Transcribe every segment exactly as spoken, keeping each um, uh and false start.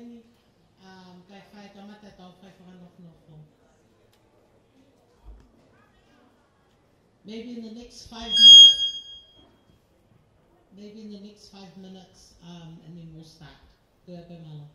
Um, kae fai kamata ʻetau fai fakanofonofo. Maybe in the next five minutes. Maybe in the next five minutes, um, and then we'll start. Go ahead, Malo.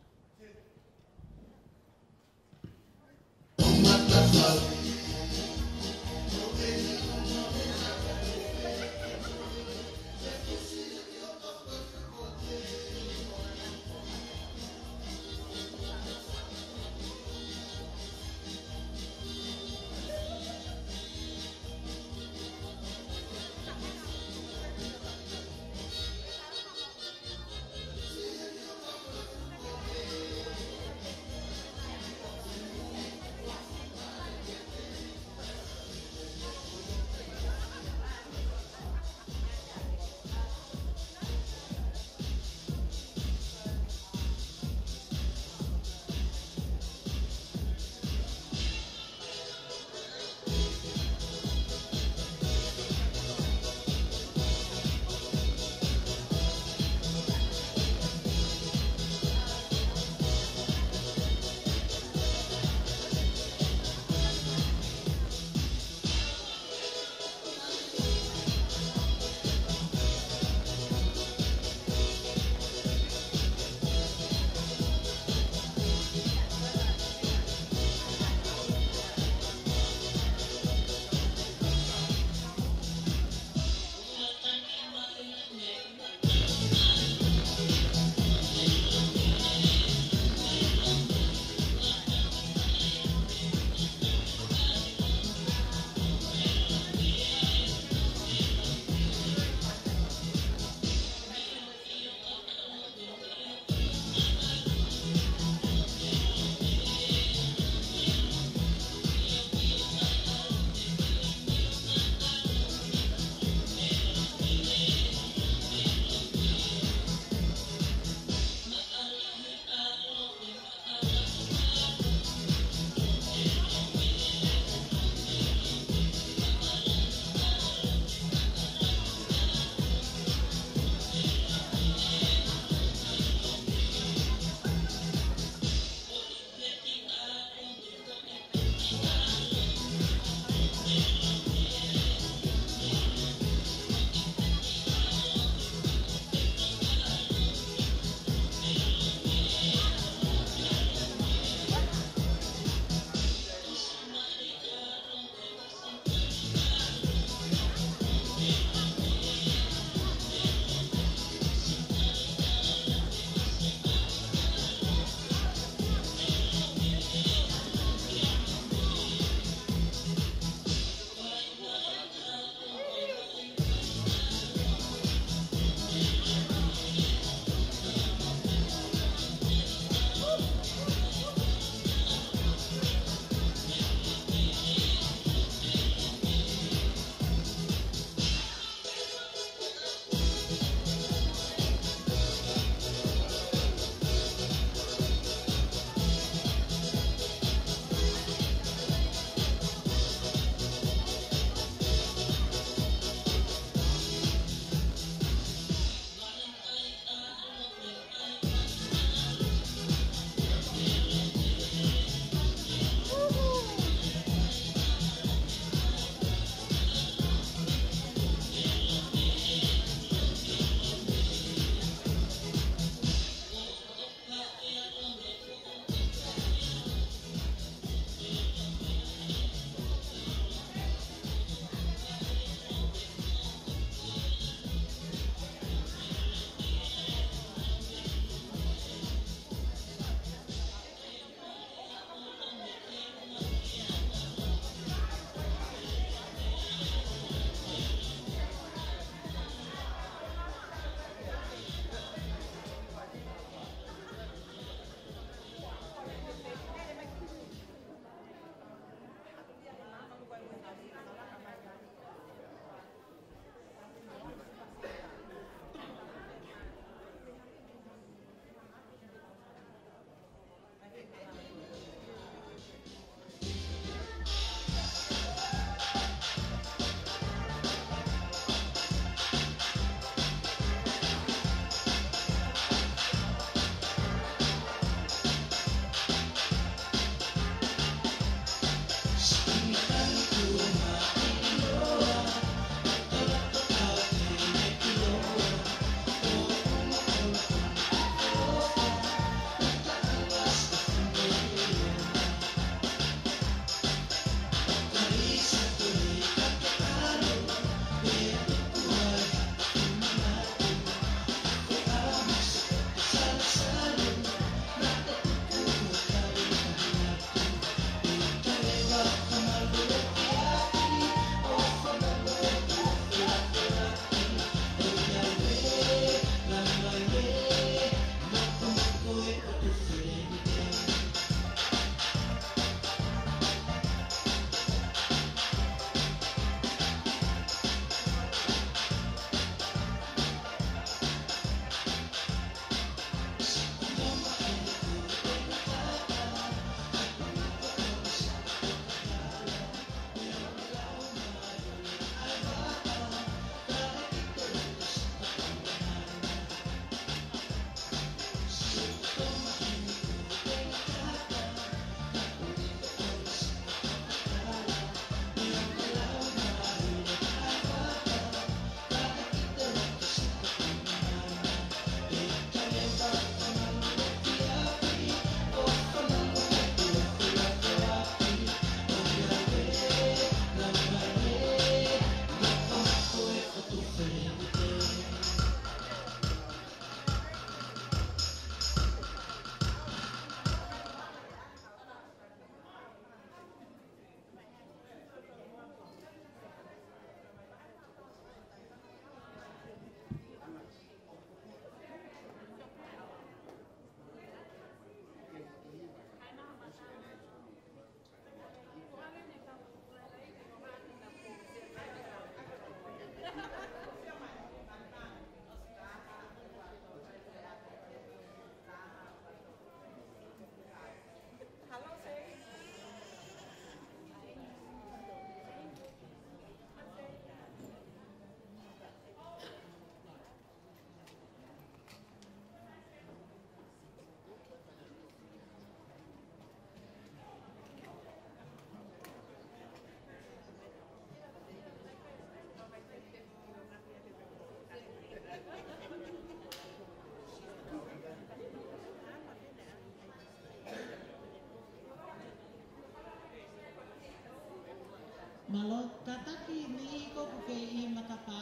Kātaki niʻihi ko ē ʻoku kei ʻi he matapā,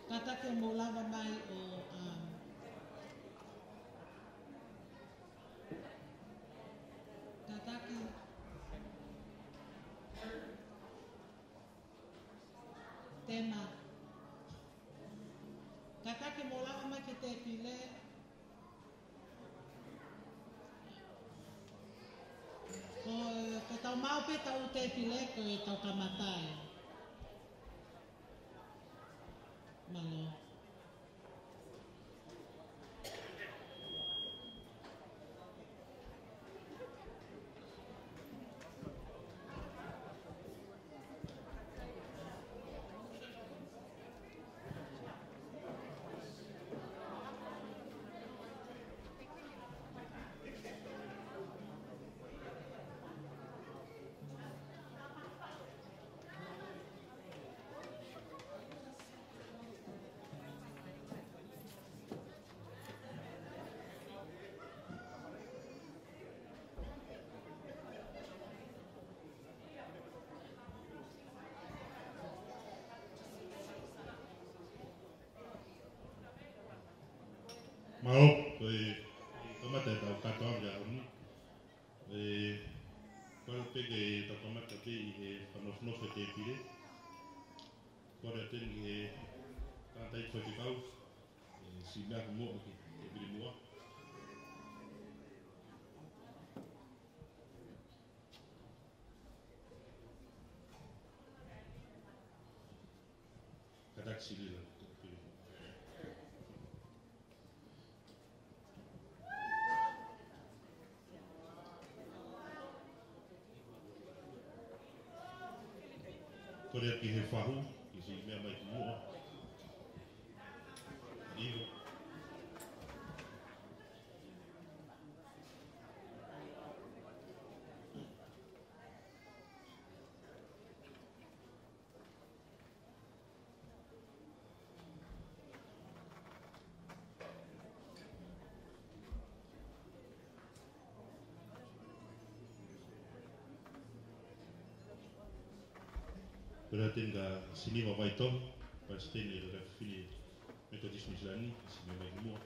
kātaki mou lava mai ʻo, um, kātaki Tema. Kātaki mou lava mai ki he tēpile. Ko, ko ʻetau maʻu pē ʻetau tēpile, ko ʻetau kamata ia. Mālō. Mālō, ko e kamata ʻetau kātoanga ʻaho ni. ʻE, kole pē ke tau kamata pē ʻi he fakanofonofo e tēpile. Kole atu eni ki he tangataʻeiki faifekau, ʻe, siʻi meʻa ki muʻa ki he tēpile muʻa. Kātaki Silila. Kole atu ki he fahu, ke siʻi meʻa mai ki muʻa. ʻIo. Pea ʻe tinga Siniva Vaitohi, Palesiteni ʻo e Lotofale Fefine Metotisi Nuʻu Sila ni, siʻi meʻa mai ki muʻa.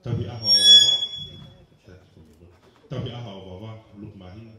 Tauhi ʻaho ʻo Vava. Tauhi ʻaho ʻo Vava, Luke Mahina.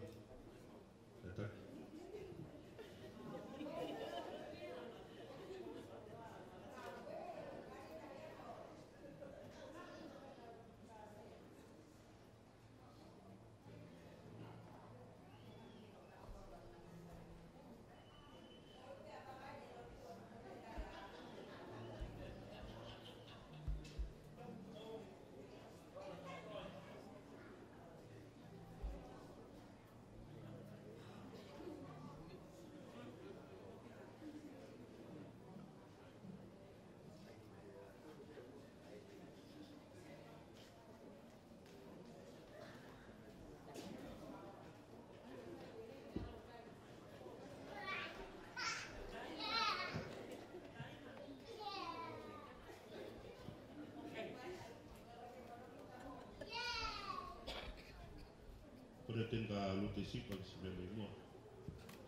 Pea ʻe tinga Lute Sipa, siʻi meʻa mai muʻa.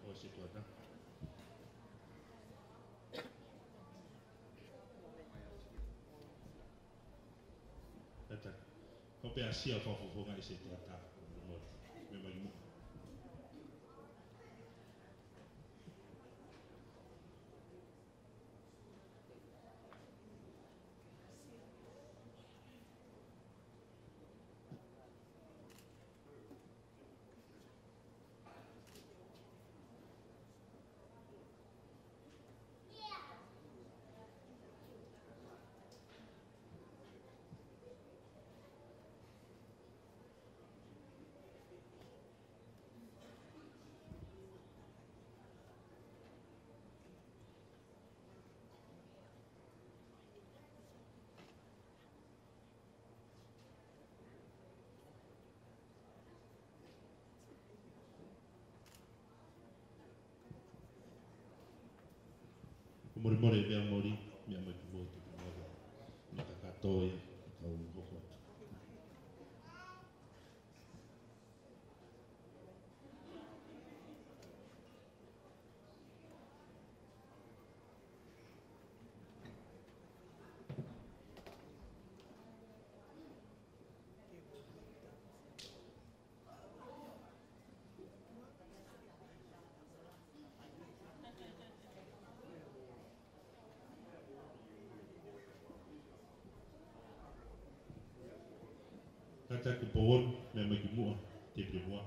ʻO siʻi tuʻa ta. Kātaki. Ko pē ʻa Sia Fafofonga ʻi siʻi tuʻa ta. Meʻa mai muʻa. Mole meʻa moli, meʻa mai ki muʻa, tuku mai. Meʻa kakato ia, kau hoko atu. Kātaki Pauoni, meʻa mai ki muʻa, tēpile muʻa.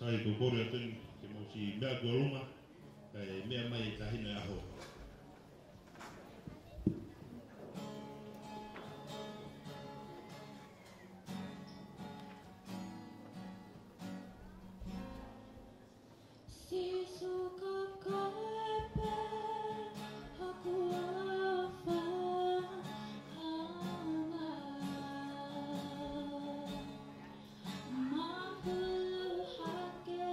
Sai, ko e kole atu eni ke mou siʻi meʻa ki ʻolunga, kae meʻa mai e taʻahine ʻaho. Sīsū, ko koe pē hoku ʻofa ʻana. Mahulu hake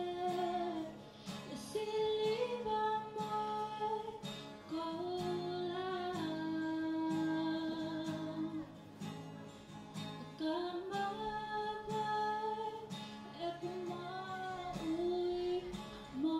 e siliva mo e koula. Ka maʻu ʻeku moʻui mo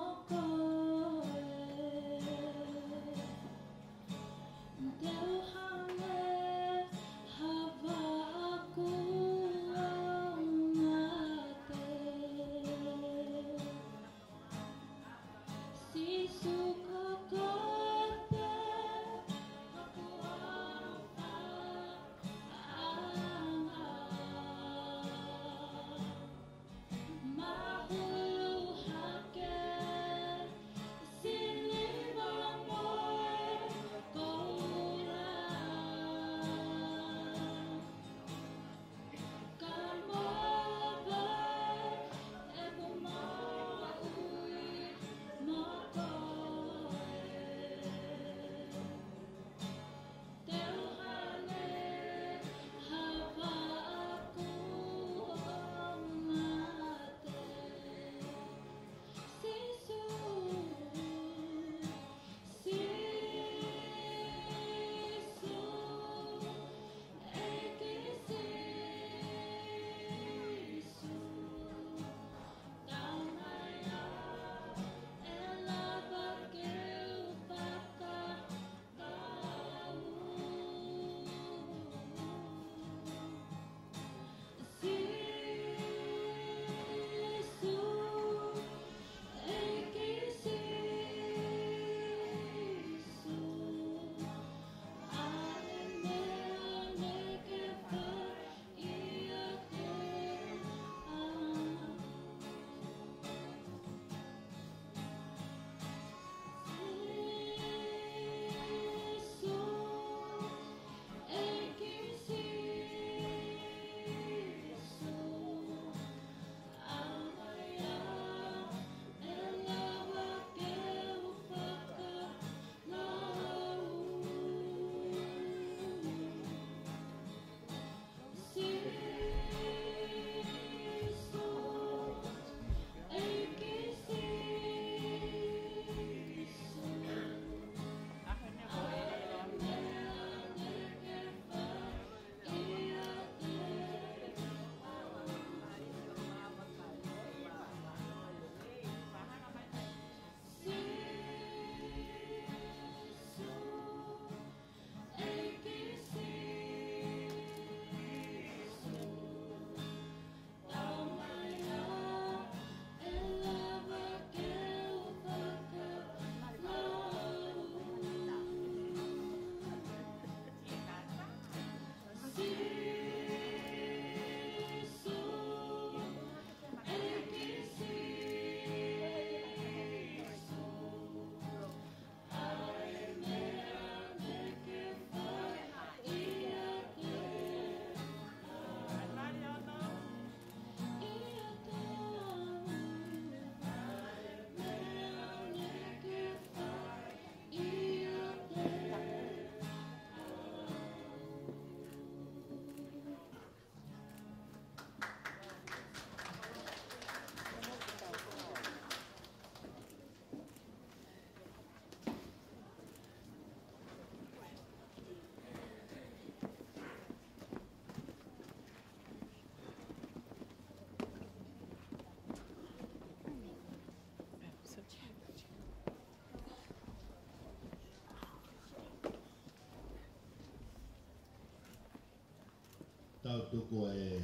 Tau tuku e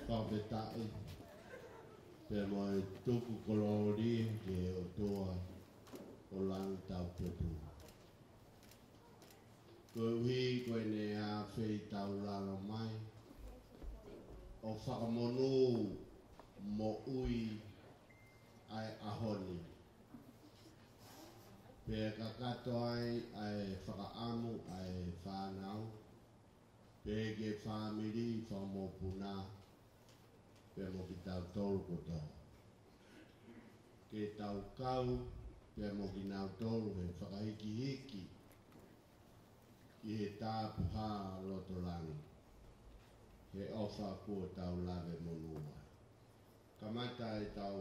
fakafetaʻi pea mo e tuku kolōlia ki he ʻOtua ʻo langi taupotu. Koeʻuhi ko ʻene ʻafeʻi taulalo mai ʻo fakamonū moʻui ʻa e ʻaho ni. Pea kakato ai ʻa e fakaʻamu ʻa e fānau, pea ki he fāmili fakamokopuna, pea mo kitautolu kotoa. Ke tau kau pea mo kinautolu he fakahikihiki ki he tāpuhā loto langi, he ʻofa kuo tau lave monū ai. Kamata ʻetau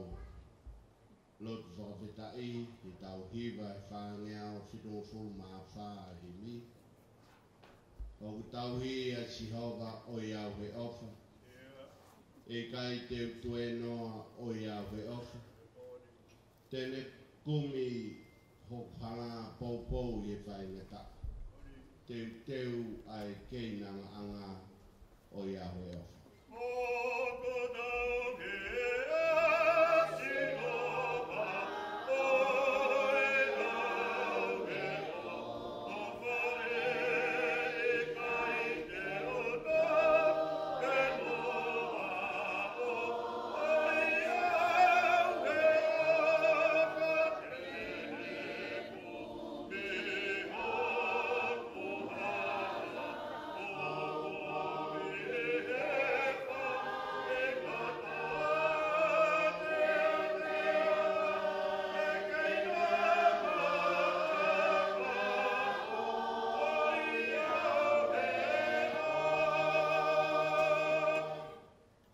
lotu fakafetaʻi, ʻetau hiva ʻe fāngeau fitungofulu mā fā himi. ʻOku tauhi ʻa Sihova ʻoiauē ʻofa. ʻE ʻikai te u tuēnoa ʻoiauē ʻofa. Te ne kumi hoku hala poupou ʻi he faingataʻa. Teuteu ʻa e keinangaʻanga ʻoiauē ʻofa.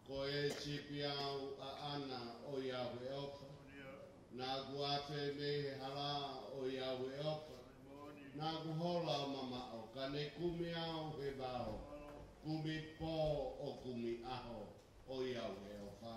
Ko e sipi au ʻaʻana ʻoiauē ʻofa. Naʻa ku afe mei he hala ʻoiauē ʻofa. Naʻa ku hola ʻo mamaʻo ka ne kumi au he vao. Kumi pō ʻo kumi ʻaho ʻoiauē ʻofa.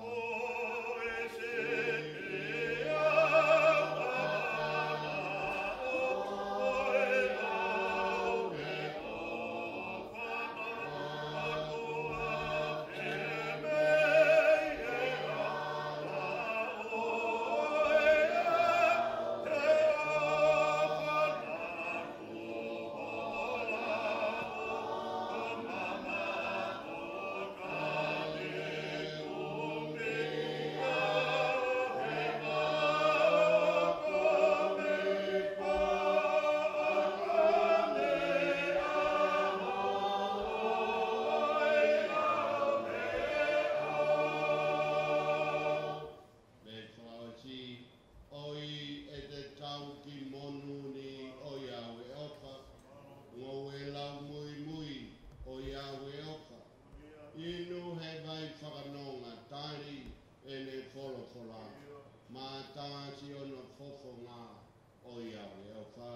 Mei fakaʻosi, ʻoi ʻete kau ki monū ni ʻoiauē ʻofa. Ngoue lau muimui ʻoiauē ʻofa. Inu he vai fakanonga tali ʻene folofola. Mātā siʻono fofonga ʻoiauē ʻofa.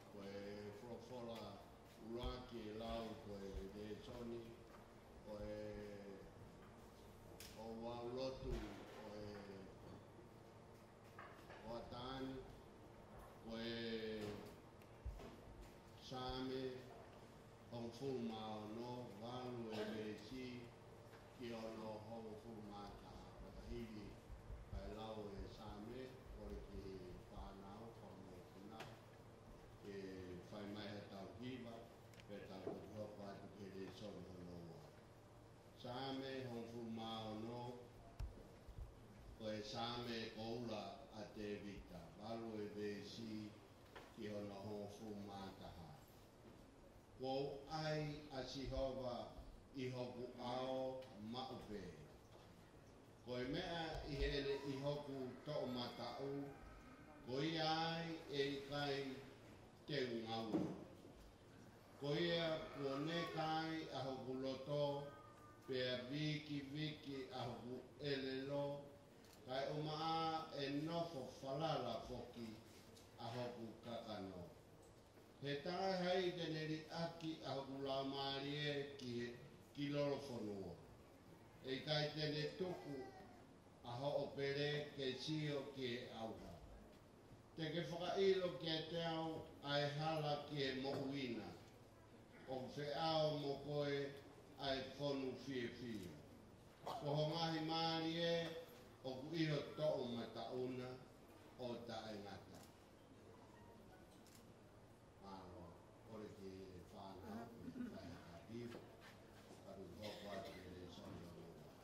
Ko e folofola ʻuluaki ʻe lau ko e lēsoni, ko e ʻo e lotu, ko e ʻo e taʻane, ko e Saame hongofulu mā ono, valu e veesi ki hono hongofulu mā taha. Pea ka hili, kae lau e Saame, kole ki he fānau fakamokopuna ke fai mai haʻatau hiva, pea tau toki hoko atu ki he lēsoni hono ua. Saame hongofulu mā ono, ko e Saame koula ʻa Tēvita, valu e veesi ki hono hongofulu mā taha. Kuo u ʻai ʻa Sihova ʻi hoku ʻao maʻu pē. Ko e meʻa ʻi heʻene ʻi hoku toʻomataʻu, ko ia ai ʻe ʻikai te u ngaue. Ko ia kuo neka ai ʻa hoku loto, pea vikiviki ʻa hoku ʻelelo, kae ʻumaʻā ʻe nofo falala foki ʻa hoku kakano. He talaʻehai te ne liʻaki ʻa hoku laumālie ki, ki lolofonua. ʻE ʻikai te ne tuku ʻa hoʻo pele ke sio ki he ʻauha. Te ke fakaʻilo kiate au ʻa e hala ki he moʻui na, ʻoku feʻao mo koe ʻa e fonu fiefia. Ko ho ngaahi mālie ʻoku ʻi ho toʻomataʻu na ʻo taʻengata. Mālō, kole ki he fānau, ke fai ha kapi, ka u hoko atu ki he lēsoni ʻo e ʻaho.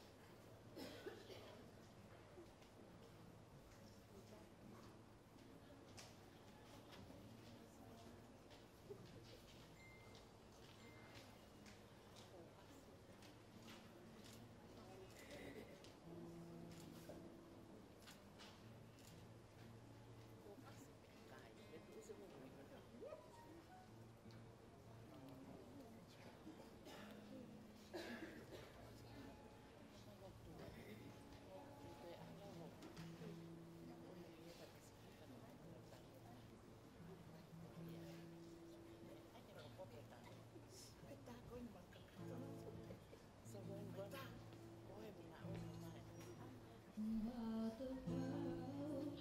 But the world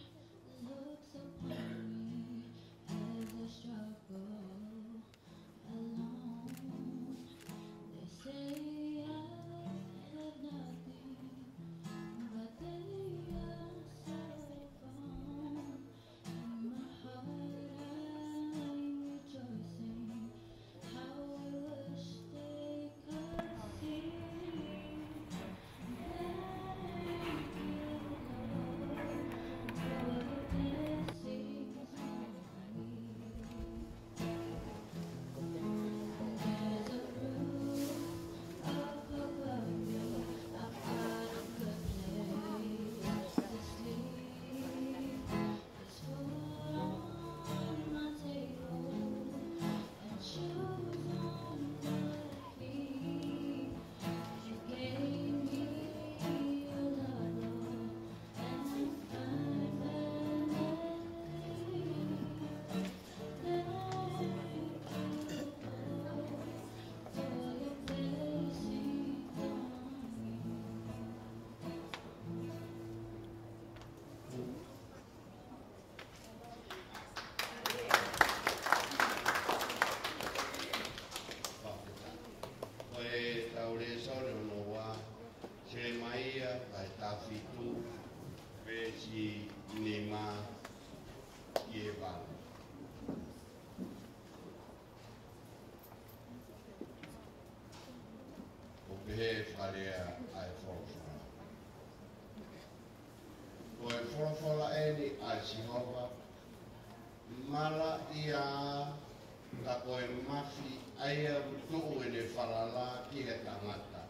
looks upon me as I struggle alone. They say I have nothing, but they are so fond. In my heart, I'm rejoicing. How I wish they could see. Thank you, Lord, for the blessings on me. There's a roof up above me. I've got a good place to sleep. There's food on my table and shoes on my feet. You gave me your love, Lord, and I'm finally thankful for your blessings on me. Ko e tau lēsoni hono ua, Selemaia, vahe taha fitu, veesi nima ki he valu. ʻOku pehē fakalea ʻa e folofola. Ko e folofola eni ʻa Sihova, malaʻia ka ko e mafi ʻa ia ʻoku tuʻu ʻene falala ki he tangata.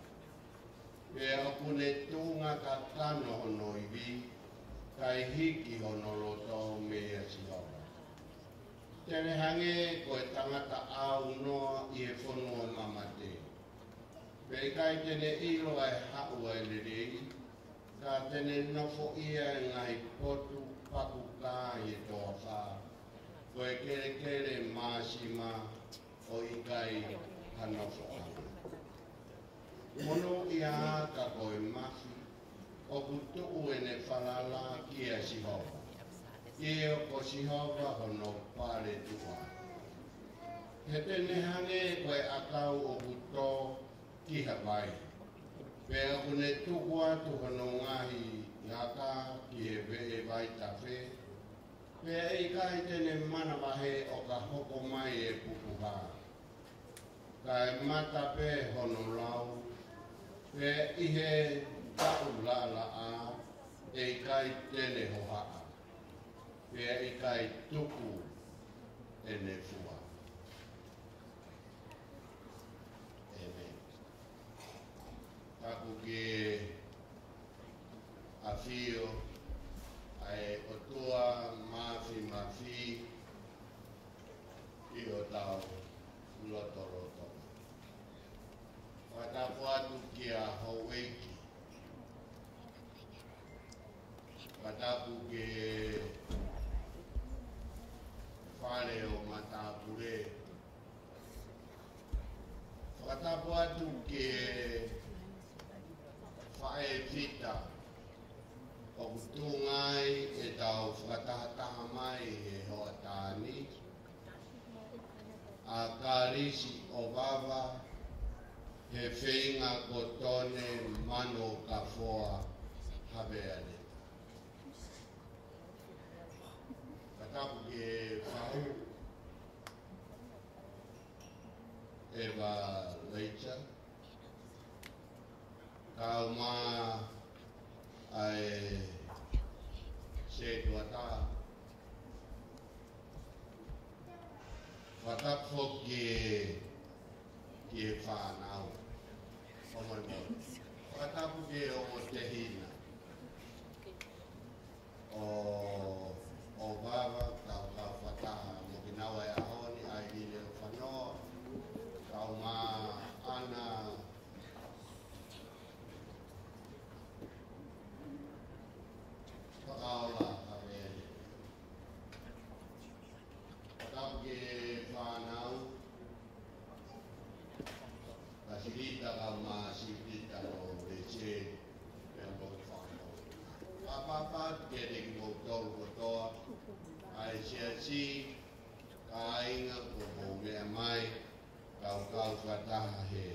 Pea ʻoku ne tuʻunga kakano hono ivi, kae hiki hono loto meia Sihova. Te ne hangē ko e tangata ʻaunoa ʻi he fonua mamate. Pea ʻikai te ne ʻilo ʻa e haʻu ʻa e lelei, ka te ne nofoʻia ʻa e ngaahi potu pakuka ʻi he toafa, ko e kelekele māsima ʻo ʻikai ha nofoʻanga. Monūʻia ka ko e mafi, ʻoku tuʻu ʻene falala kia Sihova. ʻIo, ko Sihova hono paletuʻa. He te ne hangē ko e ʻakau ʻoku tō ki ha vai. Pea ʻoku ne tuku atu hono ngaahi aka ki he veʻe vaitafe. Pea ʻe ʻikai te ne manavahē ʻo ka hoko mai e pupuha. Kae mata pē hono lau, pea ʻi he taʻu laʻalaʻā, ʻe ʻikai te ne hohaʻa, pea ʻikai tuku ʻene fua. ʻĒmeni. Tapu ki he ʻafio ʻa e ʻOtua Mafimafi ʻi hotau lotolotonga. Fakatapu atu kia Houʻeiki. Fakatapu ki he Fale ʻo Matāpule. Fakatapu atu ki he faʻē fita ʻoku tuʻunga ai ʻetau fakatahataha mai he hoʻatā ni, ʻa Kalisi ʻOvava, he feinga ko Tone Manokafoa Havea Leta. Fakatapu ki he fahu, ʻEva Leita, kae ʻumaʻā ʻa e sētuata. Fakatapu foki ki he fānau. ʻOmai mo. Fakatapu ki he ongo tehina ʻo, ʻOvava, tau kau fakataha mo kinaua he ʻaho ni, ʻa e lile ʻo fanoa, kae ʻumaʻā ʻAna Fakaola Havea. Fakatapu ki he fānau, Kasilita kae ʻumaʻā Silita ʻo Lese, pea mo e fānau. Pāpāpā ke ne kimoutolu kotoa, ʻa e siasi, kāinga kuo mou meʻa mai, kau kau fakataha he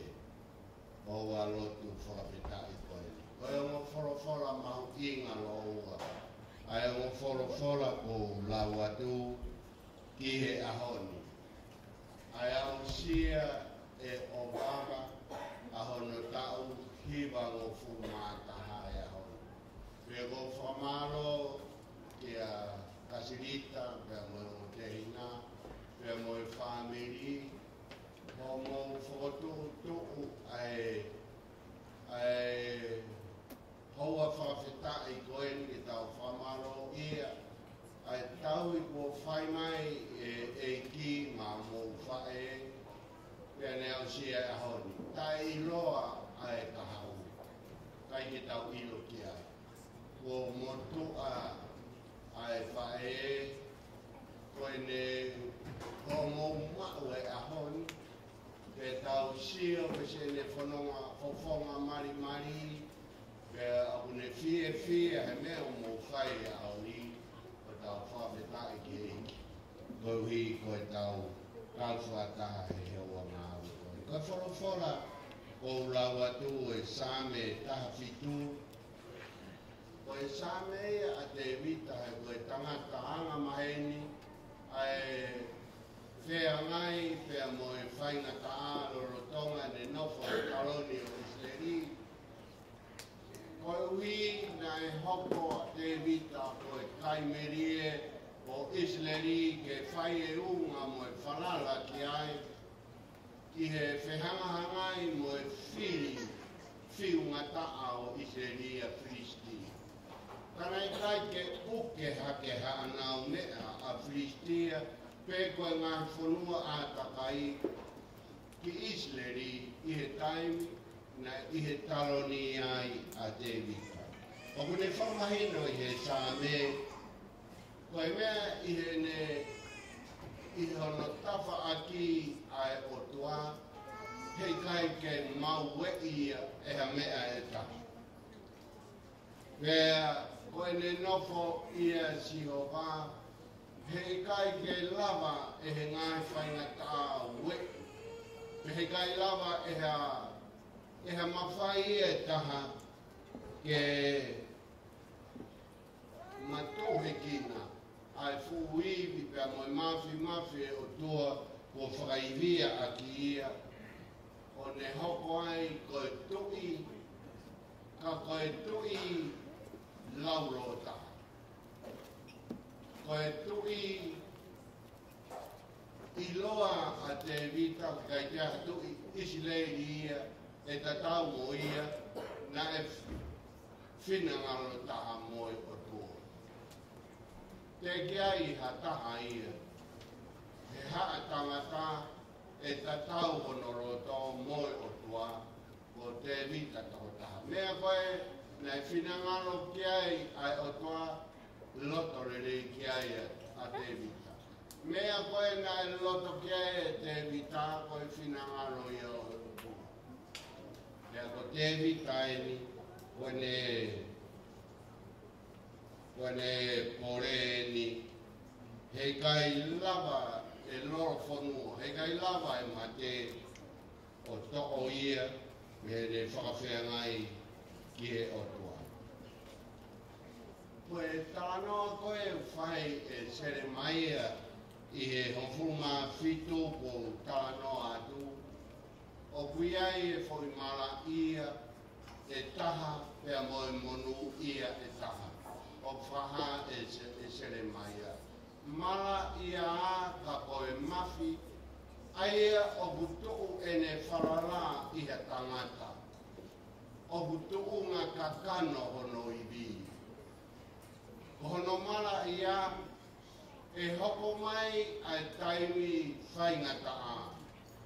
houa lotu fakafetaʻi ko eni. Ko e ongo folofola mahuʻinga lōua, ʻa e ongo folofola ʻoku ou lau atu ki he ʻaho ni, ʻa e aʻusia ʻe ʻOvava ʻa hono taʻu hivangofulu mā taha he ʻaho ni. Pea ʻoku ou fakamālō kia Kasilita, pea mo e ongo tehina, pea mo e fāmili, hoʻomou fokotuʻutuʻu ʻa e, ʻa e houa fakafetaʻi ko eni ke tau fakamālōʻia ʻa e tauhi kuo fai mai ʻe he ʻEiki maʻa homou faʻē, pea ne aʻusia he ʻaho ni. Taʻeʻiloa ʻa e kahaʻu, ʻikai ke tau ʻilo ki ai. Kuo motuʻa ʻa e faʻē, ko ʻene hoʻomou maʻu he ʻaho ni, ke tau sio pe te ne fononga, fofonga malimali, pea ʻoku ne fiefia he meʻa ʻoku mou fai he ʻaho ni, ʻoku tau fakafetaʻi ki he ʻEiki. Koeʻuhi ko ʻetau kau fakataha he houa ngāue ko eni. Ko e folofola ʻoku ou lau atu ʻa e Saame taha fitu, ko e Saame ia ʻa Tēvita, he ko e tangata angamaheni, ʻa e feangai pea mo e faingataʻa lolotonga ʻene nofo he taloni ʻo ʻIsileli. Koeʻuhi naʻe hoko ʻa Tēvita ko e kai melie ʻo ʻIsileli ke fai e ʻuunga mo e falala ki ai, ʻi he fehangahangai mo e fili fiungataʻa ʻo ʻIsileli ʻa Filisitia. Ka naʻe ʻikai ke ʻuke hake haʻanau meʻa ʻa Filisitia, pe ko e ngaahi fonua ʻātakai ki ʻIsileli ʻi he taimi naʻe ʻi he taloni ai ʻa Tēvita. ʻOku ne fakamahino ʻi he Saame, ko e meʻa ʻi heʻene, ʻi hono tafaʻaki ʻa e ʻOtua, heʻikai ke maueʻi ia ʻe ha meʻa ʻe taha. Pea ko ʻene nofo ʻia Sihova, heʻikai ke lava ʻe he ngaahi faingataʻa ueʻi, pea heʻikai lava ʻe ha, ʻe ha mafai ʻe taha ke matuʻuhekina ʻa e fuʻu ivi pea mo e mafimafi ʻo e ʻOtua kuo fakaivia ʻaki ia, ʻo ne hoko ai ko e tuʻi, ka ko e tuʻi laulōtaha. Ko e tuʻi ʻiloa ʻa Tēvita, ʻikai ke ʻi ai ha tuʻi ʻIsileli ia ʻe tatau mo ia, naʻe finangalo taha mo e ʻOtua. Teʻeki ai ha taha ia, he haʻa tangata ʻe tatau hono loto mo e ʻOtua, ko Tēvita tokotaha. Meʻa ko ē naʻe finangalo ki ai ʻa e ʻOtua, loto lelei ki ai ʻa Tēvita. Meʻa ko ē naʻe loto ki ai ʻa Tēvita, ko e finangalo ia ʻo e ʻOtua. Pea ko Tēvita eni, ko ʻene, ko ʻene pole eni, heʻikai lava ʻe lolofonua, heʻikai lava ʻe mate ʻo toʻo ia mei heʻene fakafeangai ki he ʻOtua. Ko e talanoa ko ē ʻoku fai ʻe Selemaia ʻi he hongofulu mā fitu kuo u talanoa atu, ʻoku ʻi ai e foʻi malaʻia ʻe taha pea mo e monūʻia ʻe taha ʻoku fakahā ʻe Se-, ʻe Selemaia. Malaʻia ā ka ko e mafi, ʻa ia ʻoku tuʻu ʻene falala ʻi ha tangata, ʻoku tuʻunga kakano hono ivi. Ko hono malaʻia, ʻe hoko mai ʻa e taimi faingataʻa,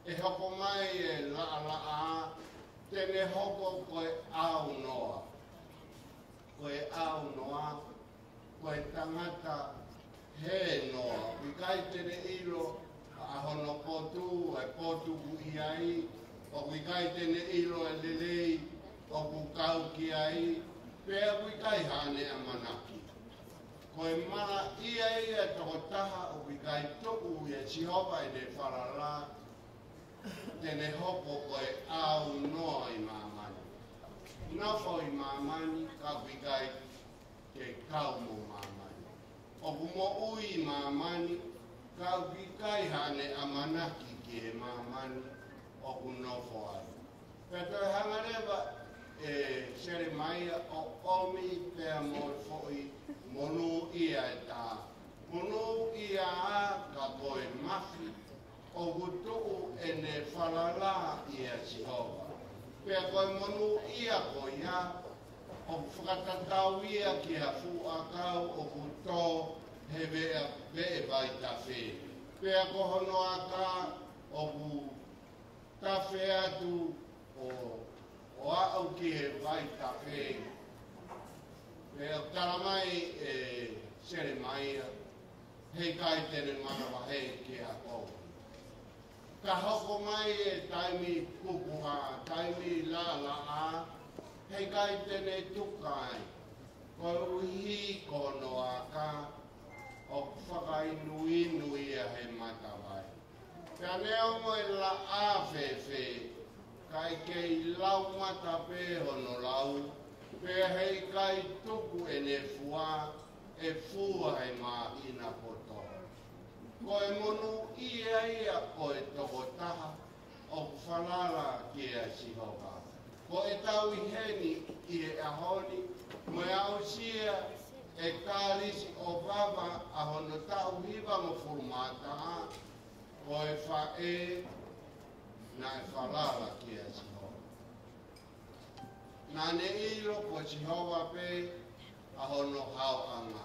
ʻe hoko mai e laʻalaʻā, te ne hoko ko e ʻaunoa. Ko e ʻaunoa, ko e tangata hē noa, ʻoku ʻikai te ne ʻilo ʻa hono potu, e potu ʻoku ʻi ai, ʻoku ʻikai te ne ʻilo e lelei ʻoku kau ki ai, pea ʻoku ʻikai haʻane ʻamanaki. Ko e malaʻia ia tokotaha ʻoku ʻikai tuʻu ʻia Sihova ʻene falala, te ne hoko ko e ʻaunoa ʻi māmani. Nofo ʻi māmani, ka ʻoku ʻikai ke kau mo māmani. ʻOku moʻui ʻi māmani, ka ʻoku ʻikai haʻane ʻamanaki ki he māmani ʻoku nofo ai. Pea toe hanga leva ʻe Selemaia ʻo ʻomi pea mo e foʻi monūʻia ʻe taha. Monūʻia ā ka ko e mafi, ʻoku tuʻu ʻene falala ʻia Sihova. Pea ko e monūʻia ko ia, ʻoku fakatatau ia ki ha fuʻu ʻakau ʻoku tō he veʻe, veʻe vaitafe. Pea ko hono aka ʻoku tafe atu ʻo, ʻo aʻu ki he vaitafe. Pea ʻoku tala mai ʻe Selemaia, heʻikai te ne manavahē ki ha kovi. Ka hoko mai e taimi kukuha, taimi laʻalaʻā, heʻikai te ne tuka ai. Koeʻuhi ko hono aka, ʻoku fakaʻinuinu ia he matavai. Pea neongo e laʻā fēfē, ka ʻe kei laumata pē hono lau, pea heʻikai tuku ʻene fua, ʻe fua he māhina poto. Ko e monūʻia ia ʻo e tokotaha ʻoku falala kia Sihova. Ko ʻetau ʻi heni ʻi he ʻaho ni, mo e aʻusia ʻe Kalisi ʻo vava ʻa hono taʻu hivangofulu mā taha, ko e faʻē naʻe falala kia Sihova. Naʻa ne ʻilo ko Sihova pē ʻa hono haoʻanga.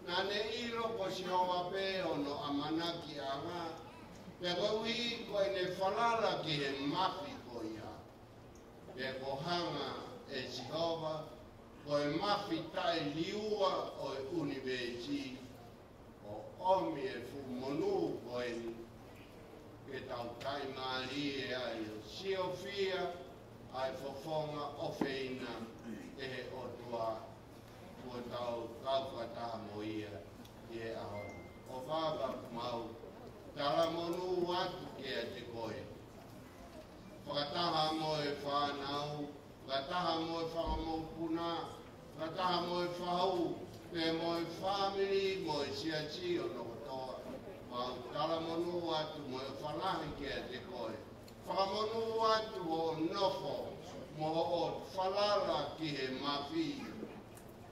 Naʻa ne ʻilo ko Sihova pē hono ʻamanakiʻanga. Pea koeʻuhi ko ʻene falala ki he mafi ko ia. Pea ko e hanga ʻe Sihova, ko e mafi taʻeliua ʻo e ʻunivēsi, ʻo ʻomi e fuʻu monū ko eni, ke tau taʻimālie ai ʻo siofia ʻa e fofonga ʻofeina ʻe he ʻOtua, kuo tau kau fakataha mo ia ʻi he ʻaho ni. ʻOfa atu mau talamonū atu kiate koe. Fakataha mo e fānau, fakataha mo e fanga mokopuna, fakataha mo e fahu, pea mo e fāmili, mo e siasi hono kotoa. Mau talamonū atu mo e ʻofa lahi kiate koe. Fakamonū atu hoʻo nofo, mo hoʻo falala ki he mafi.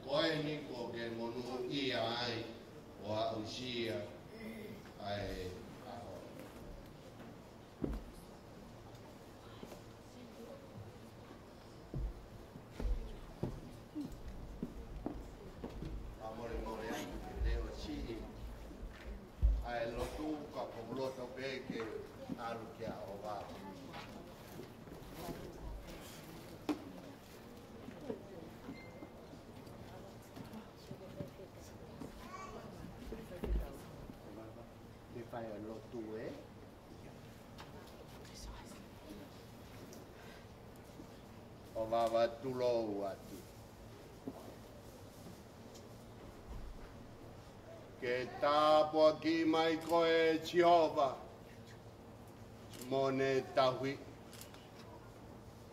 Ko Ko eni kuo ke monūʻia ai ʻo aʻusia ʻa e ʻaho. Fakamolemole atu ke leva siʻi ʻa e lotu ka ko e loto pē ke ʻalu ki ʻa ʻOvā. Ke fai ʻa e lotu ē. ʻO vava tulou atu. Ke tāpuakiʻi mai koe Sihova mo ne tauhi.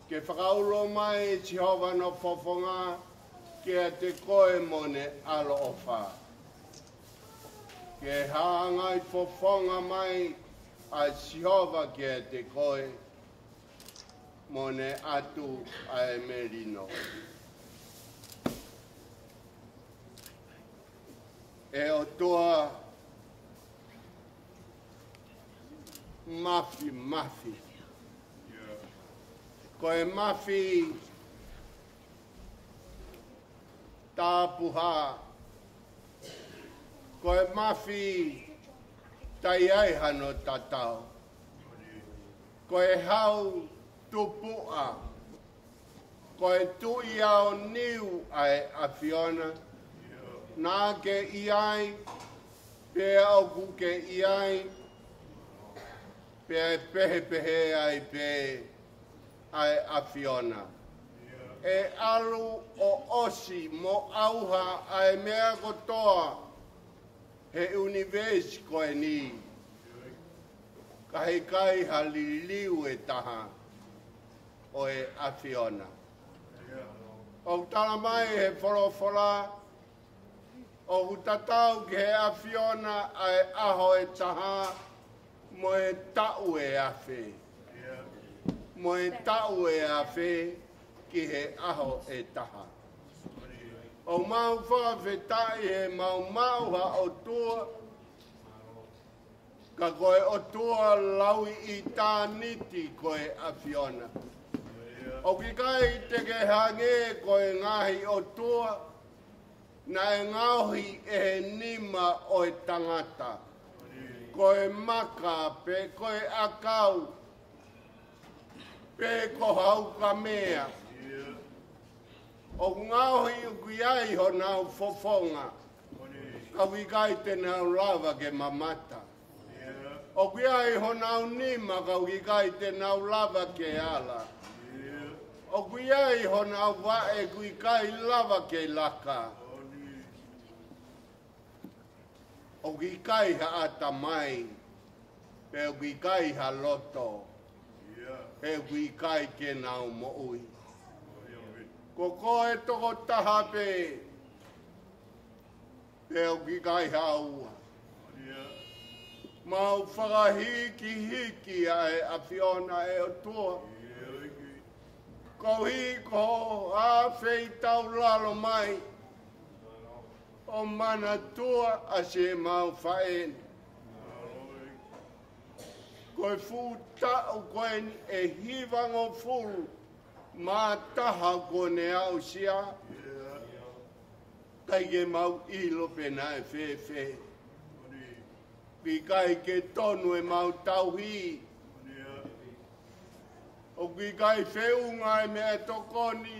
Ke fakaulo mai Sihova hono fofonga kiate koe mo ne ʻaloʻofa. Ke hangai fofonga mai ʻa Sihova kiate koe mo ne ʻatu ʻa e melino. ʻE ʻOtua mafimafi. Ko e mafi tapuhā. Ko e mafi taʻe ʻi ai hano tatau. Ko e hau tupuʻa. Ko e tuʻi aoniu ʻa e ʻAfiona. Naʻa ke ʻi ai, pea ʻoku ke ʻi ai, pea ʻe pehepehē ai pē ʻa e ʻAfiona. ʻE ʻalu ʻo ʻosi mo ʻauha ʻa e meʻa kotoa he ʻunivēsi ko eni. Ka heʻikai ha liliu ʻe taha ʻo e ʻAfiona. ʻOku tala mai he folofola, ʻoku tatau ki he ʻAfiona ʻa e ʻaho ʻe taha mo e taʻu ʻe afe. Mo e taʻu ʻe afe ki he ʻaho ʻe taha. ʻOku mau fakafetaʻi he mau maʻu ha ʻOtua, ka ko e ʻOtua lau ʻitāniti ko e ʻAfiona. ʻOku ʻikai te ke hangē ko e ngaahi ʻotua naʻe ngaohi ʻe he nima ʻo e tangata. Ko e maka pe ko e ʻakau pe ko ha ukamea. ʻOku ngaohi ʻoku ʻi ai honau fofonga, ka ʻoku ʻikai te nau lava ke mamata. ʻOku ʻi ai honau nima ka ʻoku ʻikai te nau lava ke ala. ʻOku ʻi ai honau vaʻe ʻoku ʻikai lava ke laka. ʻOku ʻikai ha ʻatamai, pe ʻoku ʻikai ha loto, pe ʻoku ʻikai ke nau moʻui. Ko koe tokotaha pē, pe ʻoku ʻikai ha ua. Mau fakahikihiki ʻa e ʻAfiona ʻe ʻOtua. Koeʻuhi ko hoʻo feitaulalo mai ʻo manatua ʻa siʻemau faʻē ni. Ko e fuʻu taʻu ko eni ʻe hivangofulu mā taha kuo ne aʻusia. ʻIkai ke mau ʻilo pe naʻe fēfē. ʻIkai ke tonu ʻemau tauhi. ʻOku ʻikai feʻunga e meʻatokoni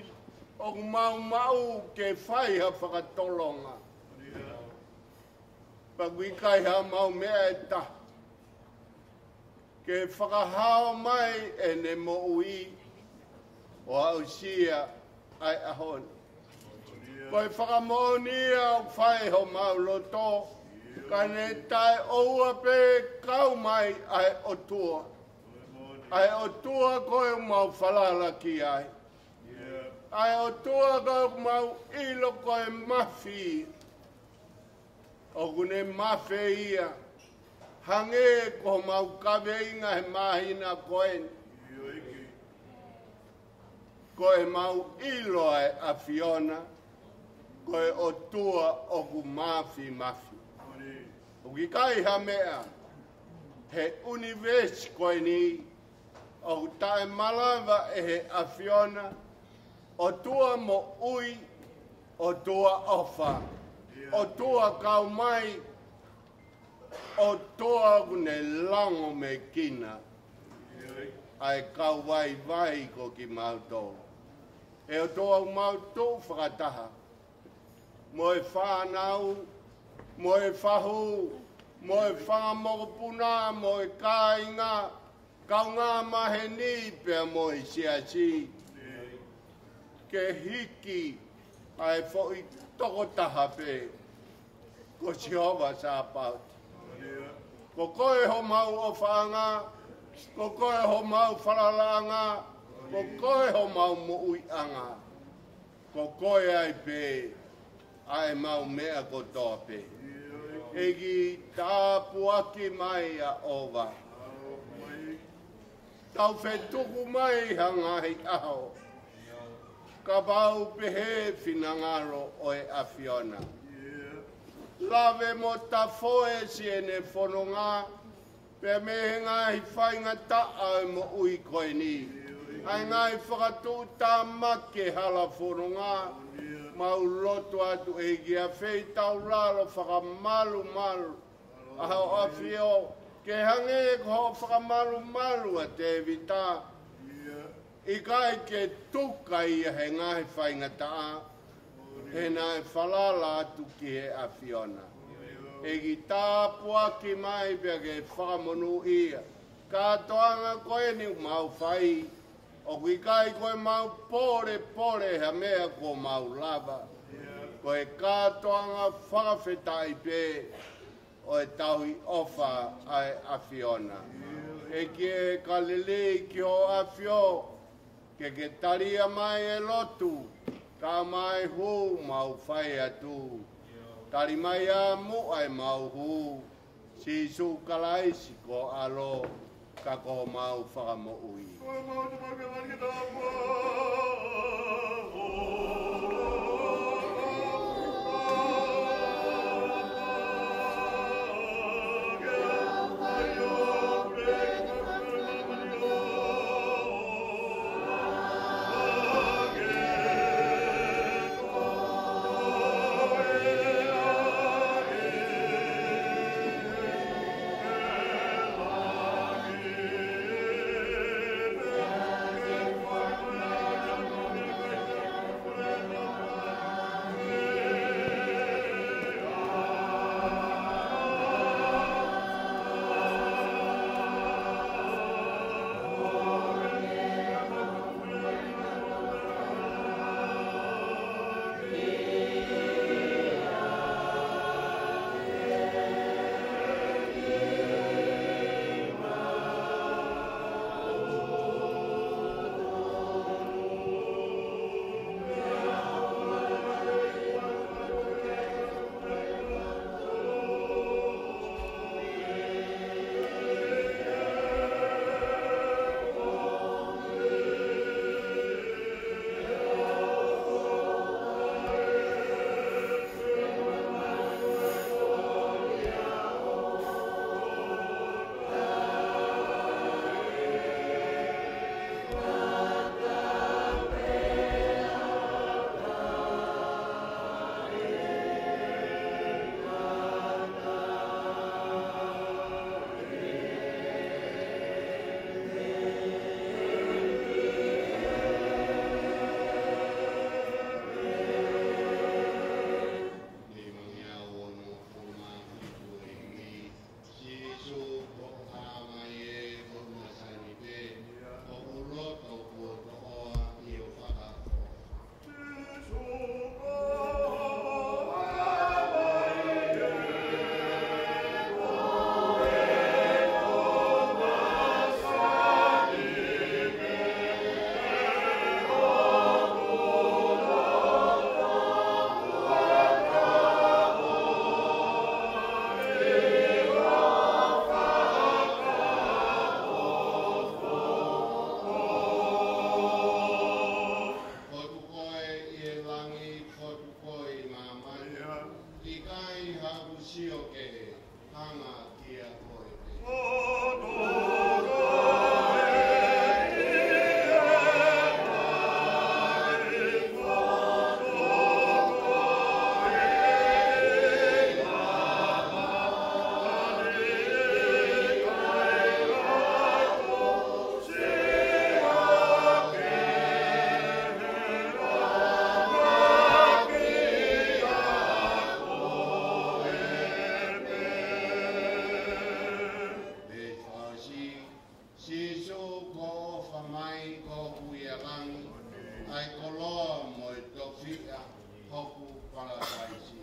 ʻoku mau maʻu ke fai ha fakatolonga. Pea ʻoku ʻikai haʻamau meʻa ʻe taha ke fakahao mai ʻene moʻui ʻo aʻusia ʻa e ʻaho ni. Ko e fakamoʻoni ia ʻoku fai homau loto, ka ne taʻeʻoua pē kau mai ʻa e ʻOtua. ʻA e ʻOtua ko ē ʻoku mau falala ki ai. ʻA e ʻOtua ko ē ʻoku mau ʻilo ko e mafi. ʻOku ne mafe ia, hangē ko homau kaveinga he māhina ko eni. Ko ʻemau ʻilo ʻa e ʻAfiona, ko e ʻOtua ʻoku māfimafi. ʻOku ʻikai ha meʻa he ʻunivēsi ko eni ʻoku taʻemalava ʻe he ʻAfiona. ʻOtua moʻui, ʻOtua ʻofa, ʻOtua kau mai, ʻOtua ʻoku ne langomekina ʻa e kau vaivai ko kimautolu. ʻE ʻOtua ʻoku mau tuʻu fakataha mo e fānau, mo e fahu, mo e fanga mokopuna, mo e kāinga, kaungā maheni pea mo e siasi, ke hiki ʻa e foʻi tokotaha pē ko Sihova Sāpaoti. Ko koe homau ʻofaʻanga, ko koe homau falalaʻanga, ko koe homau moʻuiʻanga. Ko koe ai pē ʻa e mau meʻa kotoa pē. ʻEiki, tāpuaki mai ʻa ʻOva. Tau fetuku mai ha ngaahi ʻaho, kapau pehē finangalo ʻo e ʻAfiona. Lave mo tafoʻi siʻene fononga, pea mei he ngaahi faingataʻa ʻo e moʻui ko eni, ʻa e ngaahi fakatuʻutāmaki e hala fononga, mau lotu atu ʻEiki, ʻafeitaulalo fakamalumalu ʻa hoʻo ʻAfio, ke hangē ko hoʻo fakamalumalu ʻa Tēvita. ʻIkai ke tuka ia he ngaahi faingataʻa, he naʻe falala atu ki he ʻAfiona. ʻEiki, tāpuaki mai pea ke fakamonūʻia kātoanga ko eni ʻoku mau fai. ʻOku ʻikai ko e mau polepole ha meʻa kuo mau lava. Ko e kātoanga fakafetaʻi pē ʻo e tauhi ʻofa ʻa e ʻAfiona. ʻEiki, ka lelei ki hoʻo ʻAfio, ke ke talia mai e lotu, ka mai hū mau fai atu. Tali mai ā muʻa e mau hū, Sīsū Kalaisi ko ho ʻAlo, ka ko homau Fakamoʻui. sio ke hanga kia koe. Pea fakaʻosi, Sīsū, kuo ʻofa mai koe ʻi he langi, ʻa e koloa mo e tofiʻa hoku palataisi.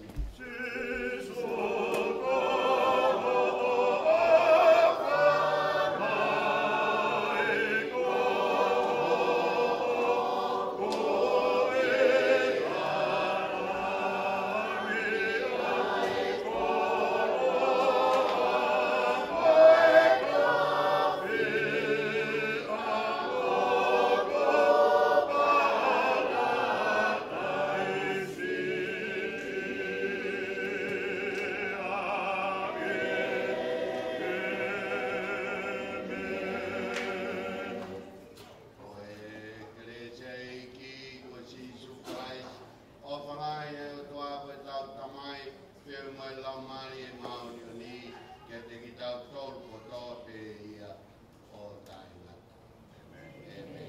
Ko e kelesi ʻa e ʻEiki ko Sīsū Kalaisi, ʻofa lahi ʻa e ʻOtua ko ʻetau Tamai, feohi mo e Laumālie Māʻoniʻoni, ke ʻiate kitautolu kotoa pē ia ʻo taʻengata. ʻĒmeni.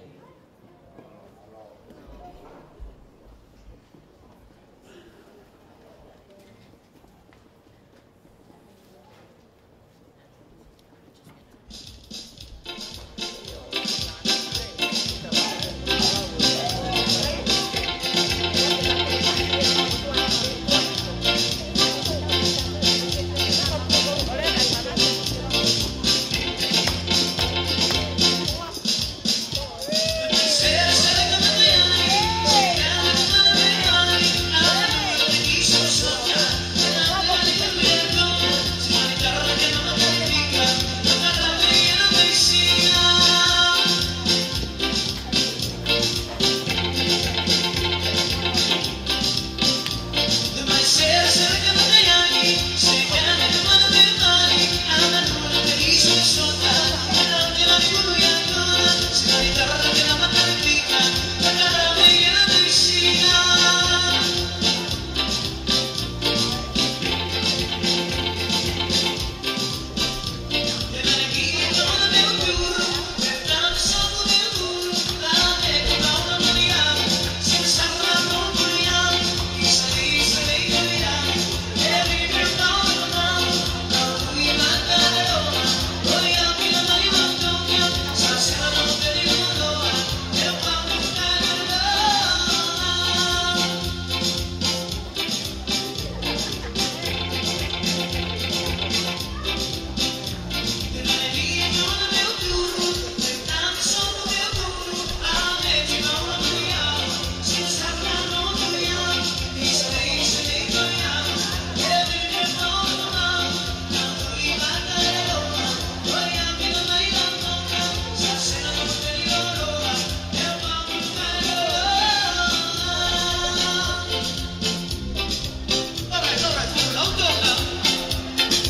All right, all right, come on, don't go now.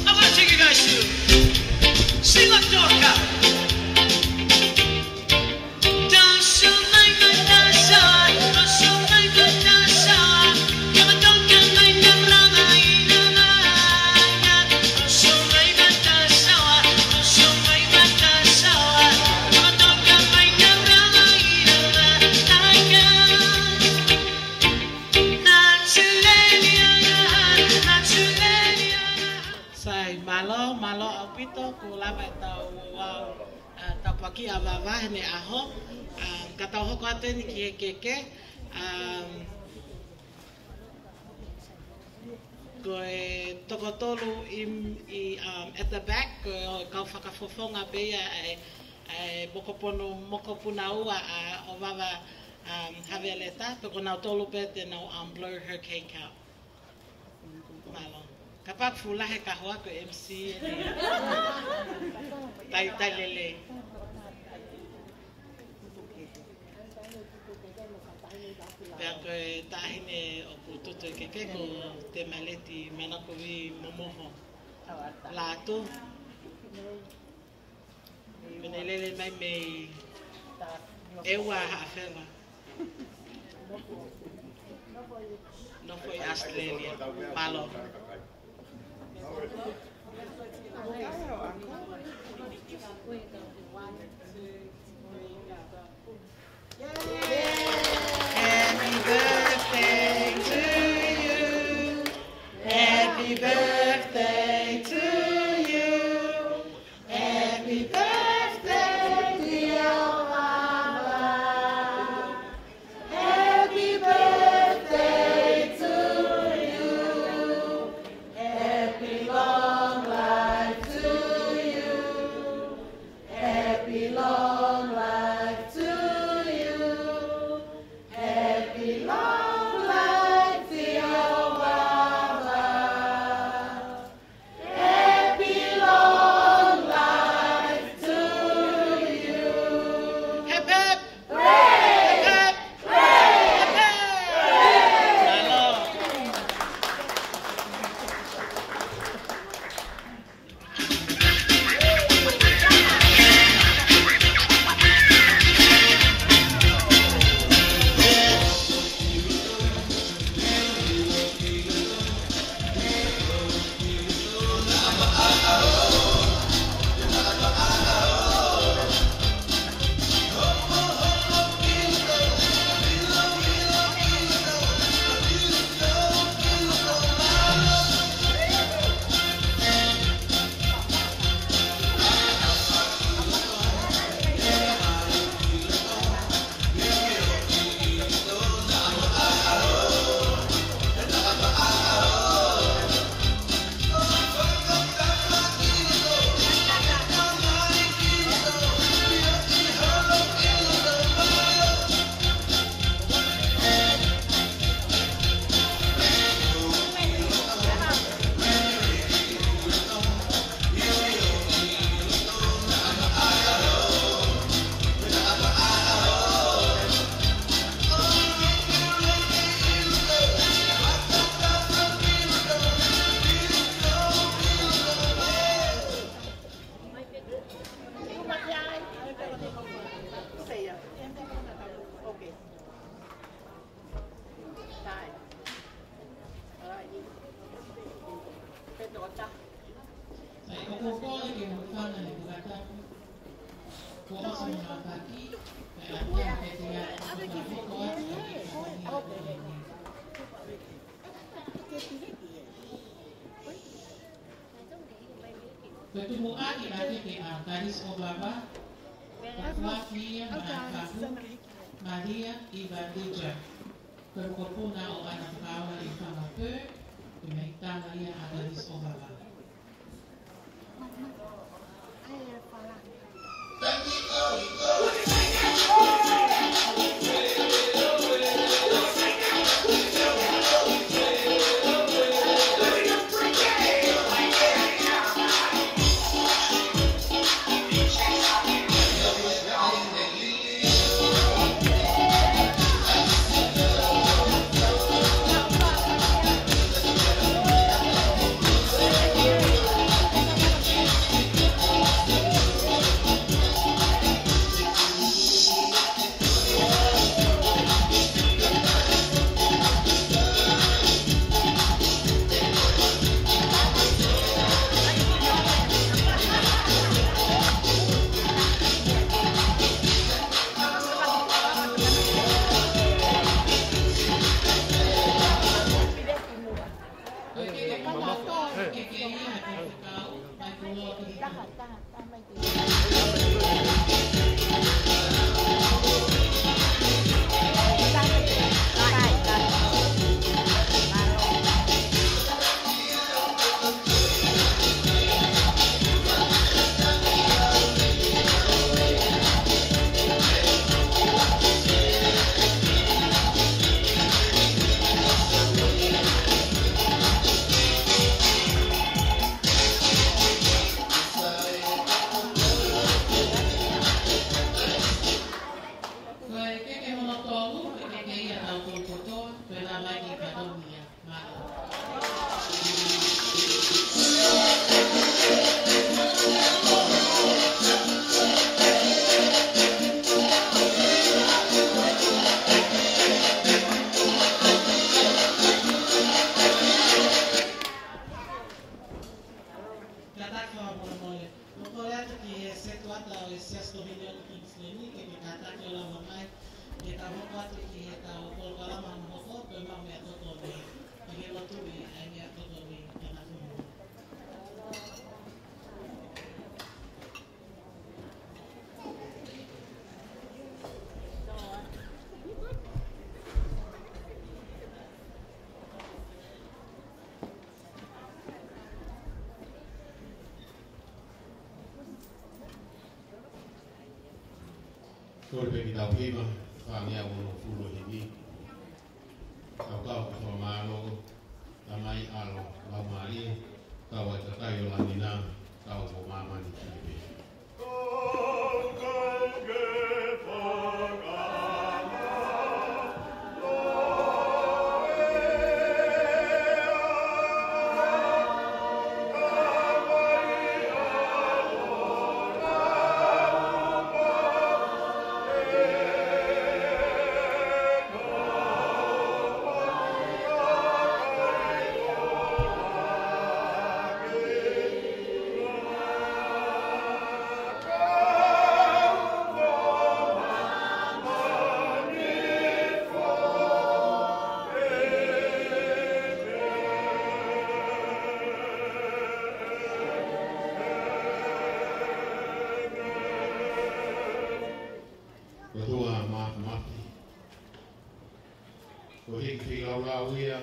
I wanna take you guys to sing like Dorca. Sai, mālō, mālō ʻaupito, kuo lava ʻetau, ʻa, tāpuaki ʻa Vava heʻene ʻaho, ʻa, ka tau hoko atu eni ki he keke, ʻa, ko e toko tolu ʻi, ʻi, um, at the back, ko e kau fakafofonga pē ia ʻa e, ʻa e mokopuna, mokopuna ua ʻa, ʻo Vava, um, Haveleta, pea ko nautolu pē te nau, um, blow her K-cup. Mālō. Kapau ʻoku fuʻu lahi e kahoa ko e M C eni. Tai, tai lelei. Pea ko e taʻahine ʻoku tutu e keke ko Temaleti. Ti mena ko vi momoho. Lātu. Mena lele mai mei ʻEua Haʻafeva. Nofo ʻi Australia. Mālō. Happy birthday to you. Happy birthday to you. Happy birthday, dear Baba. Happy birthday to you. Happy long life to you. Happy long life to you. Happy long life, dear Baba. Happy long life to you. Hip, hip. Hooray! Hip, hip. Hooray! Hip, hip. Mālō. Ko e tumuʻaki ʻa e keke ʻa Kalisi ʻo Vava, ko Kuakia Maʻafahu Malia ʻIvadija. Ko e mokopuna ʻo ʻAna Fakaola ʻi Fangapē, ko e mehikitanga ia ʻa Kalisi ʻo Vava. Kole pē ke tau hiva, fāngeau onongofulu himi. Tau kau ki he fakamālō, Tamai, ʻAlo, Laumālie, kau ai kakai ʻo langi na, kau mo māmani ki he pē. ʻOtua Māfimafi, ko e hiki feilaulau ia,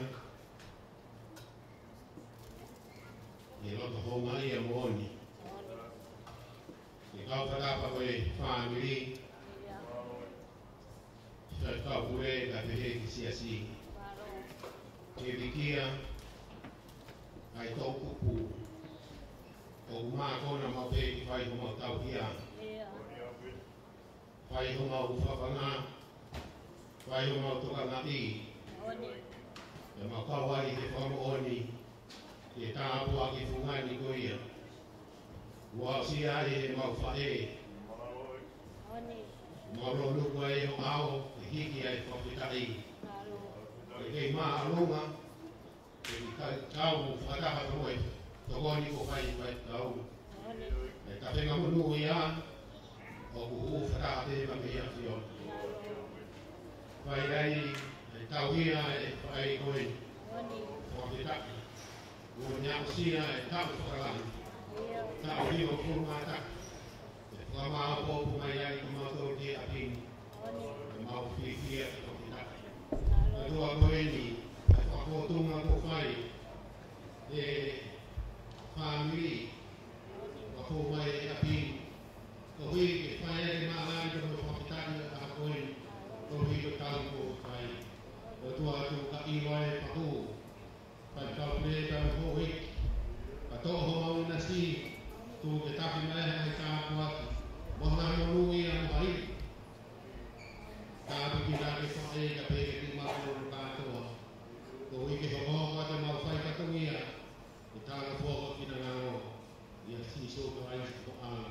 ʻi he loto houngaʻia moʻoni. Ke kau fakataha ko e fāmili, Faifekau Pule, kae pehē ki he siasi. Ke vikia ai toʻukupu, ʻoku mākona maʻu pē ke fai homau tauhi ia. Fai homau fafanga, fai homau tokangaʻi. ʻOku mau kau ai he fakamoʻoni, ke tāpuakiʻi e fungani ko ia. Kuo aʻusia ai ʻe heʻemau faʻē. Mau lōnuku ai ho ʻao, ke hiki ai e fakafetaʻi. Ke kei māʻolunga, ke kei kau fakataha mo e tokoni kuo fai, fai kau. ʻE tapenga monū ia, ʻoku hū fakataha pē maʻa e ʻAfiona. Fai ai e tauhi ʻa e faʻē ko eni. Fakafetaʻi. Kuo ne aʻusia e taʻu fakalangi. Taʻu hivangofulu mā taha. ʻE fakamāʻopoʻopo mai ai kimautolu ki he ʻapi ni. ʻE mau fiefia ʻi he fakafetaʻi. ʻOtua ko eni, ʻa e fakafōtunga kuo fai ʻe he fāmili, ʻoku fou mai he ʻapi ni. Koeʻuhi ke fai ai e mālani mo e fakafetaʻi ʻa e ʻaho ko eni. Koeʻuhi ko e tau kuo fai. ʻOtua, tuku ke ʻilo ai e fahu. Faifekau Pule, kau houʻeiki, ka toʻo homau ʻinasi, tuku ke taki mai ha ngaahi tāpuaki, mo ha ngaahi monū ia mo ha ivi. Tāpuekina ʻa e faʻē kae pehē kimautolu kātoa. Koeʻuhi ke hokohoko atu ʻemau fai kātoa ia, ke tau foaki ʻa e ngāue, ʻia Sīsū Kalaisi ko e ʻAlo,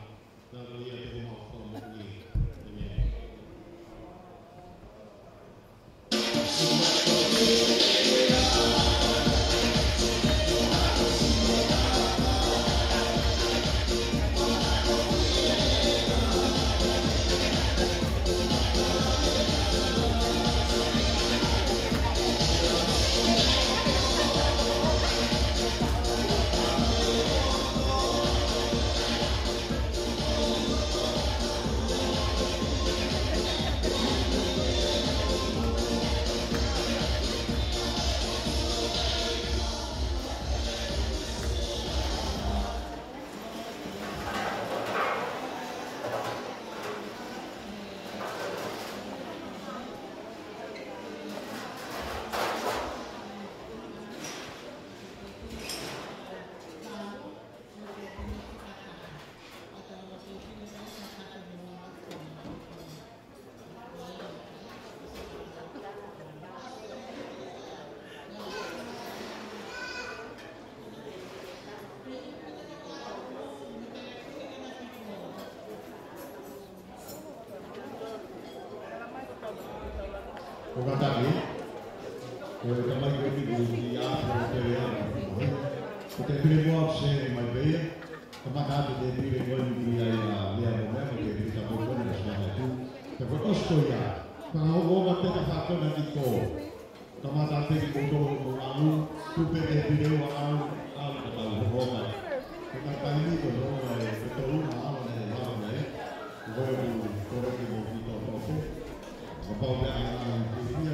naʻa mo ia te homau Fakamoʻui. ʻĒmeni. Ko e kātaki, ko e tamai ko eni ʻoku ʻi ai pē ʻa e, ko e tēpile mo e ʻapi sē mai pē ia. Kamata atu e tēpile ko eni ʻoku ʻi ai ʻa e lea mo e meʻa, ko e tēpile tapu ko eni ʻa e sumana tu. Pea ko e ʻosi ko ia, fanga ʻoua te ta fakona ki ko. Kamata atu e ki ko tō mo ʻalu, tupe e tēpile ua ʻalu, ʻalu ka tau hohoma. Ko e taimi ko e hohoma e, ko e tolu ma ʻalu ne ʻalu ne. Ko e ʻoku kole ke mo ki tō tō pē. Kapau pē ʻa e ʻalu ki ia,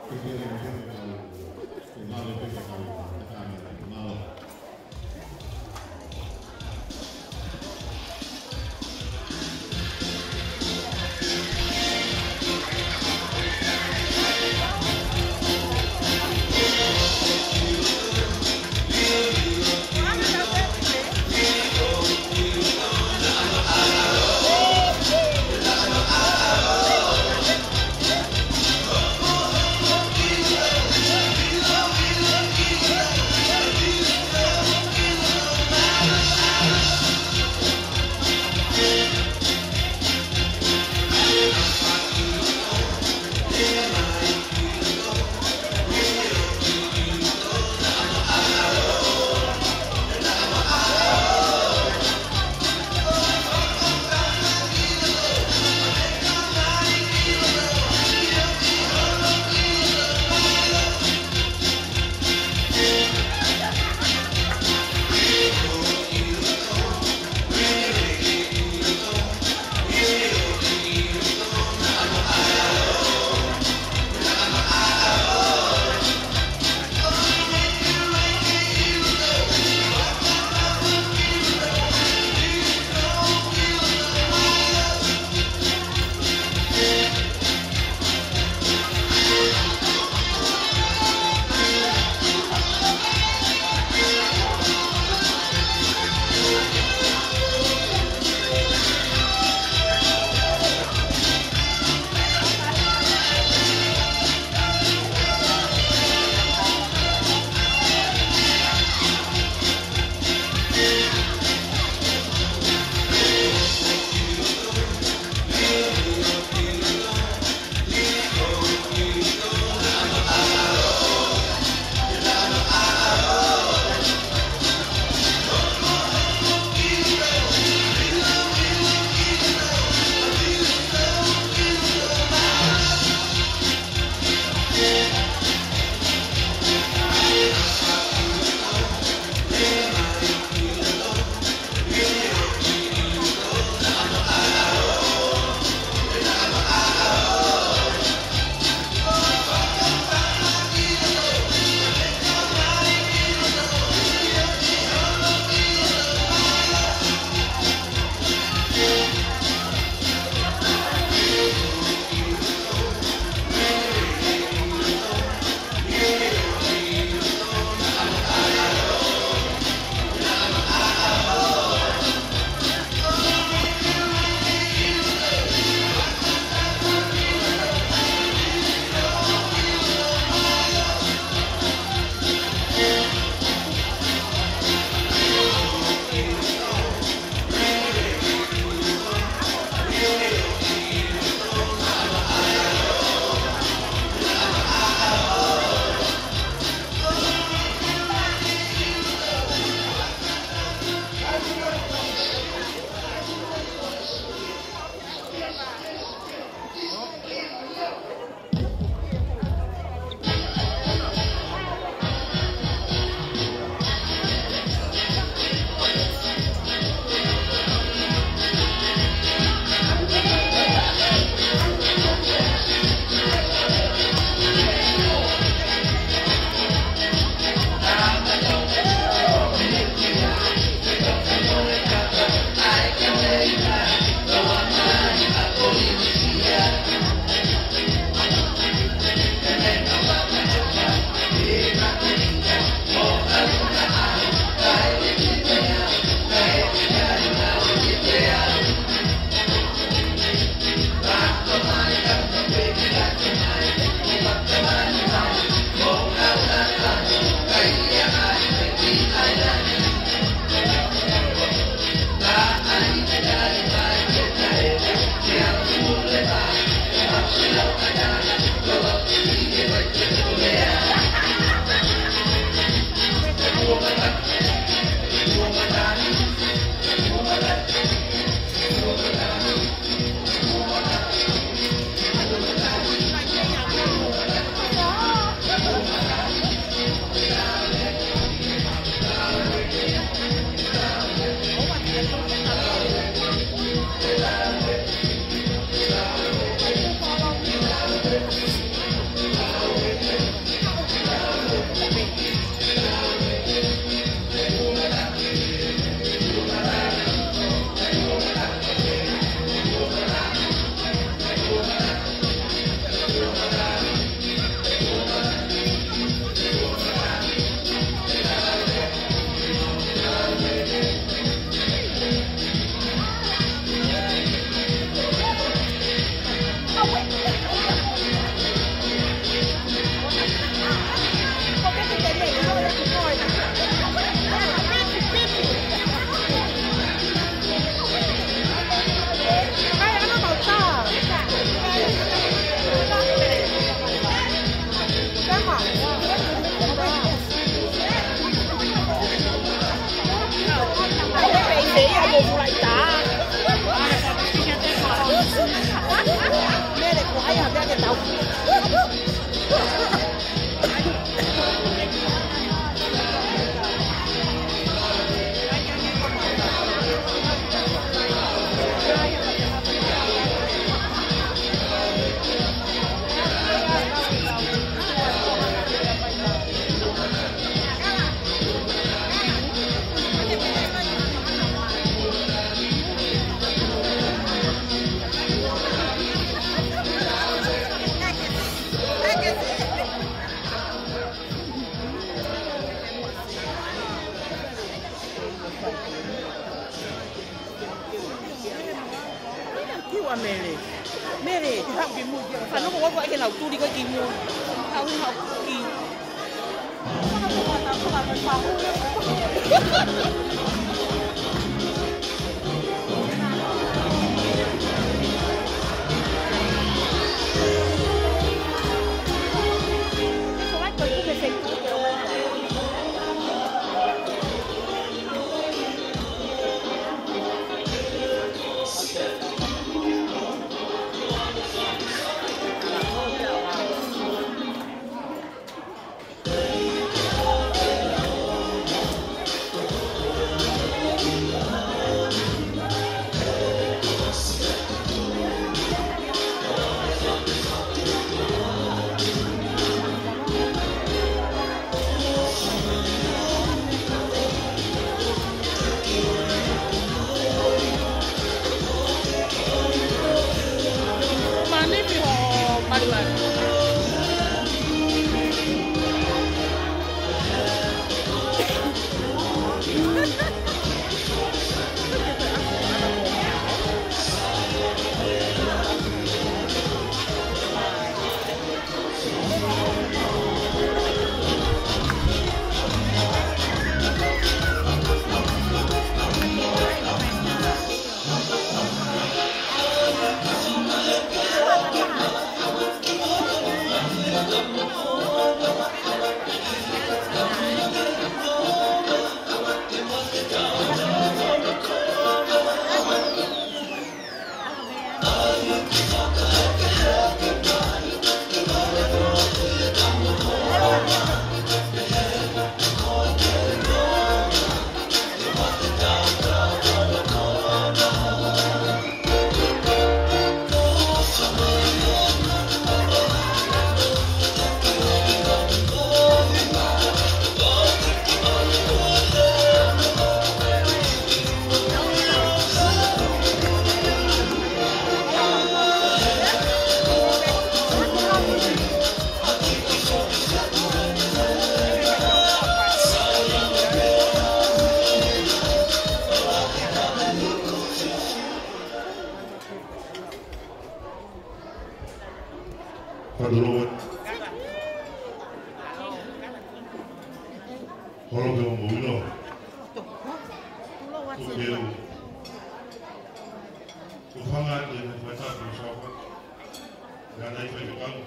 ke ke mo ke kau, ke mālō pē ke kau, ke kāne, mālō. Mele. Mele. Fanongo ua ko ē ke nau tuli ko ē ki mui. Haʻu heni haʻu ki. Father Lord. Holo ke o mo ilo. Ko ke u. Ko fanga te mo fata ko sawa. Nga nai fai ko kau.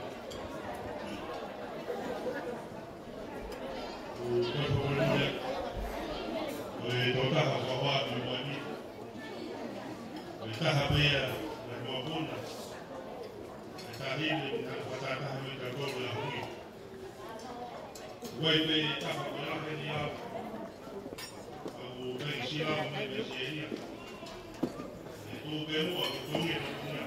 Ko ko ko ni. Ko e tō taha ko wa ni mo ni. Ko e taha pē ia na mo puna. Ko e taha ni na fata taha mo i ka ko la hui. Wai pē taha ko la he ni au. Au pē sila o me pē si e ia. E tō pē mo a ko ni e tō puna.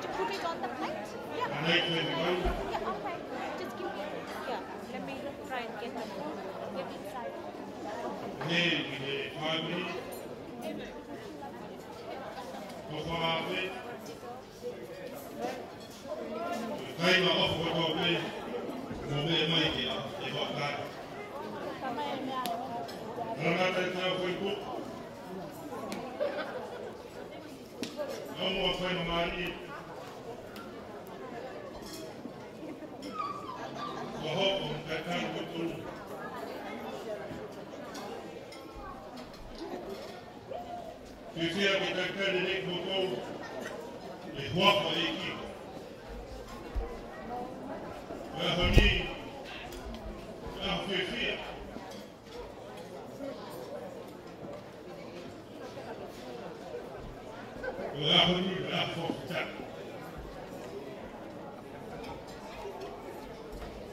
To put it on the plate? Yeah. Yeah, okay. Just give me, yeah, let me try and get the, get inside. Amen. Kāinga ʻofa kotoa pē, mou meʻa mai ki ai, ʻe fakataha. Tangata e tau Facebook. Nau mo faingamālie. Ko hoʻo kakai kotoa. Fiefia ke kakai lelei kimoutolu ʻi he huafa ʻo e ʻEiki. Ko e ʻaho ni, ko e ʻaho fiefia. Ko e ʻaho ni, ko e ʻaho fakafetaʻi.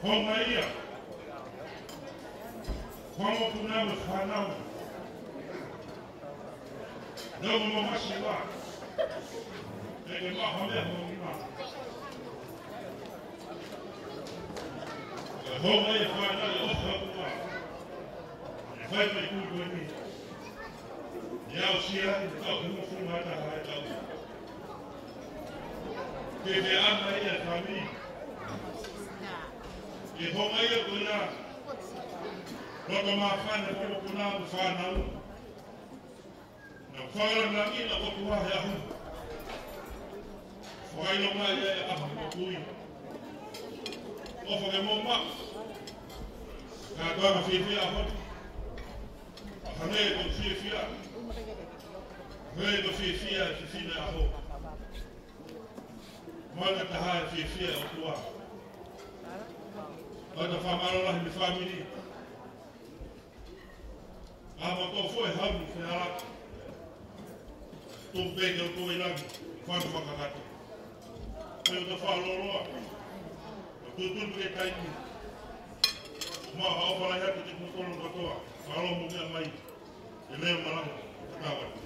Homa ia. Homa puna mo e fānau. Nau mo masiva. ʻE ke maha mea mo nima. ʻE homa ia fānau ʻo fakua. ʻE fai mai kui kui ni. ʻE au sia ni kau kumu fuma ta hai kau. Ke ke ana ia e fāmili. Ke honga ia ko ia. Loto māfana, ko e mokopuna mo e fānau. Naʻa ku fakalangilangiʻi ʻa e ʻOtua he ʻaho ni. Fakaʻilonga ia e ʻaho ko kui. ʻOfa ke mou maʻu kātoanga fiefia ʻaho ni. ʻA hangē ko e fiefia. Hangē ko e fiefia e fefine ʻaho. Mana taha e fiefia ʻa e ʻOtua. Mana fakamālō lahi mei he fāmili. ʻA mo tō foʻi hamu fehalaki. Tō pē ke tō i langi, fanu fakakata. Pea tō fakaloloa. Tō tūtū pē taimi. Mau ʻofa lahi atu ki he kolo kotoa. Mālō mo meʻa mai. E meʻa malanga. Ka tau atu.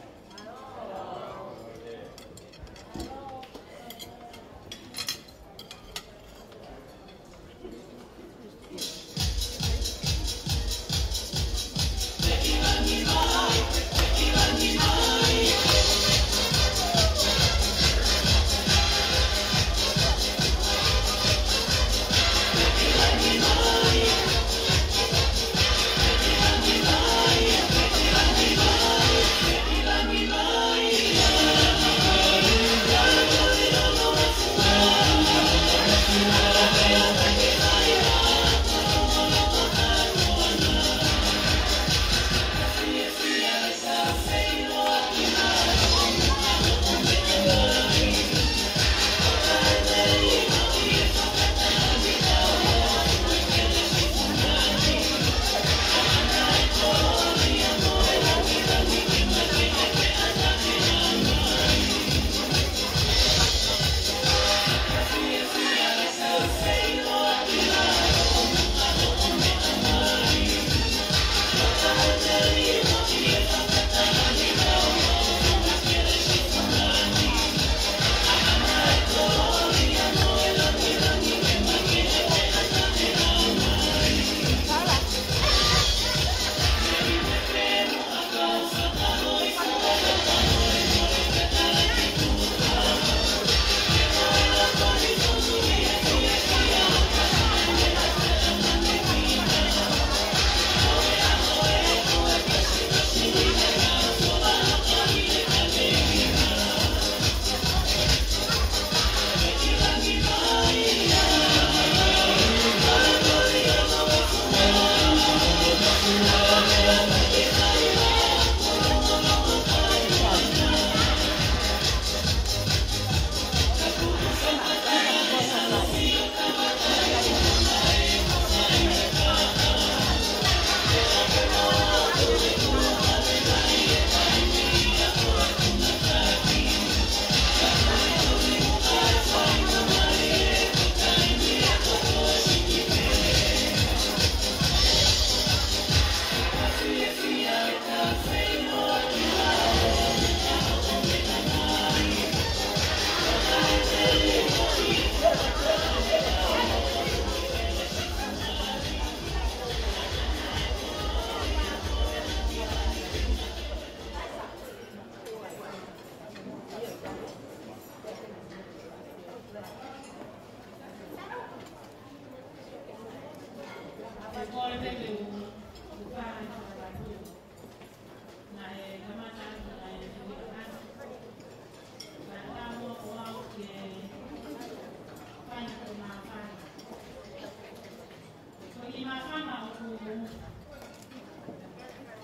Ko e kiʻi māfana ʻoku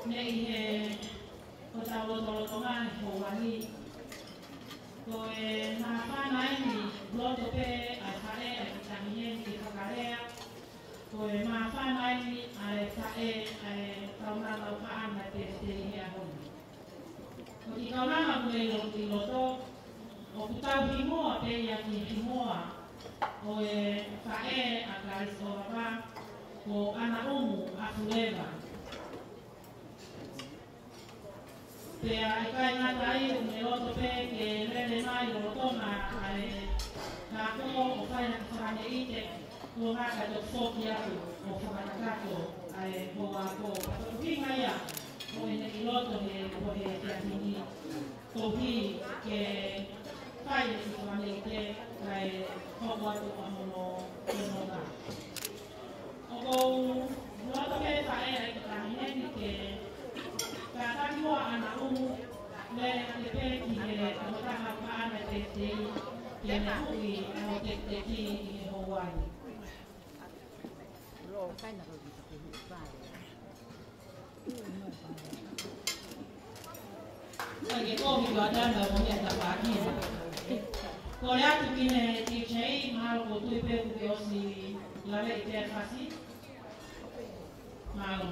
meʻa he hotau lotolotonga he houa ni. Ko e māfana eni, loto pē ʻa e faʻē ʻa e kiʻi taʻahine ke fakalea. Ko e māfana eni ʻa e faʻē ʻa e kaunanga ʻoku haʻana pē te he ʻaho ni. Ko e kiʻi kaunanga ʻoku meʻa ʻi loto, ʻoku tau hingoa pē ia ki he hingoa ʻo e faʻē ʻa Kalisi ʻOlava, ko ʻAna ʻUmu ʻa Fuleva. Pea ʻikai ngata ai, ʻoku meʻa loto pē ke lele mai ʻo lotoma ʻa e kako ʻo fai ha kiʻi fakameʻite, kuo ngata ʻa e toki foki atu ʻo fakakakato ʻa e houa ko. Pea ko e ʻuhinga ia ʻo ʻene ʻi loto he, ko he kiʻi taʻahine. Koeʻuhi ke ʻai e kiʻi fakamolemole kae hoko atu ʻa hono, hono tā. ʻOku ou loto ke fai ʻa e kiʻi taimi ni ke kātaki muʻa ʻa Naʻumu, lele atu pē ki he tokotaha ʻoku haʻana e tekiteki, ke ne huʻi ʻa e tekiteki ʻi he houa ni. Sai ke kovi ko Adana mo ia ta paki. Ko e atu ki he D J, mahalo ko tui pe kuki ʻosi lave i te fasi. Mahalo.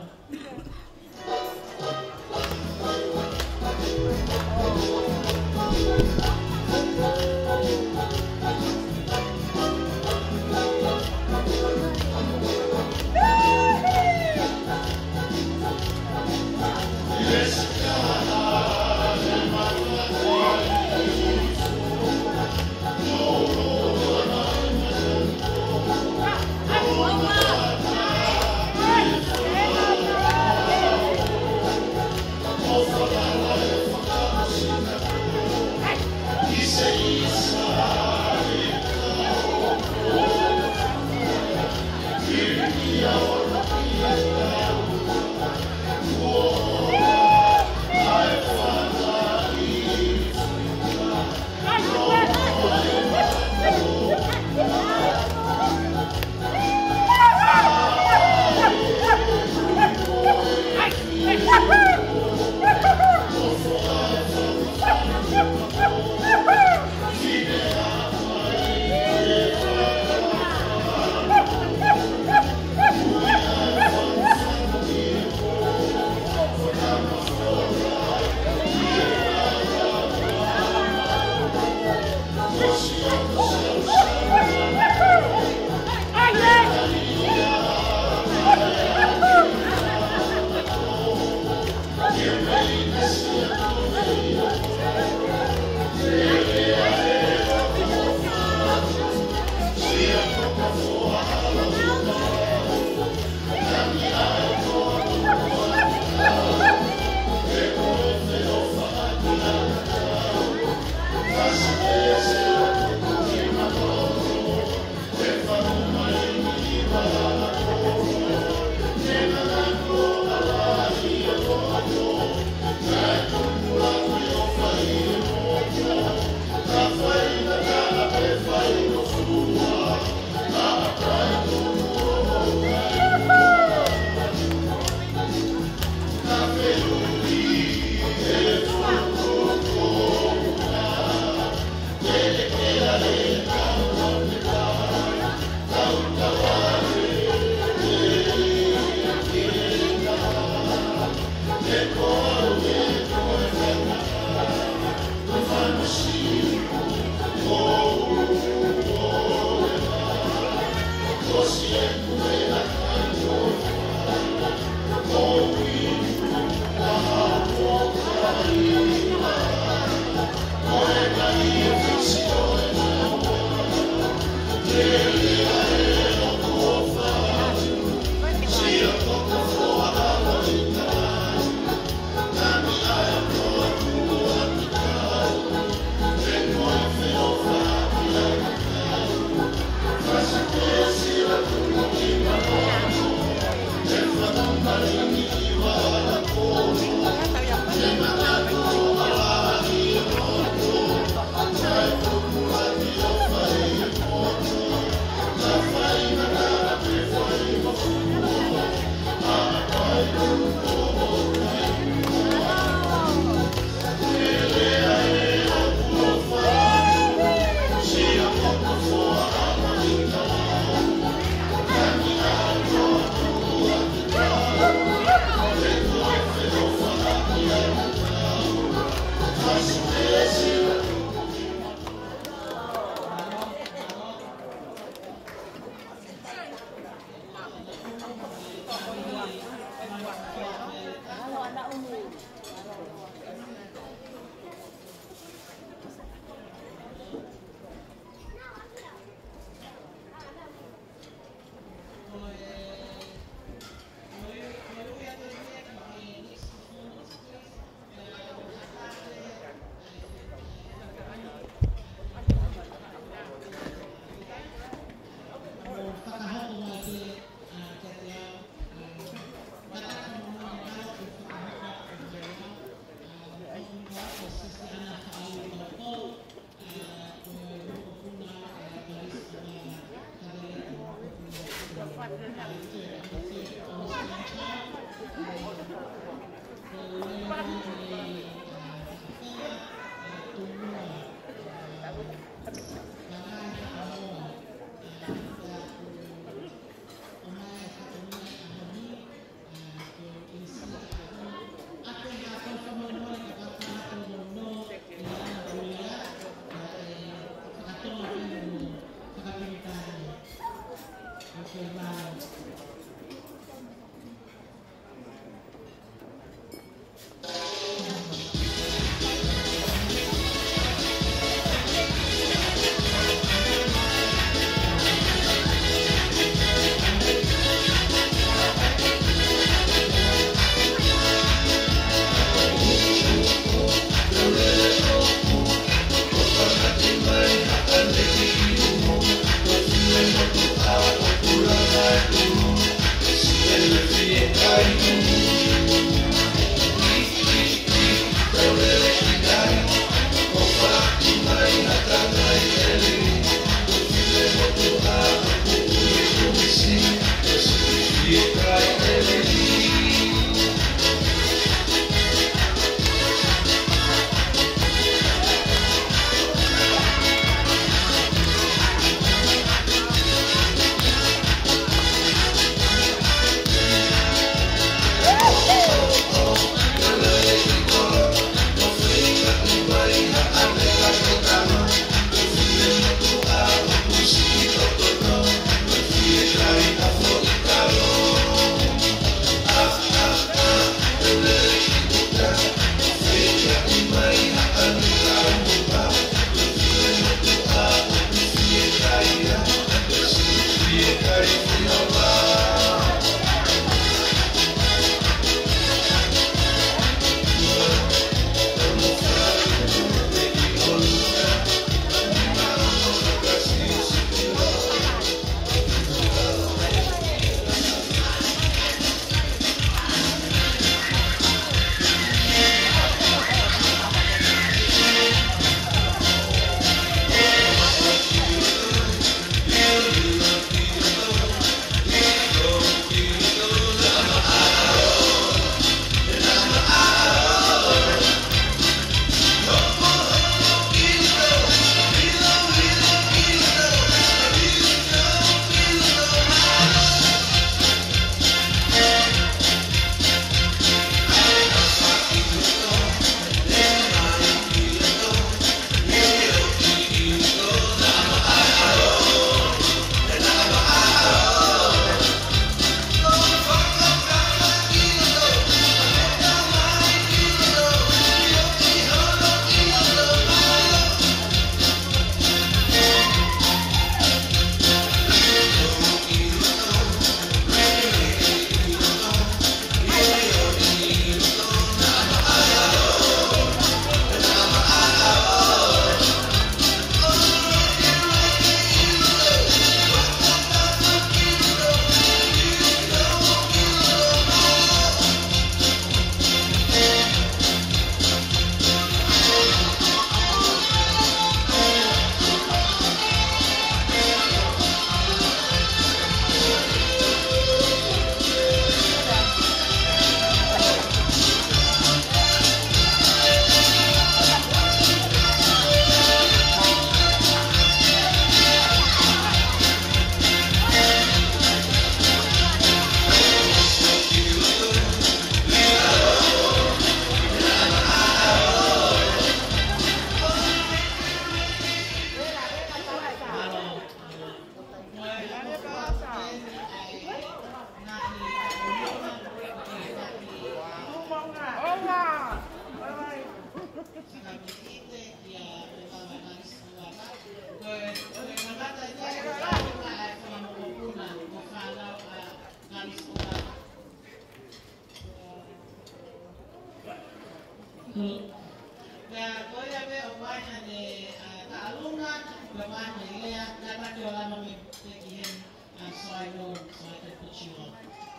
Pea ko ia pē ʻoku ʻi ai haʻane, ʻa, taʻalunga, pea ʻi ai haʻane lea, naʻe ʻikai ke u lava mai pē ki heni, ʻa, so I know, so I can put you on.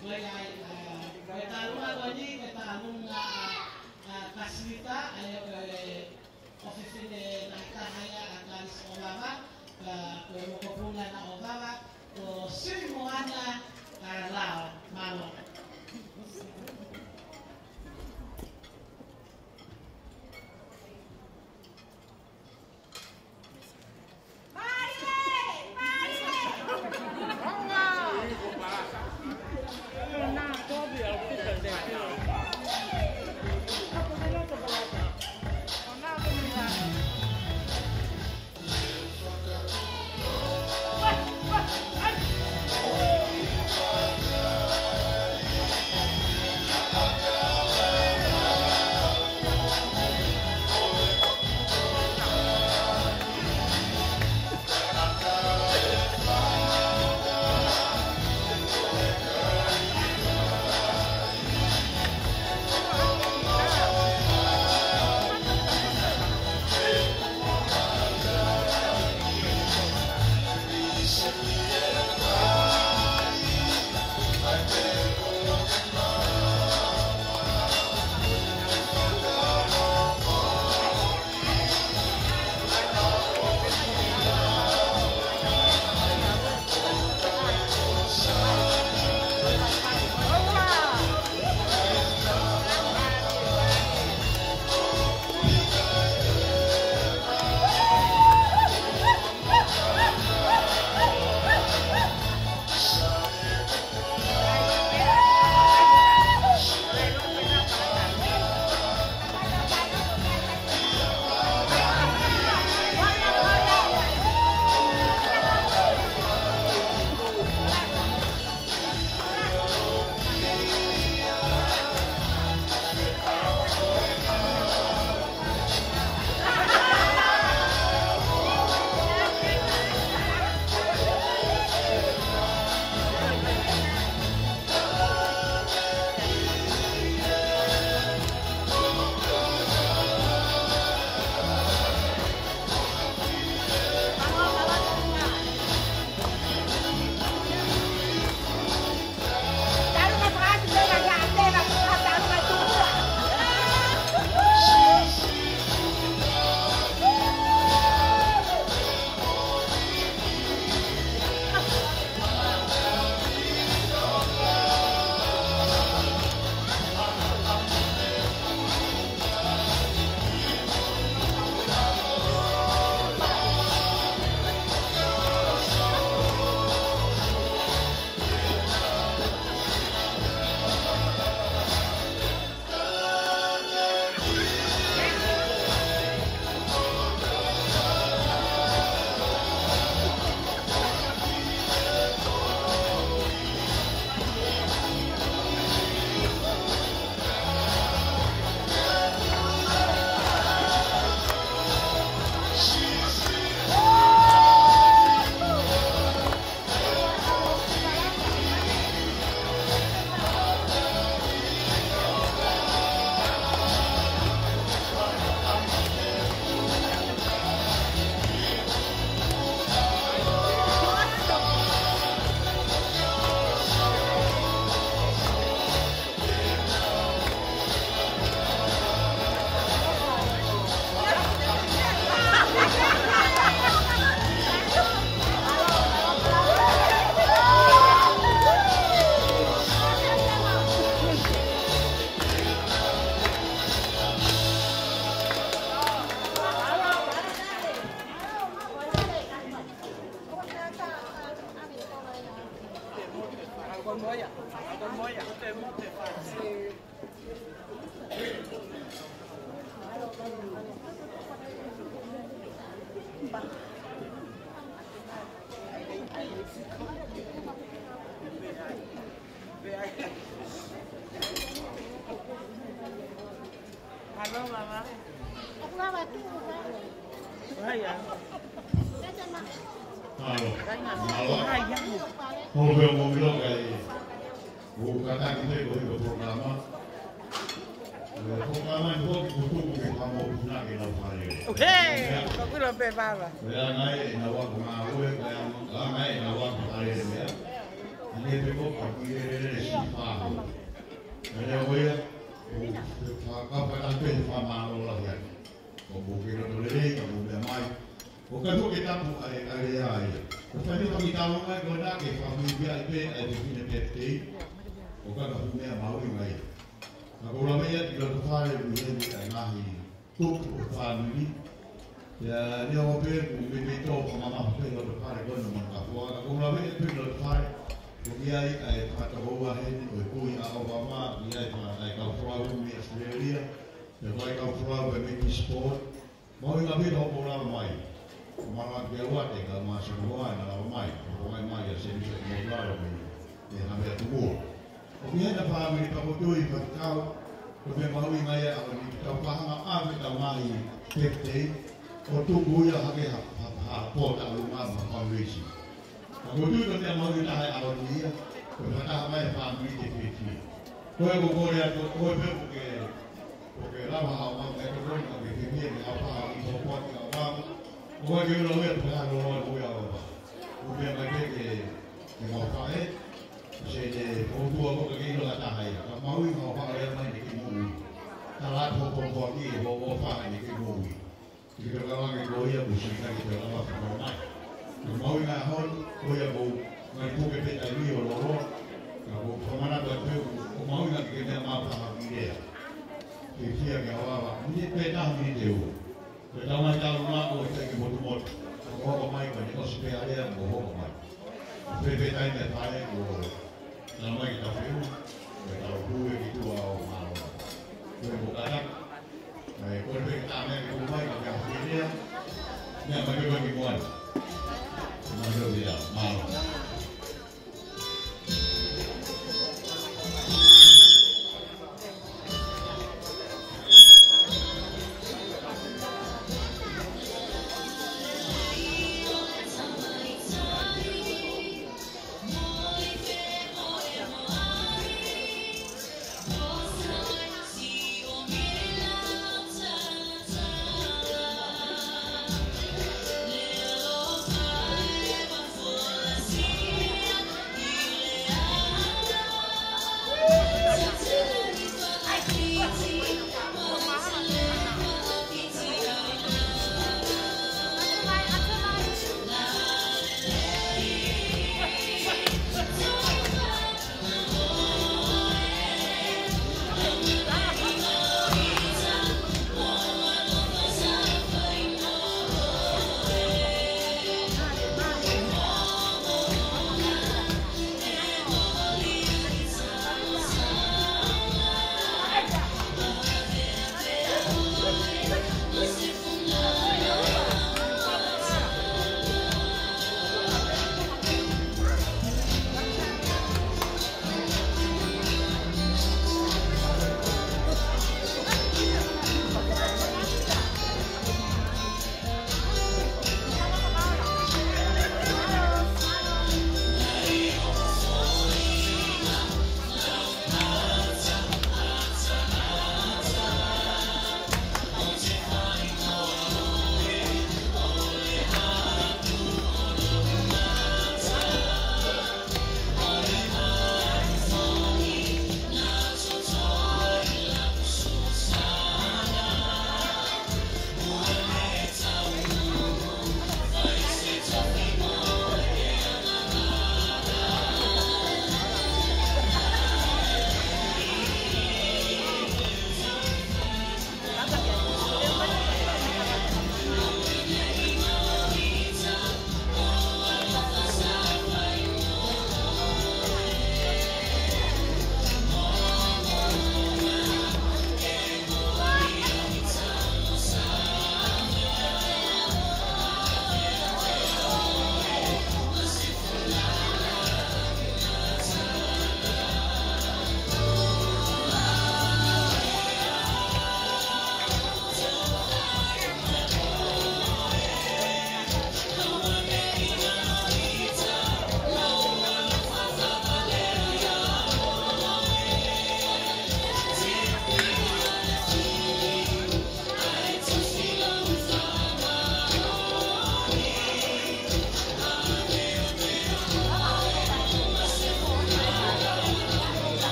Ko ia ai, ʻa, ko e taʻalunga ko eni, ko e taʻalunga, ʻa, ʻa Kasivita, ʻa ia ko e ʻofefine naʻe taha ia ʻa Kalisi ʻOvava, pea ko e mokopuna naʻa ʻOvava, ko Sui Moana Mālō, mālō. Mālō. Mālō. Mālō. Mālō. Mālō. Mālō. ʻOku kātaki pē ko e polokalama. ʻE, polokalama ni ko e kutuku ke fakamoʻoni ke nau fai. ʻOku ʻilo pē vava. Ko e anga ē ʻenau ako ngāue, ko e anga ē ʻenau ako fai e meʻa. ʻA ia pē ko e kiʻi lelelele siʻi fahu. Ko e lea ko ia, ʻoku fakapapauʻi pē fakamālō lahi atu. ʻOku ke loto lelei, ka mou meʻa mai. ʻOku ou kole ke tapu ai, ai, ai. ʻOku fai mai e kiʻi talanoa ko ena ke fakamuimui ai pē, ʻa e fefine birthday. ʻOku ʻikai ko ha meʻa mahuʻinga ia. Ka ʻoku ou lave ia ki loto fale, ʻoku ʻi heni ʻa e ngaahi tupu ʻo e fāmili. Pea neongo pē ʻoku meimei tō fakamamafa pē loto fale ko ena mo e kafo. Ka ʻoku ou lave ia pē loto fale. ʻOku ʻi ai ʻa e fakatokoua heni ʻo e kui ʻa ʻOvama, ʻi ai ʻa e kau folau mei ʻAositelēlia. Pea ko e kau folau pē mei Kingsport. Mahuʻinga pē hoʻomou lava mai. Ko e malanga ki he uate, ka ma sano hoa na lava mai. Ko e mai mai ʻa Sēmisi mo Lalo mai. ʻE hame atu mua. ʻOku ʻi heni e fāmili Pakotui, Fatikau. Ko e meʻa mahuʻinga ia ʻa e ʻaho ni ke tau fakahanga ʻa e meʻa tau ngaahi birthday. ʻO tuku ia hake ha, ha, ha pōtalunga mo e fundraising. Ka ʻoku ou tui ko e meʻa mahuʻinga taha ʻi he ʻaho ni ia, ko e fakataha mai e fāmili ke fiefia. Ko ia ʻoku ou kole atu, ko e pē ʻoku ke, ʻoku ke lava haʻo maʻu e tokoni, ka ke fiefia ke haʻu pē haʻo ʻi hopo atu ki ʻAvava. ʻOku ʻikai ke ʻilo ia pe ko e hā e loloa ʻo e ʻOvava. ʻOku pehē mai pē ke, ke mau faʻē, se te ʻoua ʻoku ke ʻilo ha taha ia. Ka mahuʻinga hoʻo faʻē mai ʻene kei moʻui. Tala atu hoʻo pōpoaki ʻi hoʻo faʻē ʻene kei moʻui. Ke ke lava ke ko ia ʻoku sika ke te lava fakamaʻu mai. Ko e mahuʻinga ʻaho ni, ko ia ʻoku ngali puke pē taimi ʻo loloa. Ka ʻoku fakamanatu atu pē ʻoku mahuʻinga ke ke meʻa mai ʻo fakahā ki lea. Ke fia ke ʻAvava, miniti pē taha miniti ʻe ua. Ko e tau mai tau ma ko e taimi motumotu. Ko hoko mai ko eni ʻosi pē ʻa lea mo hoko mai. Pē pē taimi e fale ko Tala mai ki tau feʻunga, ke tau pule ki tuʻa ʻo mālō. Ko e mokata, ʻe, ko e pē ka meʻa ke pule mai, ka ke afi lea, meʻa mai ke mai ki muʻa. Mālō ia, mālō.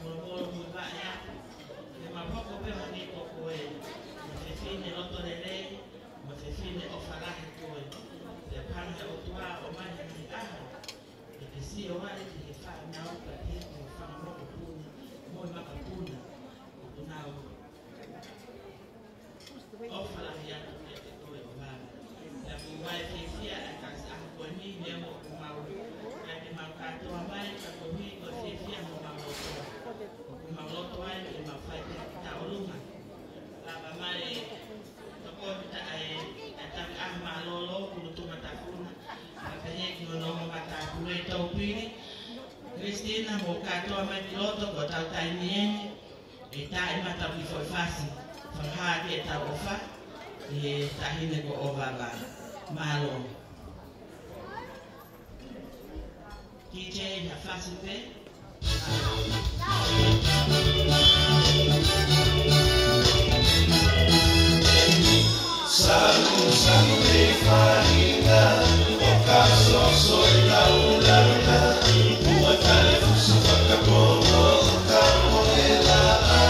Molomolo mo e vaʻe atu, ke mau hoko pē mo ni ko koe, mo e fefine loto lelei, mo e fefine ʻofa lahi koe. Pea hanga ʻe he ʻOtua ʻo ʻomai ha ngaahi ʻaho, ʻe ke sio ai ki he fānau, pea ki he fanga mokopuna mo e makapuna, ʻoku nau ʻofa lahi atu kiate koe ʻOvava. Pea ʻoku ou fiefia ʻa e kasi ʻaho ko eni, meʻa mo ʻoku mau, ʻa e ke mau kātoa mai, ka koeʻuhi ko e fiefia mo mau loto. ʻOku mau loto ai ke mau fai pē ki taʻolunga. Lava mai, tokoni ta ai, ʻa e taki ʻaho mālōlō, kulutu matapuna. Ka pehē ki hono ongo matāpule Taupili. Christina, mo kātoa mai ki loto, ko ʻetau taimi eni. ʻE tā e mata ki foʻi fasi, fakahā ke tau ʻofa, ʻi he taʻahine ko ʻOvava. Mālō. DJ ha fasi pē. Samu, samu e faʻahinga, ʻo ka soso e taulanga, ua tale fusu fakapono, ʻo ka mohe laʻa.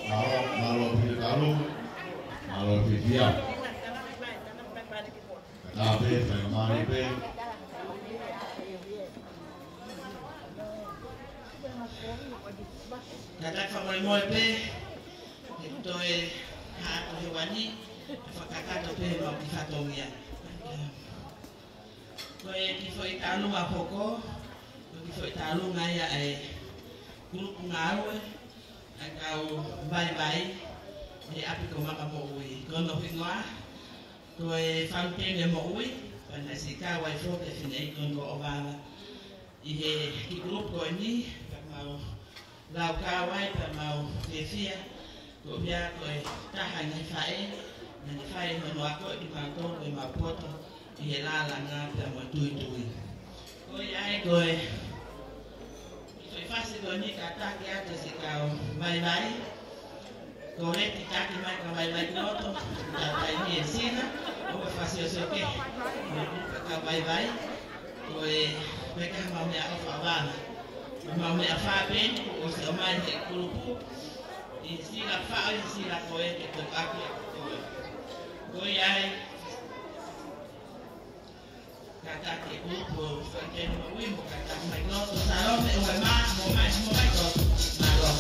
Mālō, mālō pili kalu, mālō pili kia. Kātaki pē, faingamālie pē. Kātaki fakamolemole pē, he toe haʻu he uani, fakakakato pē mau kiʻi fatongia. Ko e kiʻi foʻi taʻalunga hoko, ko e kiʻi foʻi taʻalunga ia ʻa e kulupu ngāue, ʻa e kau vaivai, he ʻapi ko Makamoʻui. Ko hono hingoa, ko e Fauniteni ʻo e Moʻui, pea naʻe siʻi kau ai foki e fineʻeiki ko eni ko ʻOvava. ʻI he kiʻi kulupu ko eni, pea mau laukau ai, pea mau fiefia, koeʻuhi ko e taha e ngaahi faʻē, naʻa ne fai hono akoʻi kimautolu ko e mau poto, ʻi he lālanga pea mo e tuitui. Ko ia ai ko e, ʻi he fasi ko eni kātaki atu siʻi kau vaivai, ko e leti taki mai ka vaivai ki loto, ka taimi e sina, ʻo e fasi ʻo soke, mo e kulupu kau vaivai, ko e, ko e kaha mau meʻaʻofa vana. Mau meʻafā pē eni, ʻosi ʻomai he kulupu, ʻi he sila faʻo, ʻi he sila ko ē ke tau aku e koe. Ko ia ai, kātaki e kulupu, Fauniteni ʻo e Moʻui mo kātaki mai ki loto, salome, ʻoua ʻe mā, mo mai, mo mai ki loto, mālō.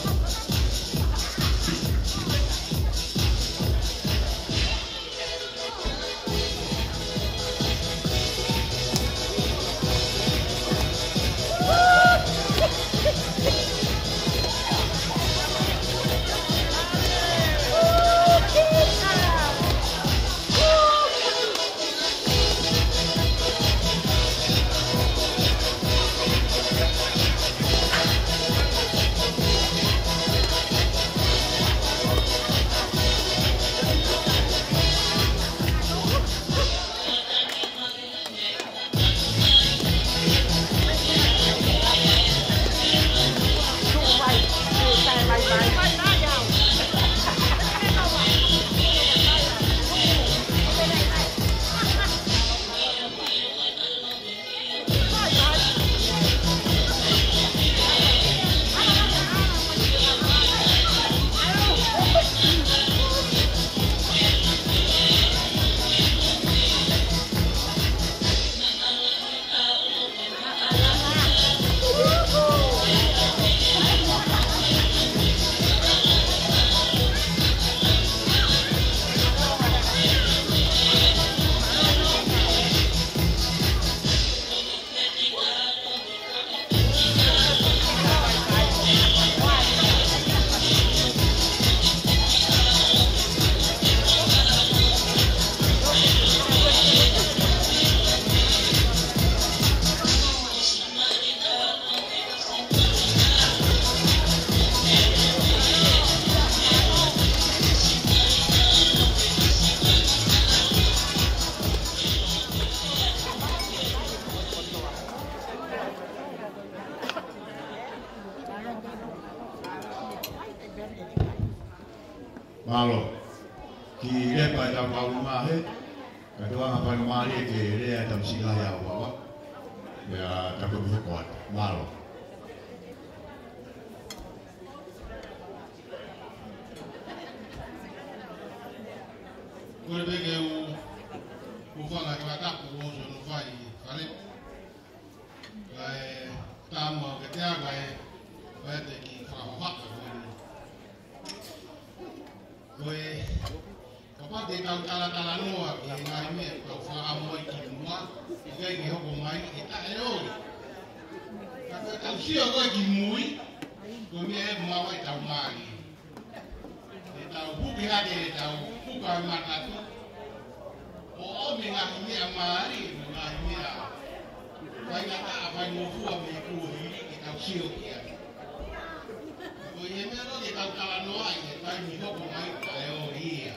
Mālō. Ki lepa e tau pau mā he. Ka tuanga faingamālie ke lea e tamasiʻi lahi ʻa Vava. Pea ta ko mi hoko atu. Mālō. Ko e peke u, u fanga tuatapu o so no fai fale. Kae tama ke te aga e, kae te ki fakahohaka ko eni. Ko e, kapau te tau talatalanoa ki he ngaahi meʻa ʻoku tau fakaʻamu ai ki muʻa, ʻikai ke hoko mai, ʻe taʻeʻoua. Ka ko e tau sio ko ē ki mui, ko e meʻa ʻe maʻu ai ʻetau mali. ʻE tau puke hake, ʻe tau puka e matatu. ʻO ʻomi ngaahi meʻa mālie, mo e ngaahi meʻa faingataʻa, faingofua mei he kuohili ke tau sio ki ai. Ko e meʻa lō ke tau talanoa ai, he taimi hoko mai, taʻeʻoua ia.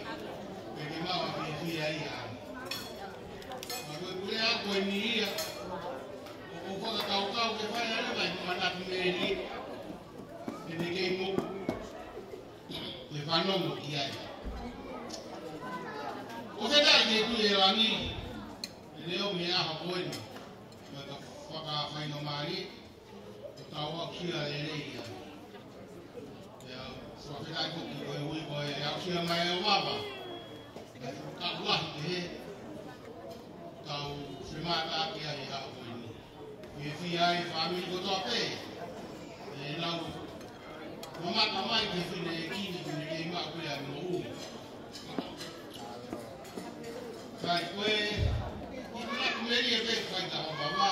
Ke ke maʻu ʻa e fiefia ia. Ka ko e pule ʻa ko eni ia. ʻOku ou fakakaukau ke fai ʻa e vai manatu meli. Ke ne kei mo. Ke fanongo ki ai. ʻOku ou fakafetaʻi ki he Tuʻi ʻi langi. Ke ne ʻomi e ʻaho ko eni. Mo e ka fakafaingamālie. Ko e tau aʻusia lelei ia. Pea fakafetaʻi foki koeʻuhi ko e aʻusia mai ʻo Vava. Ka ua he tau semata ki ai ʻa ko eni. Fiefia ai e fāmili kotoa pē. ʻE nau mamata mai ki he fineʻeiki ni, fineʻeiki maʻu pē ʻa e moʻui. Sai ko e, ʻi he meʻa ko eni ʻe pē fai ta ʻo Vava.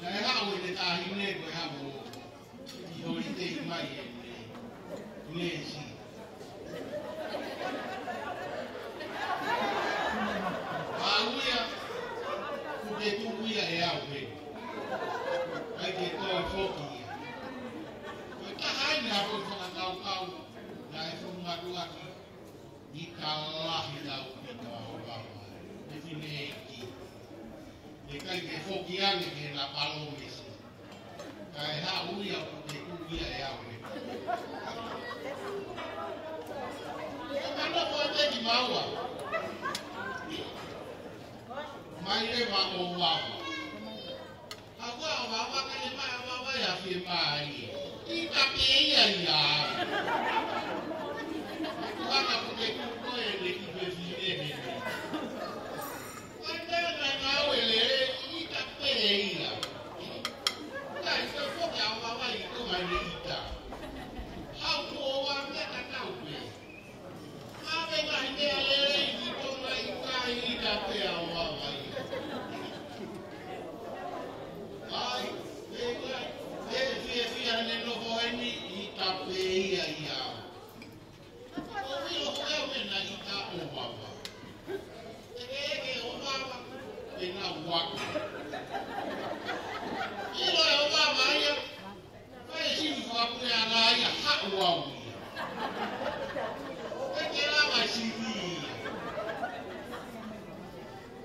Naʻe haʻu ʻene taʻahine ko e haʻu ʻi holitei mai ʻene neesi. Haʻu ia, kuo te tuʻu ia ʻe au he. ʻIkai ke toe foki ia. Ko e taha eni ha foʻi fakakaukau, naʻe foʻi matuʻaki. ʻIkai lahi lau pita ʻo Vava. ʻE fineʻeiki. ʻE ʻikai ke foki ange ke na palōmesi. Kae haʻu ia kuo te tuʻu ia ʻe au he. Ko e mano ko e teki maua. Mai leva ʻo Vava. ʻA ua ʻo Vava ka le mai ʻo Vava ia fie mai. ʻIta pē ia ia. Tuanga ko ke kuko e le ki pe fie he. Kata na ngāue lelei, ʻita pē ia. Kai ko ko ke ʻo Vava i ko mai le ʻita. Hau ko ʻo Vava me ka tau pē. Ave ngaahi meʻa lelei ki Tonga ʻikai ʻita pē ʻa Vava ia. ʻAi, ʻe, ʻe, ʻe fiefia ne nofo heni ʻita pē ia ia. ʻO ʻilo ko e au me na ʻita ʻo Vava. ʻE, ʻe, ʻe ʻo Vava, ʻe na uaka. ʻIlo ʻe ʻo Vava ia, Fai e sivi fakapuleʻanga ia haʻu au ia. ʻE ke lava e sivi ia.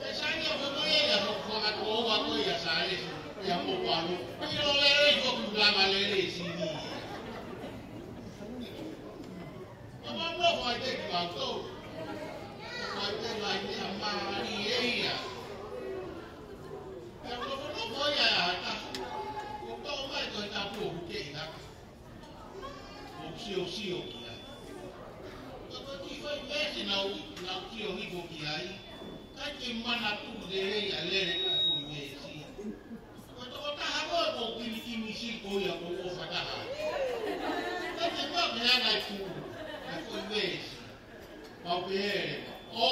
ʻE sai ia ko e ia ko e fakatoa ko ia Sālesi ia mo Palu. ʻIlo lelei ko e lava lelei sivi ia. Ka ma nofo ai te ki mautolu. Nofo ai te lai te a mali e ia. Pea ko nofo nofo ia ʻa e taha. Ko tau mai ko e tapu o huke i haka. Ko sio sio ki ai. Ka ko ki fai mesi nau, nau sio hifo ki ai. Kai ke mana tu de lei a lele ka ko mesi. Ko e tokotaha ko e ko kilikimi si ko ia ko ʻofa taha. Ka te ma pe ana e tu. Ka ko e vesi. Mau pe hele. ʻO.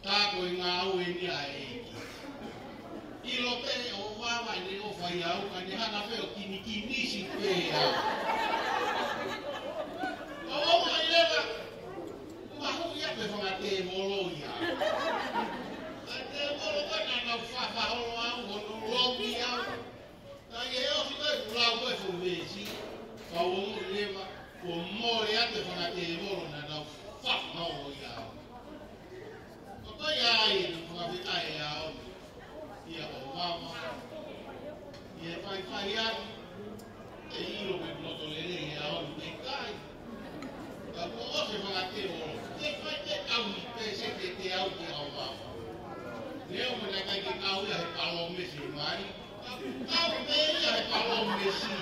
Ta ko e ngāue ni ʻa e ʻEiki. ʻIlo pe ʻo Vava ne ʻofa ia au ka ne hanga pe ʻo kilikimi si pe au. ʻO ʻo mai leva. Mahuʻi ia pe fanga tēvolo ia. Ka tēvolo ka na nau fafaholo au, hono lomi au. Ka ʻi he ʻosi ko e kulau ko e fuʻu veesi, ka ʻo leva, kuo mole atu e fanga tēvolo na nau fafaholo ia au. Ka ko ia ai, na fakafetaʻi au. Ia ʻo Vava. Ia faifai ai. ʻE ʻilo pe loto le Ai, ka kau pē ia he palōmesi.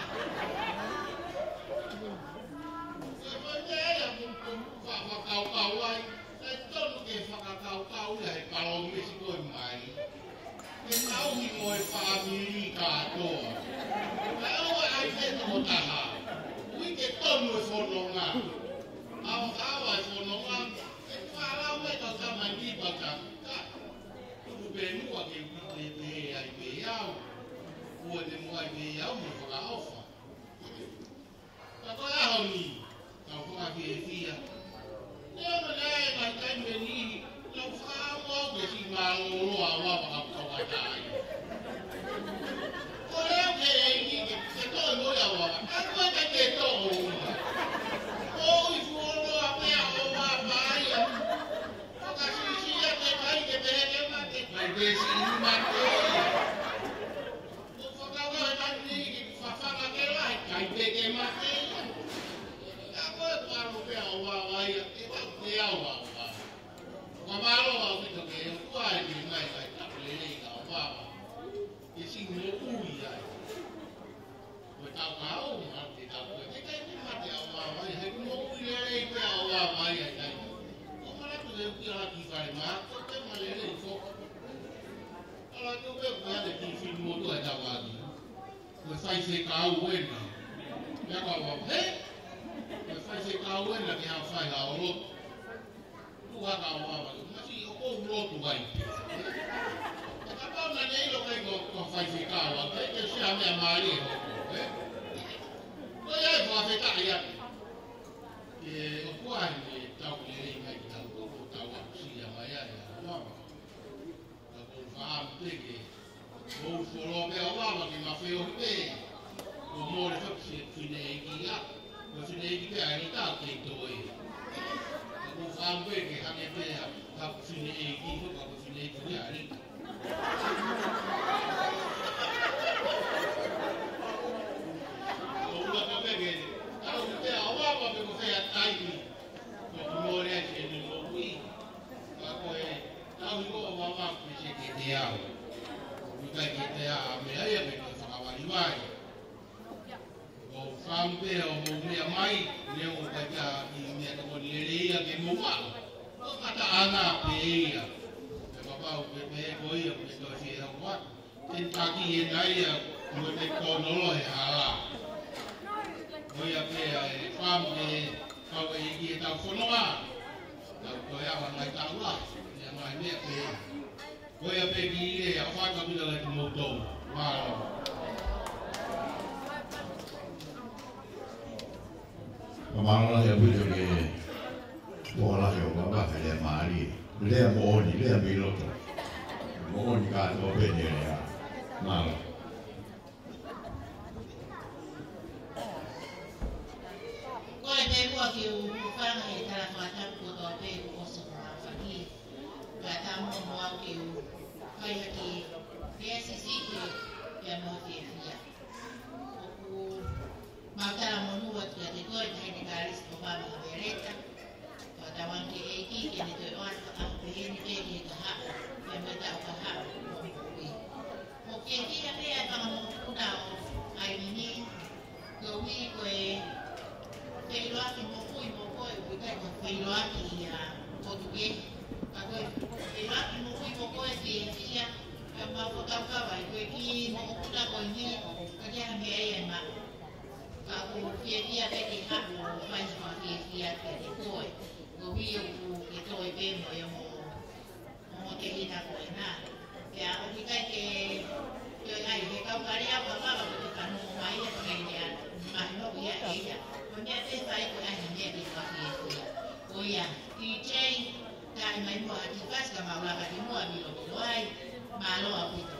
Ko e meʻa ia ʻoku ou fa-, fakakaukau ai, ʻoku totonu ke fakakaukau ia he palōmesi ko ē mai. Ke tauhi mo e fāmili kātoa. Kae ʻoua ʻe ʻai pē toko taha. Ui ke tonu e fononga. ʻAo, ʻaoʻao e fononga. Ke falau mai kau tama ni paka. Ka tuku pē muʻa ke ui pē pē ai pē au. Ua ne mo ai pē au mo fakaʻofa. Ka ko e ʻaho ni, kau fakafiefia. Neongo naʻe ʻi ai e ngaahi taimi ʻe niʻihi, naʻa ku fakaʻamu au ke siʻi mālōlō ʻa Vava ka u kau ʻatā ai. Ko e lea ʻa e ʻEiki ke, ke toʻo mo ia ʻa Vava, ka ko e ʻikai ke toʻo ia. ʻOi fuoloa pea ʻo Vava ia. Fakasiʻisiʻi ʻa e kai ke pehē ke mate, kai ke siʻi mate ia. ʻOku fakakaukau he taimi ni ke fafanga ke lahi, kai pē ke mate ia. Ka ko e palo pea ʻo Vava ia, ke tau pea ʻo Vava. Fakamālō ʻaupito ki he ʻOtua ʻi he ngaahi tapu lelei ʻa Vava. Ke siʻi moʻui ai. Ko e tau kau, ma te tau ko e, ke kai ke mate ʻa Vava ia, he moʻui lelei pea ʻo Vava ia, kai. Ko mana tu he uki ala ki fale ma, ko te ma lelei foki. Ala tu pē ko ane ki fini motu ai tau agi. Ko e faifekau ena. Ia ka ua, he? Ko e faifekau ena ke ha fai ha olo. Tu ha ka ua, ua, ma si o ko lotu ai. Ka pau na nei lo kai ko, ko faifekau, ke, ke si a mea mali e hoko, he? Ko ia e fakafetaʻi ia. Ke o kua ni tau lelei mai ki tau, ko tau a si a mai ai, ua. Ka ko faamu pē ke, ko fuoloa pea ʻo Vava ke ma feohi pē. Ko mole fak si fineʻeiki ia. Ko fineʻeiki pē ʻa Rita ke toe. Ka ko faamu pē ke hake pē ʻa, ka ko fineʻeiki, ko ka ko fineʻeiki ia ʻa Rita. Ko ula ka pē ke, tau pē ʻa Vava pē ko fea taimi. Ko mole ai ke ne moʻui. Ka ko e tau i ko ʻa Vava ke se ke te au. ʻIkai ke te a mea ia ke te fakavaliwai. Ko faamu pē ʻo mou meʻa mai, ne o kai ka i meʻa tokoni lelei ia ke mou maʻu. Ko kata ana pē ia. Ke papau ke pē ko ia ke toe fie hau atu. Kentucky ena ia, mo e McDonald he hala. Ko ia pē ʻa e faamu ke kau e ʻEiki he tau fononga. Tau ko e awa mai tau la, ia mai meʻa pē. Ko ia pē ki he ʻofa atu ʻaupito kiate kimoutolu. Mālō. Mālō lahi ʻaupito ki he pola he ʻofa atu he lea mālie. Lea moʻoni, lea mei loto. Moʻoni kātoa pē ne lea. Mālō. Ko e pē muʻa ke u hūfanga he tala fakatapu kotoa pē kuo ʻosi hono aofaki. Ka tā muʻa mo au ke u fai ha kiʻi lea siʻisiʻi pē ia mo ha fiefia. ʻOku mau talamonū atu kiate koe, Taʻahine Kalisi Tokama Haveleta. Fakatauange ki he ʻEiki ke ne toe ʻoatu ha ʻaho pehē ni pē ki he kahaʻu, pea mo e taʻu kahaʻu ʻo hoʻo moʻui. ʻOku fiefia pē ʻa e fanga mokopuna ʻo ʻAilini, koeʻuhi ko e feʻiloaki moʻui mo koe, ʻoku ʻikai ko e feʻiloaki ia ʻo tuke. Ka ko e feʻiloaki moʻui mo koe fiefia, ka mau fakakaukau ai ko e kiʻi mokopuna ko eni, ka ke hanga ai ʻe ma. Ka ʻoku fiefia pē ke haʻu ʻo fai ha fiefia kiate koe. Koeʻuhi ʻoku ke toe pē mo e ongo, ongo tehina ko ena. Pea ʻoku ʻikai ke, ke ʻai he kau kale au ka Vava ko e fanongo mai ia, ka ʻikai ke ʻai mahino ia ʻe ia. Ko e meʻa pē fai ko e ʻai ha meʻa ke fakafiefia. Ko ia, DJ, taʻi mai muʻa ha kiʻi fasi ka mau lava ki muʻa milomilo ai. Mālō ʻaupito.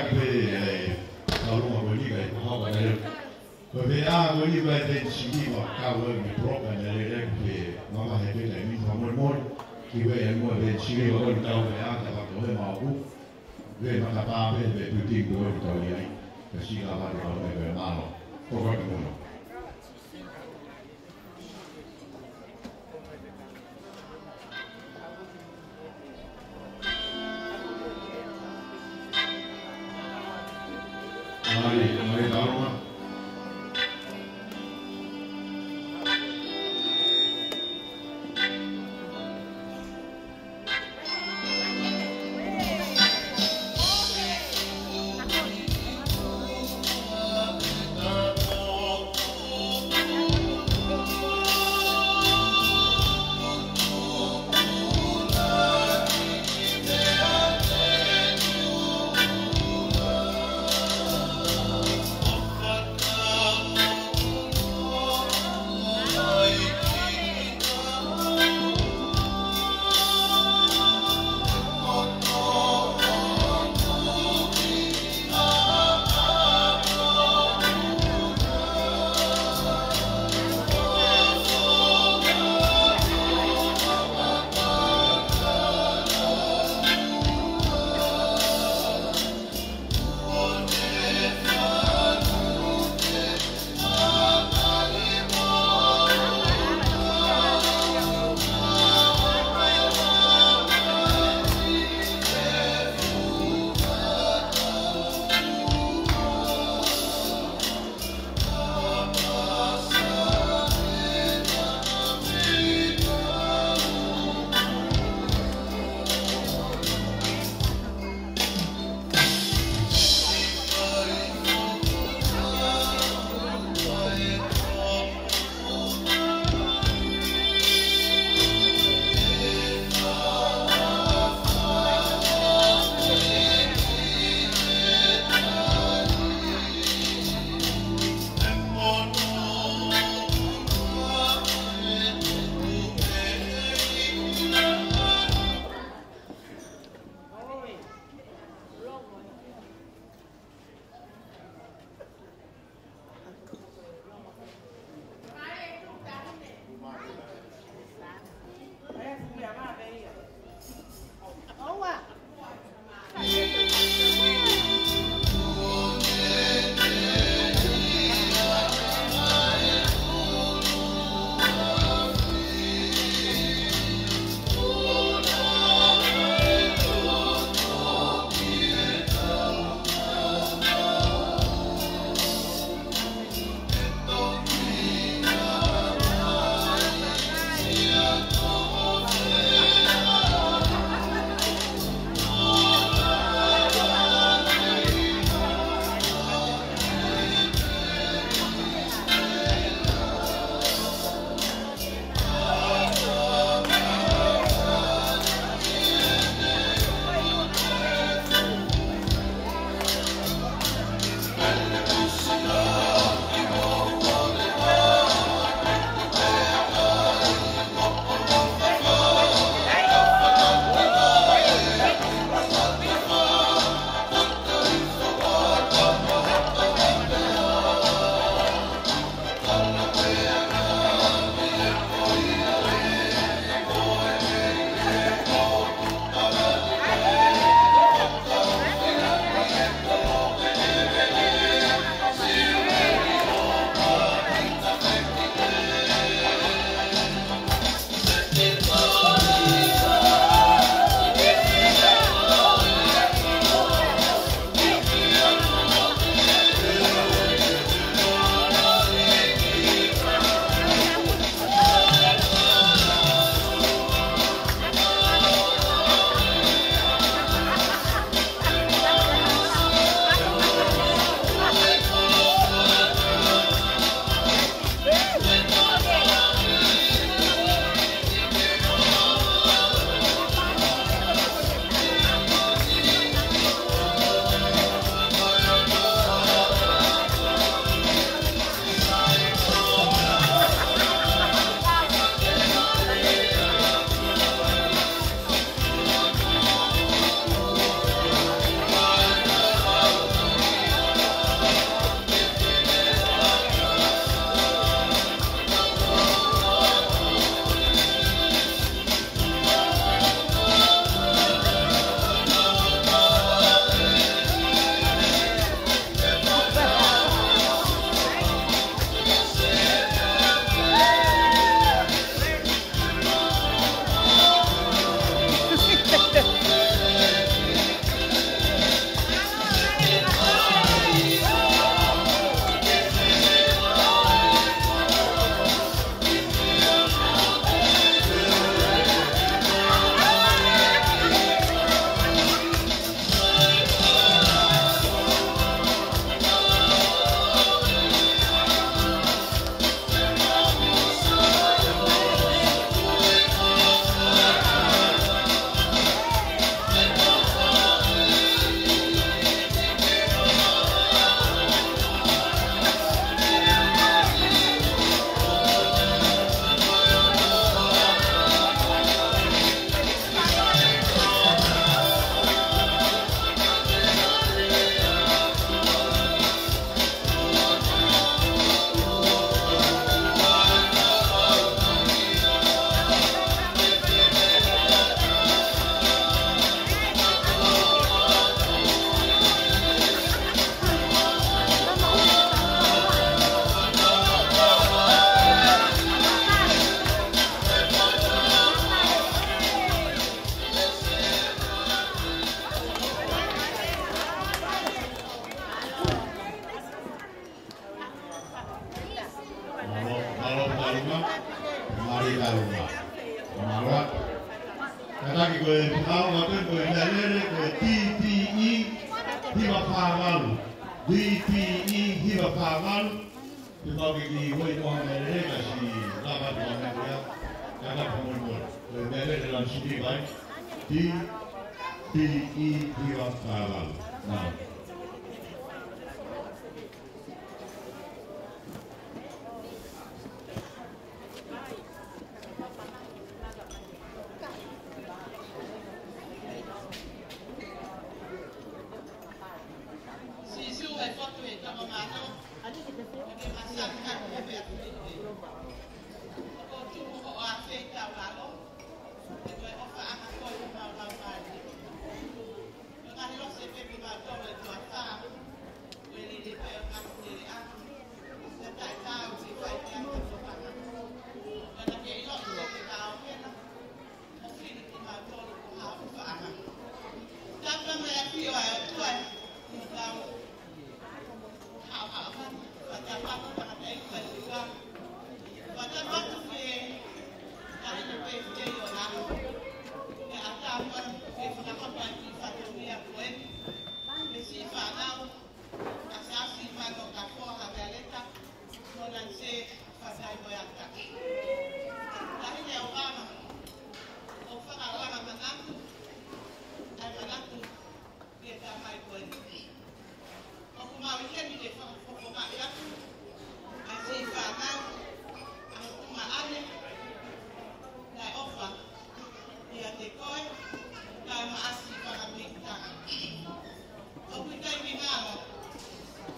Pea, ʻe, tau longo ko eni ka e hau ka leo. Ko e pea ko eni ko e teni siliva kau ai mei Broka na lele pe mavahe pē ka e mini fakamolemole. Ki he ʻai mo e teni siliva ko eni kau pea ka pako he mau ku. Pea makapā pē pē puting ko e tau ia ai. Ka sila vale kau pē pē malo. Ko ka ki muno. Mari, mari, tauruma. Mālō, mālō, mālō, mālō. Mālō, mālō. Kātaki ko e pau, ko e meʻalele, ko e D P E, hiva fā valu. D P E, hiva fā valu. Te mau ke ki hoi ko ha meʻalele, ka si lava ko ha meʻalele, ka ka pa mo mo. Ko e meʻalele lan si ki vai. D P E, hiva fā valu. Mālō. Sīsū e fotu ʻi he tama mānava, ʻo ke masani atu he meʻa filipe. ʻOku tuku hoʻo ʻafeʻi taulalo, ʻe ko e ʻofaʻanga koe ʻo mau lau mai. Ko e ngaahi lose pē kimautolu ʻe tuʻa fā, ko e lili pē ʻo ngaahi lele atu. Ka taʻetaau ke fai ki ai ha tokanga. Ka naʻa ke ʻilo ʻe ke vao pena, ʻo fili kimautolu ko ha ʻofaʻanga. Tapa mai ʻa e ʻafio ʻa e ʻOtua ʻi hotau haʻohaʻo mani, fakatapu atu tangataʻeiki ʻa e ʻOtua. Fakatapu atu ki he taʻahine pēsitei ʻo e ʻaho. Ke ʻatā mai ke fakahoko ʻa e kiʻi fatongia ko eni. Mei siʻi fānau, ʻa Siaosi Mano Kafoa Havealeta, mo Nanse Fatai Moeata. Taʻahine ʻObama, ʻoku fakalanga manatu, ʻa e manatu ki he tamai ko eni. ʻOku mau ʻi heni ke fakafofongaʻi atu ʻa e siʻi fānau, ʻa e tuongaʻane naʻe ʻofa ʻiate koe, kae ʻumaʻā siʻi fanga mīkitanga. ʻOku ʻikai ke ngalo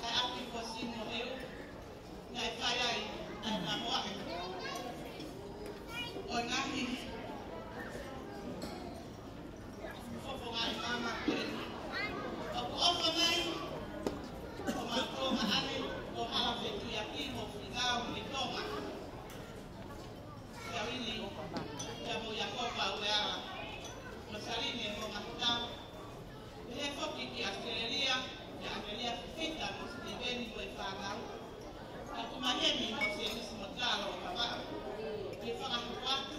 ʻa e ʻapi ko Simo Heu, naʻe fai ai ʻa e ngalo ʻa e ʻo e ngaahi fofongaʻi maama ko eni. ʻOku ʻofa mai homau tuongaʻane ko Hala Fetuiaki mo Fingao mei Tonga. Kia Vini, kia Moʻuiako Paueala, mo Saline mo Mahuta. Pehē foki ki ʻAositelēlia, kia ʻAmelia Fifita mo Sitiveni mo e fānau. Ka ʻoku maheni mo Semisi mo Talo ʻo Vavaʻu. Ke fakahoko atu,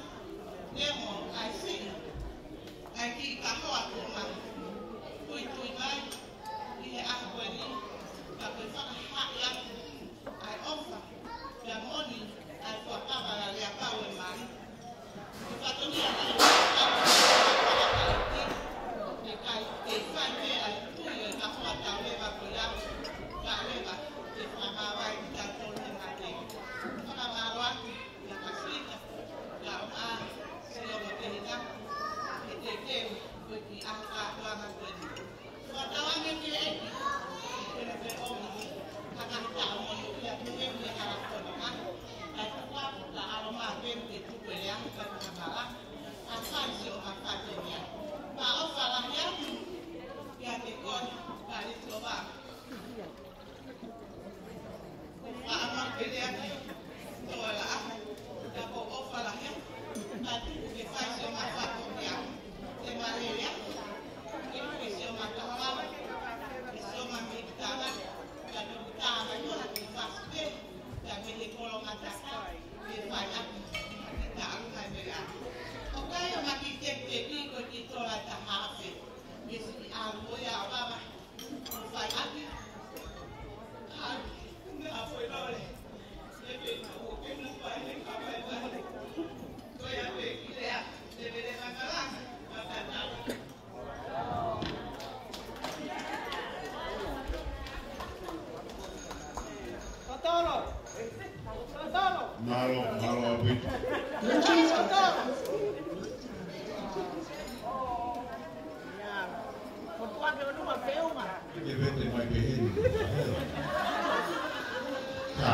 Nemo, ʻa e siʻi, ʻa e kiʻi kahoa kuo ma tuitui mai ʻi he ʻaho ko eni, ka ko e fakahaaʻi atu ʻa e ʻofa, pea moʻoni ʻa e fuakava ʻa e lea pau ʻo e mali. Ko e fatongia naʻe fakahaaʻi ʻe he ʻEiki, ʻe ʻikai ke fai pē ʻa e tui ʻo e kahoa tauleva ko ia, kae ʻoua leva ke fakamāvae kitautolu he mate. Fakamālō atu kia Pasifika, kae ʻumaʻā Silo mo Tehina, he teuteu ko e kiʻi ʻaho kātoanga ko eni. Fakatauange ki he ʻEiki, ke ne feʻunga, hangata o mono ia, ke ne hala kona, kae tuku atu ka ʻalomā pē ke tuku e leanga ka ka mala, ʻa fai siʻo mafate ia. Pea ʻofa lahi atu kiate koe, Kalisitova. Faʻa mau pele atu, tō ala ʻaho, ka ko e ʻofa lahi atu, ka tuku ke fai siʻo mafate ia, ke malele atu, ke tuku siʻo makahala, ke siʻo mamikitanga, ka tuku tā mai ʻo haki fasi pē, ka mei he kolo ngata, ke fai atu, ke tā ʻalu mai mei ʻaho. ʻOku ʻi ai ʻa e maki tekiteki ko e kiʻi tola ʻe taha afe, ke siʻi ʻalu ʻo ia ʻo vava, Mālō, mālō ʻaupito. Ke vete mai pehē ni. Ka.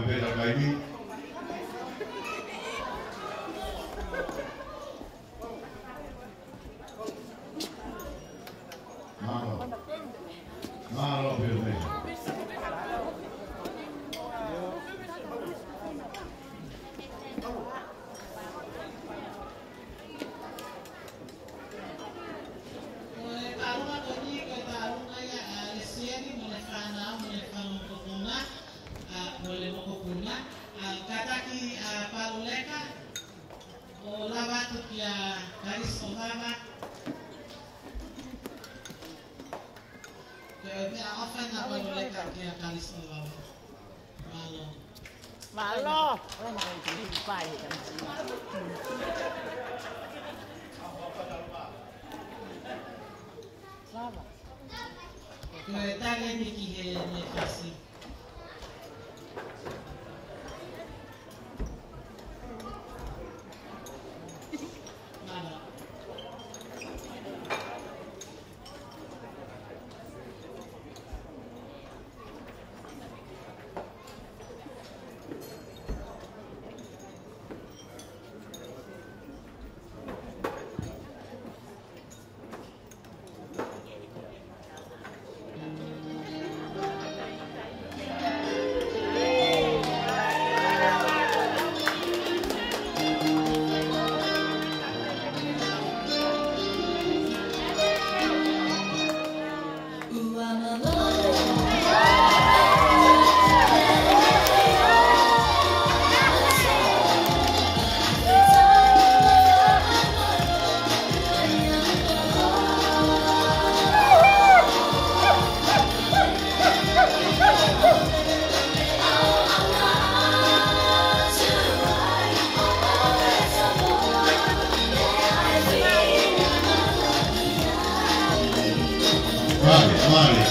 Pea kaimi. Mālō. Mālō pē mei. Ko e tālunga ko eni, ko e tālunga ia ʻa ʻEsieli mo ʻene fānau, mo ʻene fanga mokopuna, ʻa, mo ʻene mokopuna, ʻa, kātaki ʻa Paloleka, ʻo lava atu kia Kalisi ʻo lava. Ko e meʻaʻofa ʻa Paloleka kia Kalisi ʻo lava. Mālō. Mālō. Ko e tali eni ki heʻene fasi. Mālō. Mālō, mālō.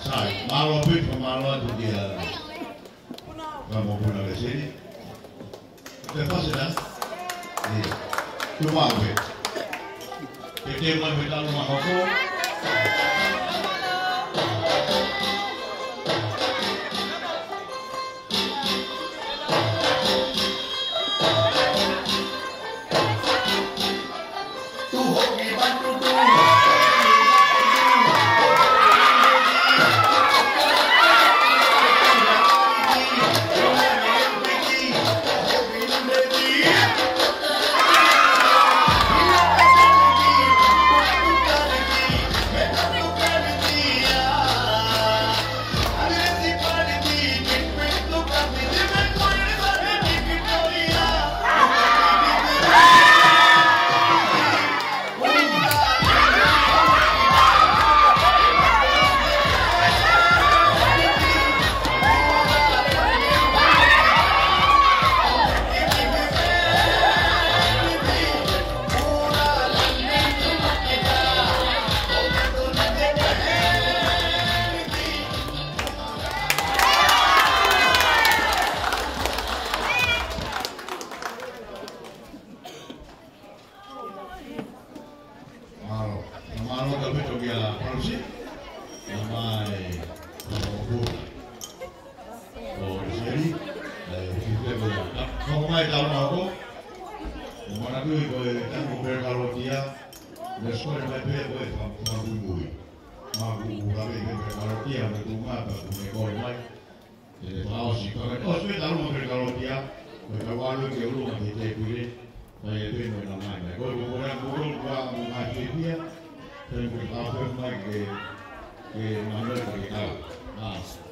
Sai, mālō pē, mālō atu kia. Ka mo puna le sini. Te pasi na. Ia. Tuʻu maʻu pē. Ke teu mai mo e talu mahoko. Mālō. Mālō ka pito kia Palusi. Mālō mai. ʻO Seli. ʻE, si te ko ia. Ka, ka mai tau na ko. ʻO mana kui ko e tango pere kalotia. Me skole mai pē ko e fa-, fa-, bui bui. Mā ku, ku ka pē pere kalotia, me tu mata, ku me kore mai. Te te fakaʻosi, fakaʻosi pē talu mo pere kalotia, ko e kau ʻalu ke ʻulu ma te te pire, fai e pē mo e na mai mai. Ko e ko e na ko e ko e ko e mo mai te pia, te mo ke fakaʻosi mai ke, ke na mai ke kau. ʻA.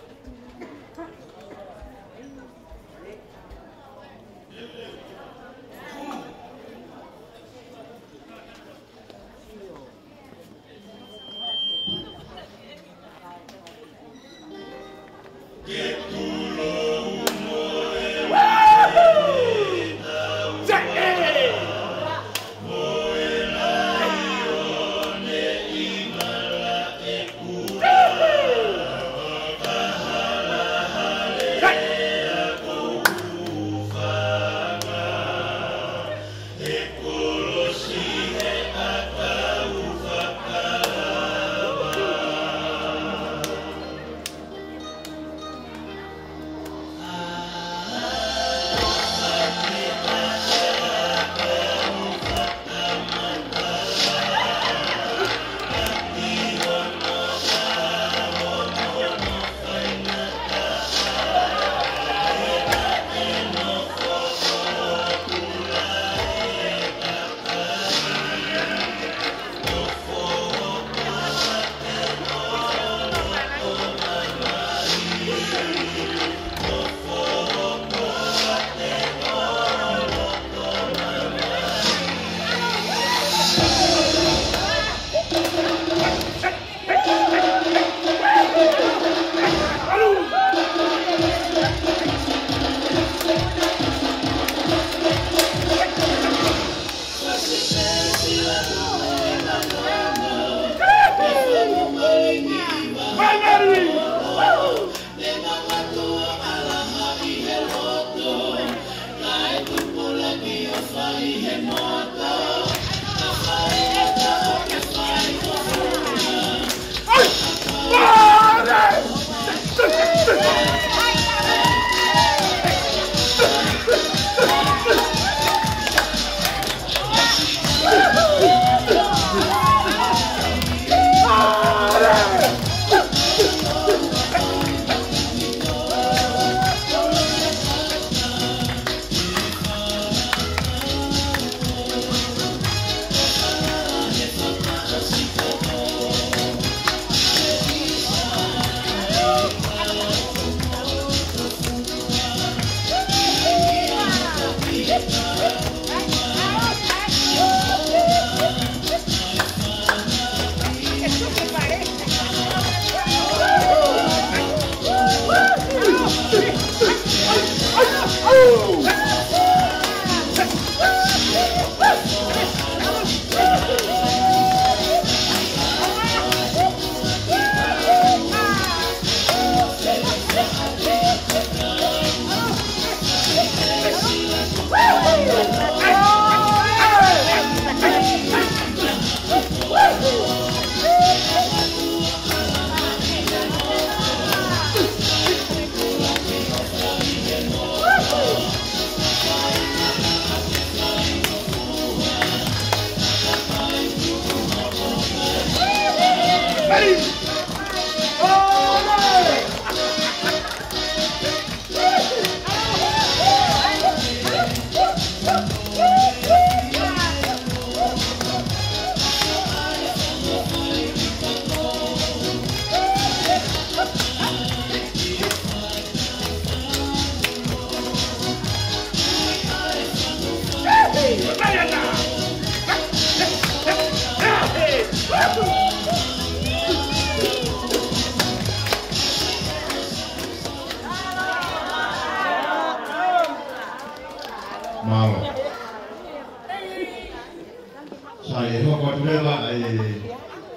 ʻAi, ʻe hoko atu leva, ʻai,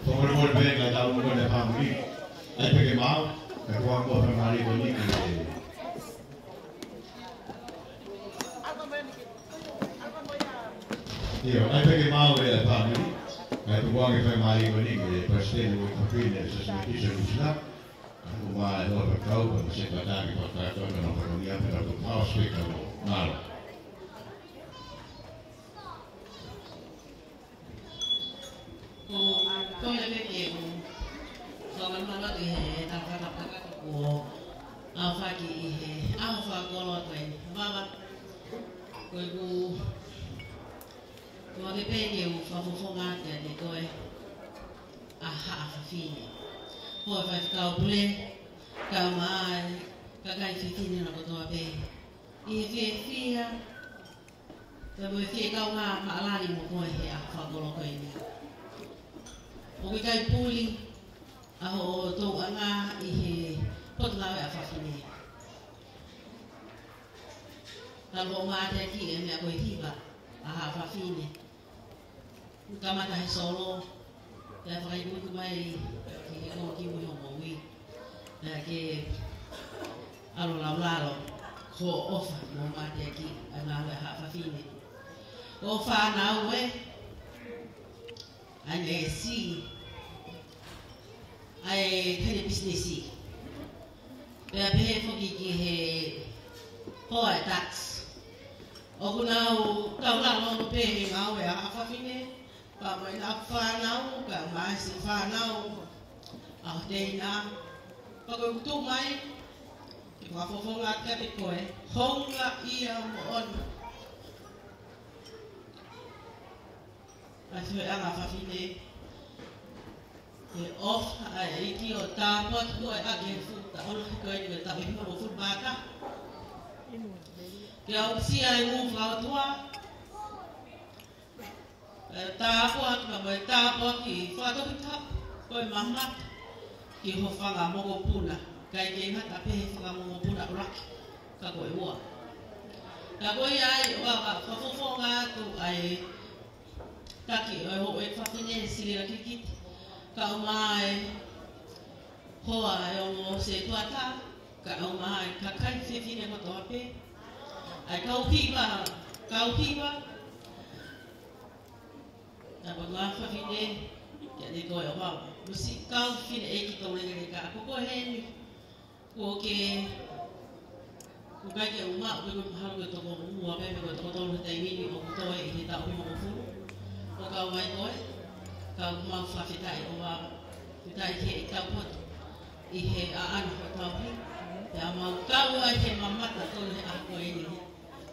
fakamolemole pē, kae tau ʻunu ko eni e fāmili. ʻAi pē ke maau, kae tuku ange ʻa e faingamālie ko eni ke, ʻio, ʻai pē ke maau e fāmili, kae tuku ange e faingamālie ko eni ki he palesiteni ʻo e Fafine Siasi Metotisi Nuʻu Sila, kae tuku ange e faifekau, pea mo e sekelitali, pea mo e faifekau, pea mo e fatongia, pea mo e faifekau, mālō. Ko, ko e peke ko, ko e malu atu ʻi he tangata kakato kuo aofaki ʻi he ʻaho fakakoloa ko eni. Vava, ko ʻeku, ko e peke ʻoku fakafofonga atu kiate koe ʻa Haʻa Fafine. Ko e faifekau pule, kae ʻumaʻā e kakai fefine kotoa pē. ʻI he fiefia, pea mo e fie kaungā maʻalali mo koe he ʻaho fakakoloa ko eni. ʻOku ʻikai puli ʻa hoʻo touʻanga ʻi he Potungāue ʻa Fafine. Talu hoʻo mateaki e meʻa ko e hiva ʻa Haʻa Fafine. Kamata he solo, pea fakaikuiku mai ki he konga kimui hoʻo moʻui. Pea ke ʻalu laulalo, ko e ʻofa mo e mateaki ʻa e ngāue ʻa Haʻa Fafine. Ko e fānau ē, ʻa e neesi, ʻa e taʻahine pisinisi. Pea pehē foki ki he hoa ʻo e tax. ʻOku nau taulalo pē he ngāue ʻa Haʻa Fafine, pea mo ʻenau fānau, kae ʻumaʻā siʻi fānau ʻa Teina. Pea ko ʻeku tuʻu mai ke fakafofonga atu kiate koe, houngaʻia moʻoni ʻa e feohiʻanga ʻa Fafine. Ko e ʻofa ʻa e ʻEiki ʻo tāpuaki koe ʻaki he fuʻu taʻu lahi ko eni, ko e taʻu hivangofulu mā taha. Ke aʻusia e ngū fakaʻotua, e tāpuaki, pea mo e tāpuaki fakatoputapu, ko e mamata ki ho fanga mokopuna, ʻikai ke ngata pē he fanga mokopuna ʻuluaki, ka ko e ua. Ka ko ia ai ʻoku ou fakafofonga atu ʻa e taki ʻo e Houʻeiki Fafine Silila Kikiti, kae ʻumaʻā e hoa ʻo e ongo sētuata, kae ʻumaʻā e kakai fefine kotoa pē, ʻa e kau hiva, kau hiva, ʻa e Potungāue ʻa Fafine, kiate koe ʻOvava. Mo siʻi kau fefine ʻeiki toulekeleka, ko koe heni, kuo ke, kuo ʻikai ke u maʻu, pe ko e mahalo ko e toko ua pē, pe ko e toko tolu he taimi ni ʻoku toe ʻi he taʻu hivangofulu. ʻO kau mai koe, ka ʻoku mau fakafetaʻi ʻOvava. Fakafetaʻi ki he ʻetau poto ʻi he ʻaʻana ko e tauhi. Pea mau kau ai he mamata tonu he ʻaho ko eni.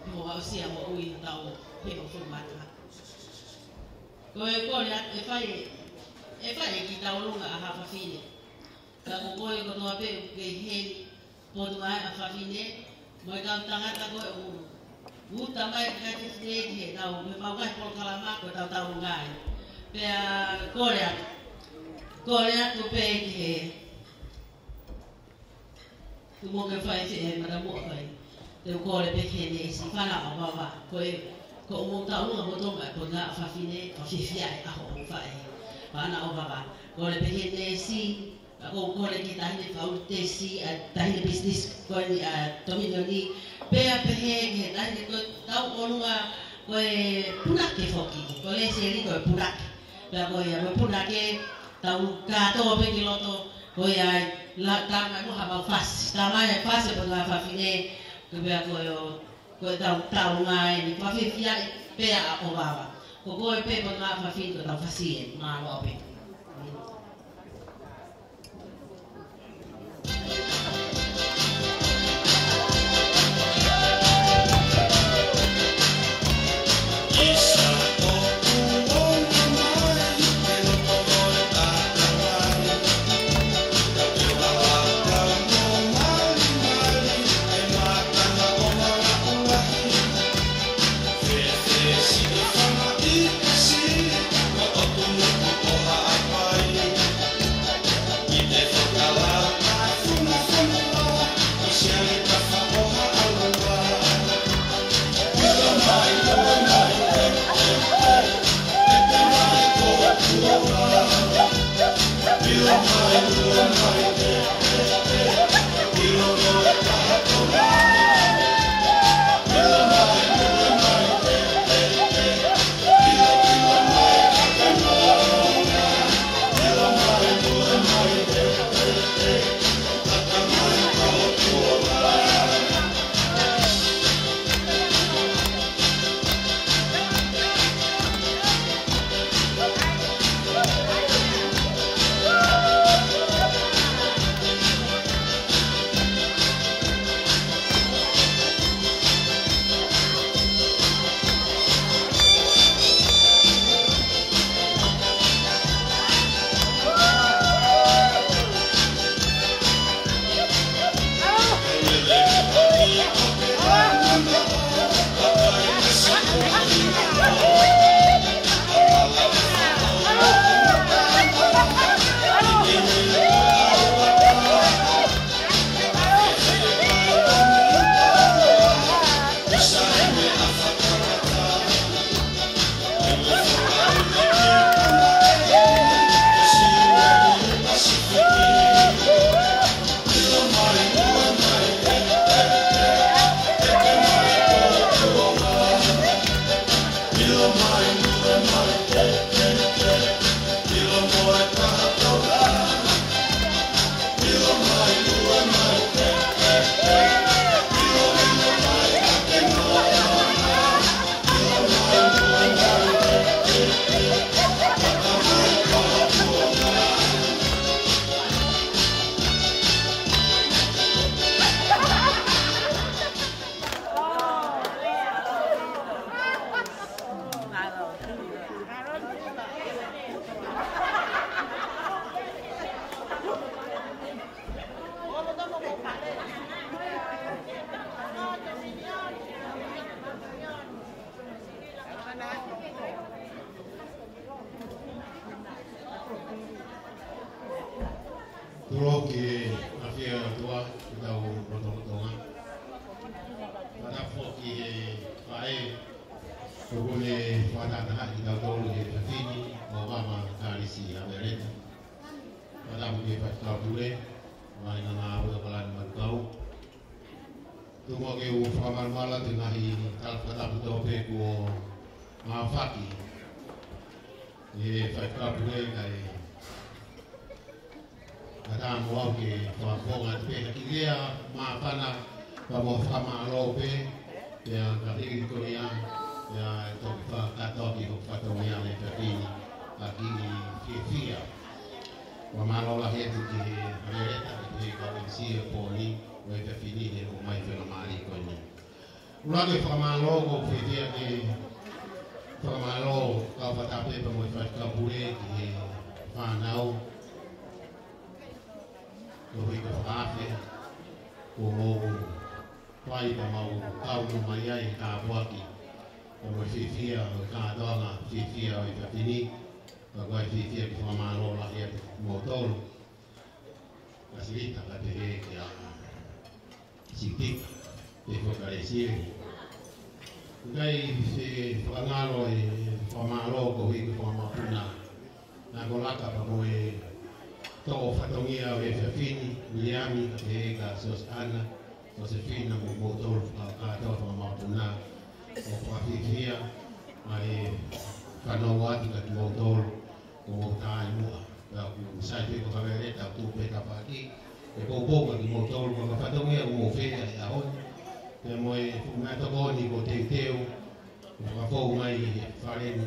Mo aʻusia moʻui hotau hivangofulu mā taha. Ko e kole atu ʻe fai, ʻe fai ʻe kitaulunga ʻa Haʻa Fafine. Ka ko koe kotoa pē ʻoku ke ʻi heni, Potungāue ʻa Fafine, mo e kau tangata ko ē ʻoku uta mai e kakai fefine ki heʻenau, mo ʻemau ngaahi polokalama ko e tautau ngāue. Pea kole atu, kole atu pē ki he, tuʻu mo ke fai si e matamuʻa fai. Te u kole pē ki he neesi, fānau ʻOvava. Ko e, ko ʻemau taulunga mo Tonga, ko e ngaahi fefine, ko e fiefia e ʻaho ʻoku fai. Fānau ʻOvava. Kole pē ki he neesi, ka ʻoku ou kole ki he taʻahine fakaʻuluteisi, ʻa e taʻahine pisinisi ko eni ʻa e Tominioni, pea pehē ki he taʻahine ko e tauʻolunga ko e punake foki, ko Lesieli ko e punake. Pea ko ia ko e punake, tau kātoa pē ki loto, ko ia ai, la, tā mai mo ha mau fasi, tā mai e fasi ʻa e Potungāue ʻa Fafine, ko ia pea ko e ʻo Ko e tautau ngāue ni, ko e fiefia pē ʻa ʻOvava. Ko koe pē Potungāue ʻa Fafine ko e tau fasi ē, mālō pē. Tuʻu ki he ʻafio ʻa e ʻOtua, ke tau lotu ki he ʻOtua. Fakatapu foki ki he faʻē, ʻoku ne fakatahatahaʻi kitautolu he efiafi ni, ʻo Mama Kalisi ʻAmeleta. Fakatapu ki he Faifekau Pule, mai na ngā ue o Kalani Manukau. Tuku muʻa ke u fakamalumalu atu he ngaahi tala fakatapu tope kuo aofaki ʻe he Faifekau Pule kae ʻatā mo au ke fakafofonga atu pē ha kiʻi lea māfana pea mo e fakamālō pē, pea ka hili ko ia, pea toki fakakātoa ki hoku fatongia he efiafi ni, ʻa e kiʻi fiefia. Fakamālō lahi atu ki he Ameleta, ki he kau M C ʻo e pō ni, ʻo e efiafi ni he ʻomai faingamālie ko eni. ʻUluaki fakamālō ʻoku ou fiefia ke fakamālō kau fakataha pē pea mo e Faifekau Pule ki he fānau, koeʻuhi ko e fakaafe kuo mou fai pea mau kau mai ai he tāpuaki, pea mo e fiefia, ʻo e kātoanga fiefia ʻo e efiafi ni, pea ʻoku ou fiefia ke fakamālō lahi atu kimoutolu. Kasilita ka pehē kia Sipika, pe ko Kalesi. ʻIkai ke fakangalo e fakamālō koeʻuhi ko e fakamapuna. Naʻa ko e laka pea mo e toʻo fatongia ʻo e efiafi ni, Viliami, ka pehē kia Sosiana, Sosefina mo kimoutolu kātoa fakamapuna. ʻOku ou fiefia ʻa e fanongo atu kia kimoutolu, kuo mou tā ʻi muʻa. Pea ʻoku sai pē ko Ameleta, ʻoku tuʻu pē tāpuaki. ʻE poupou kia kimoutolu, ko e fatongia ʻoku mou fai he ʻaho ni. Pea mo e fuʻu meʻatokoni kuo teuteu, kuo fakafou mai he fale ni,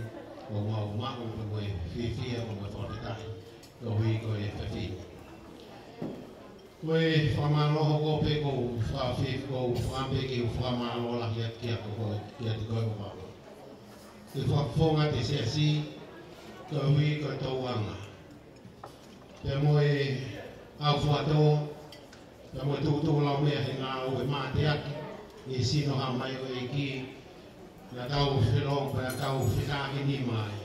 ʻoku mau maʻu pē mo e fiefia, pea mo e fakafetaʻi, koeʻuhi ko e efiafi ni. Ko e fakamālō hoko pē ʻoku ou fakafi-, ʻoku ou fakaʻamu pē ke u fakamālō lahi atu kiate koe, kiate koe ʻo Papa. Ke fakafofonga atu e siasi, koeʻuhi ko e tōʻonga. Pea mo e ʻaufuatō, pea mo e tukutuku laumeʻa he ngāue mateaki, ʻi he sino hā mai ʻo e ʻEiki, naʻa tau felōngoaki, pea naʻa tau fetaʻaki nima ai.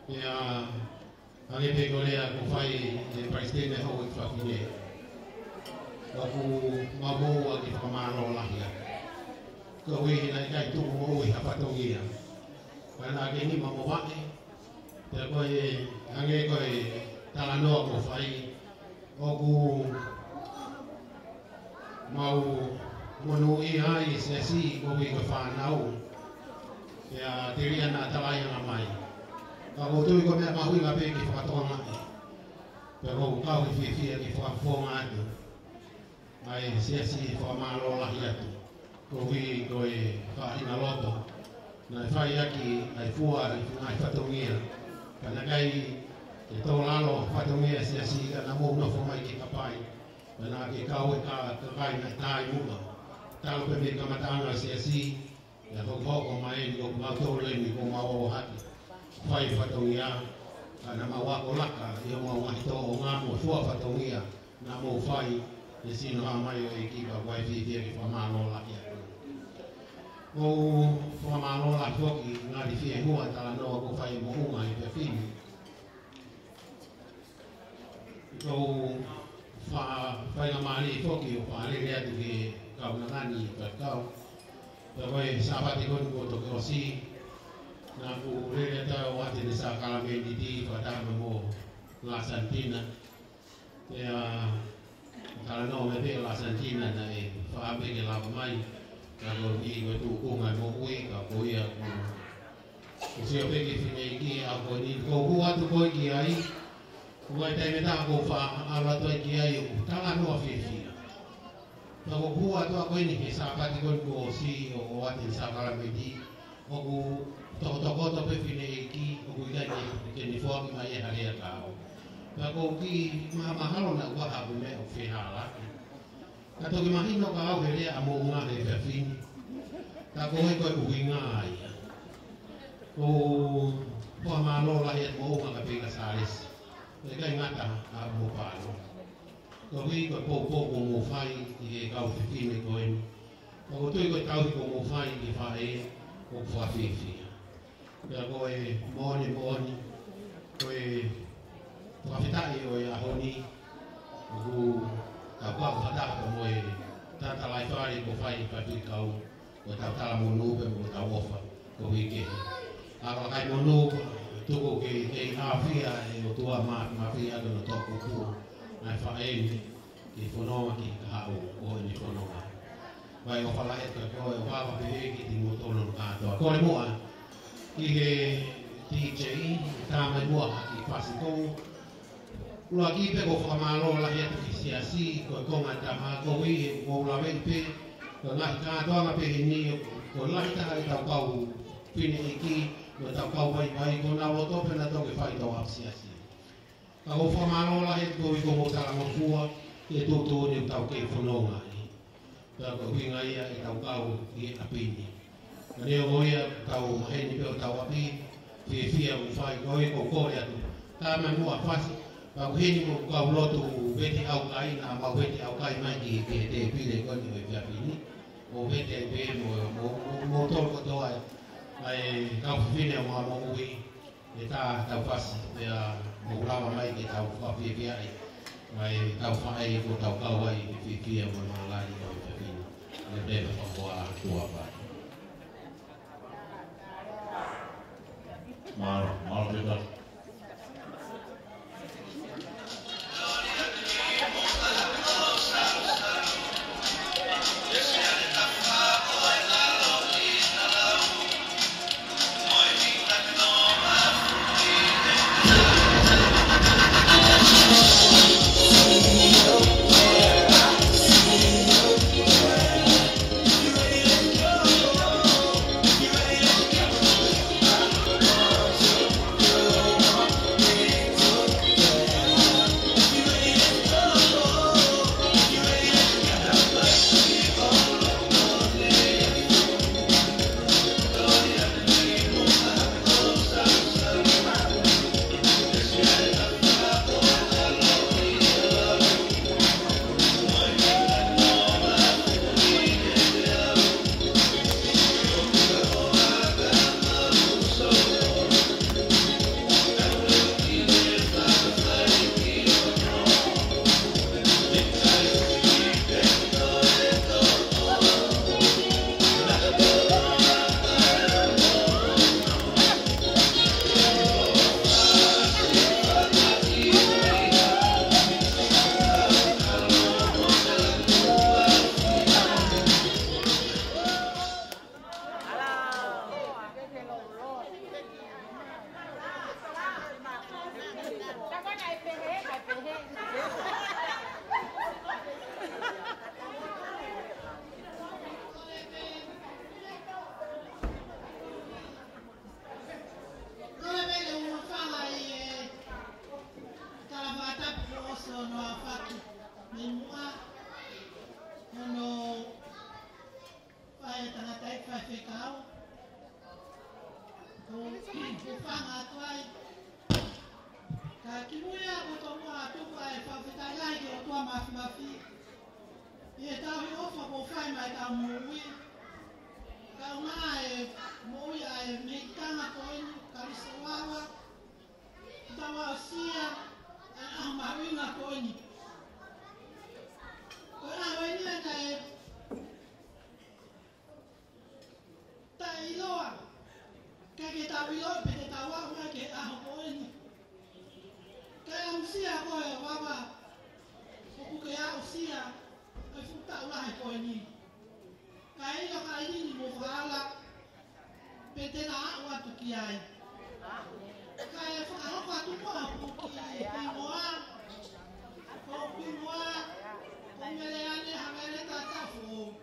Pea hangē pē ko e lea kuo fai ʻe he Palesiteni Houʻeiki Fafine, ʻoku mau moʻua ke fakamālō lahi atu. Koeʻuhi naʻe ʻikai tuku moʻui ha fatongia. Ka naʻa ke nima mo vaʻe, pea ko e hangē ko e Talanoa kuo fai, ʻoku mau monūʻia ai e siasi koeʻuhi ko e fānau. Pea telia naʻa tala ange mai. Ka ʻoku ou tui ko e meʻa mahuʻinga pē ke fakatokangaʻi. Pea ʻoku ou kau fiefia ke fakafofonga atu ʻa e siasi, fakamālō lahi atu. Koeʻuhi ko e faʻahinga loto naʻe fai ʻaki ʻa e fua ʻi he ngaahi fatongia. Ka naʻe ʻikai ke tō lalo fatongia siasi ka naʻa mou nofo mai ke kapai. Pea naʻa ke kau e ka-, kakai naʻe taʻemuʻa. Talu pē mei he kamataʻanga siasi, ʻa ia ko e hokohoko mai eni ko mautolu eni ko mau ʻo hake. Fai fatongia, ka naʻa mau ako laka, ʻi homau ngaahi tōʻonga mo e fua fatongia, naʻa mou fai, ʻe sino hā mai ʻo e kipa kuo fai fiefia ke fakamālō lahi atu. ʻOku ou fakamālō lahi foki, ngali fiefia talanoa kuo fai moʻunga ʻi he efiafi ni. ʻOku ou fa-, faingamālie foki ʻo fakalele atu ki he kaunanga ni ʻi he kau. Pea ko e Sāpate ko eni kuo toki ʻosi, naʻa ku lele atu ʻo ʻoatu ʻene sākalamēniti fakataha mo Lāsanitina. Pea talanoa mai pē Lāsanitina naʻe faʻa pē ke lava mai. Ka ko e ʻi ko e tuʻunga moʻui, ka ko ia kuo ʻosi ʻo pē ki he fineʻeiki ʻa ko eni, ʻoku ou hū atu ko ē ki ai. Ko e taimi ʻe taha ʻoku ou faʻa ʻalu atu ai ki ai ʻo talanoa fiefia. Ka ʻoku ou hū atu ʻa ko eni he Sāpate ko eni kuo ʻosi ʻo, ʻo ʻoatu e sākalamēniti. ʻOku tokotokoto pē fineʻeiki, ʻoku ʻikai ke, ke ne foaki mai e hale ʻa kau. Ka ʻoku ou kiʻi mahamahalo naʻa ʻoku ʻi ai haʻaku meʻa ʻoku fehālaaki. Ka toki mahino ka au he lea ʻa moʻunga he efiafi ni. Ka ko e ko e ʻuhinga ia. ʻOku ou fakamālō lahi atu moʻunga ka pē ka Sālesi. ʻIkai ngata ʻa mo pālo. Koeʻuhi ko e poupou kuo mou fai ki he kau fefine ko eni. ʻOku ou tui ko e tauhi kuo mou fai ki he faʻē, ʻoku fakafiefia. Pea ko e moʻoni moʻoni, ko e fakafetaʻi ʻo e ʻaho ni, ʻoku tau kau fakataha mo e tangata lahi fale kuo fai fakafekau, ko ʻetau talamonū pē mo ʻetau ʻofa, koeʻuhi ke. ʻA ko e kakai monū, tuku ke, ke ʻi hafia e ʻOtua mā, mā fia ʻa hono toʻukupu, ʻa e faʻē ni, ke fononga ki he kahaʻu ʻo ʻene fononga. Vai ʻofa lahi atu kiate koe, ʻofa lahi pehē kiate kimoutolu kātoa. Kole muʻa ki he D J, tā mai muʻa ha kiʻi fasi kou. ʻUluaki pē ʻoku ou fakamālō lahi atu ki he siasi, ko e konga ʻe taha, koeʻuhi he ʻoku ou laveʻi pē, ko e ngaahi kātoanga pehē ni, ko e lahi taha ʻetau kau fineʻeiki, mo ʻetau kau vaivai, ko honau loto pē naʻa nau toki fai ʻetau ʻapi siasi. Ka ʻoku ou fakamālō lahi atu koeʻuhi ko hoʻomou talangofua, ʻi he tuʻutuʻuni ʻoku tau kei fononga ai. Pea ko e ʻuhinga ia ʻetau kau ʻi he ʻapi ni. Ka neongo ia ʻoku maheni pē hotau ʻapi, fiefia ʻoku fai, koeʻuhi ʻoku ou kole atu. Tā mai muʻa fasi, ka ʻoku heni mo e kau lotu vete ʻaukai, naʻa mau vete ʻaukai mai ki, ki he tēpile ko eni ʻo e efiafi ni. ʻO vete ai pē mo, mo, mo, mo tolo kotoa ai. ʻA e kau fefine ʻo Maʻa Moʻui. ʻE tā tau fasi, pea mou lava mai ke tau fakafiefia ai. Mai tau faʻē ko ʻetau kau ai, ke fiefia mo mālali ʻo e fefine. ʻE pē ka fakahoa atu ʻa pā. Mālō, mālō pē ka. mai tau moʻui. Kae ʻumaʻā e moʻui ʻa e mehikitanga ko eni, Kalisitiane Vava. Tau aʻusia ʻa e ʻaho mahuʻinga ko eni. Ko e ʻaho eni ʻa e taʻeʻiloa. Kae ke tau ʻilo pe te tau aʻu mai ki he ʻaho ko eni. Kae aʻusia koe ʻo Vava, ʻoku ke aʻusia ʻa e fuʻu taʻu lahi ko eni. Kae ʻilo ka ʻi heni mo Fala, pe te na aʻu atu ki ai. Kae fakahoko atu muʻa hoku kiʻi hingoa, ko hoku hingoa ko Meleane Hangaile Tatafo.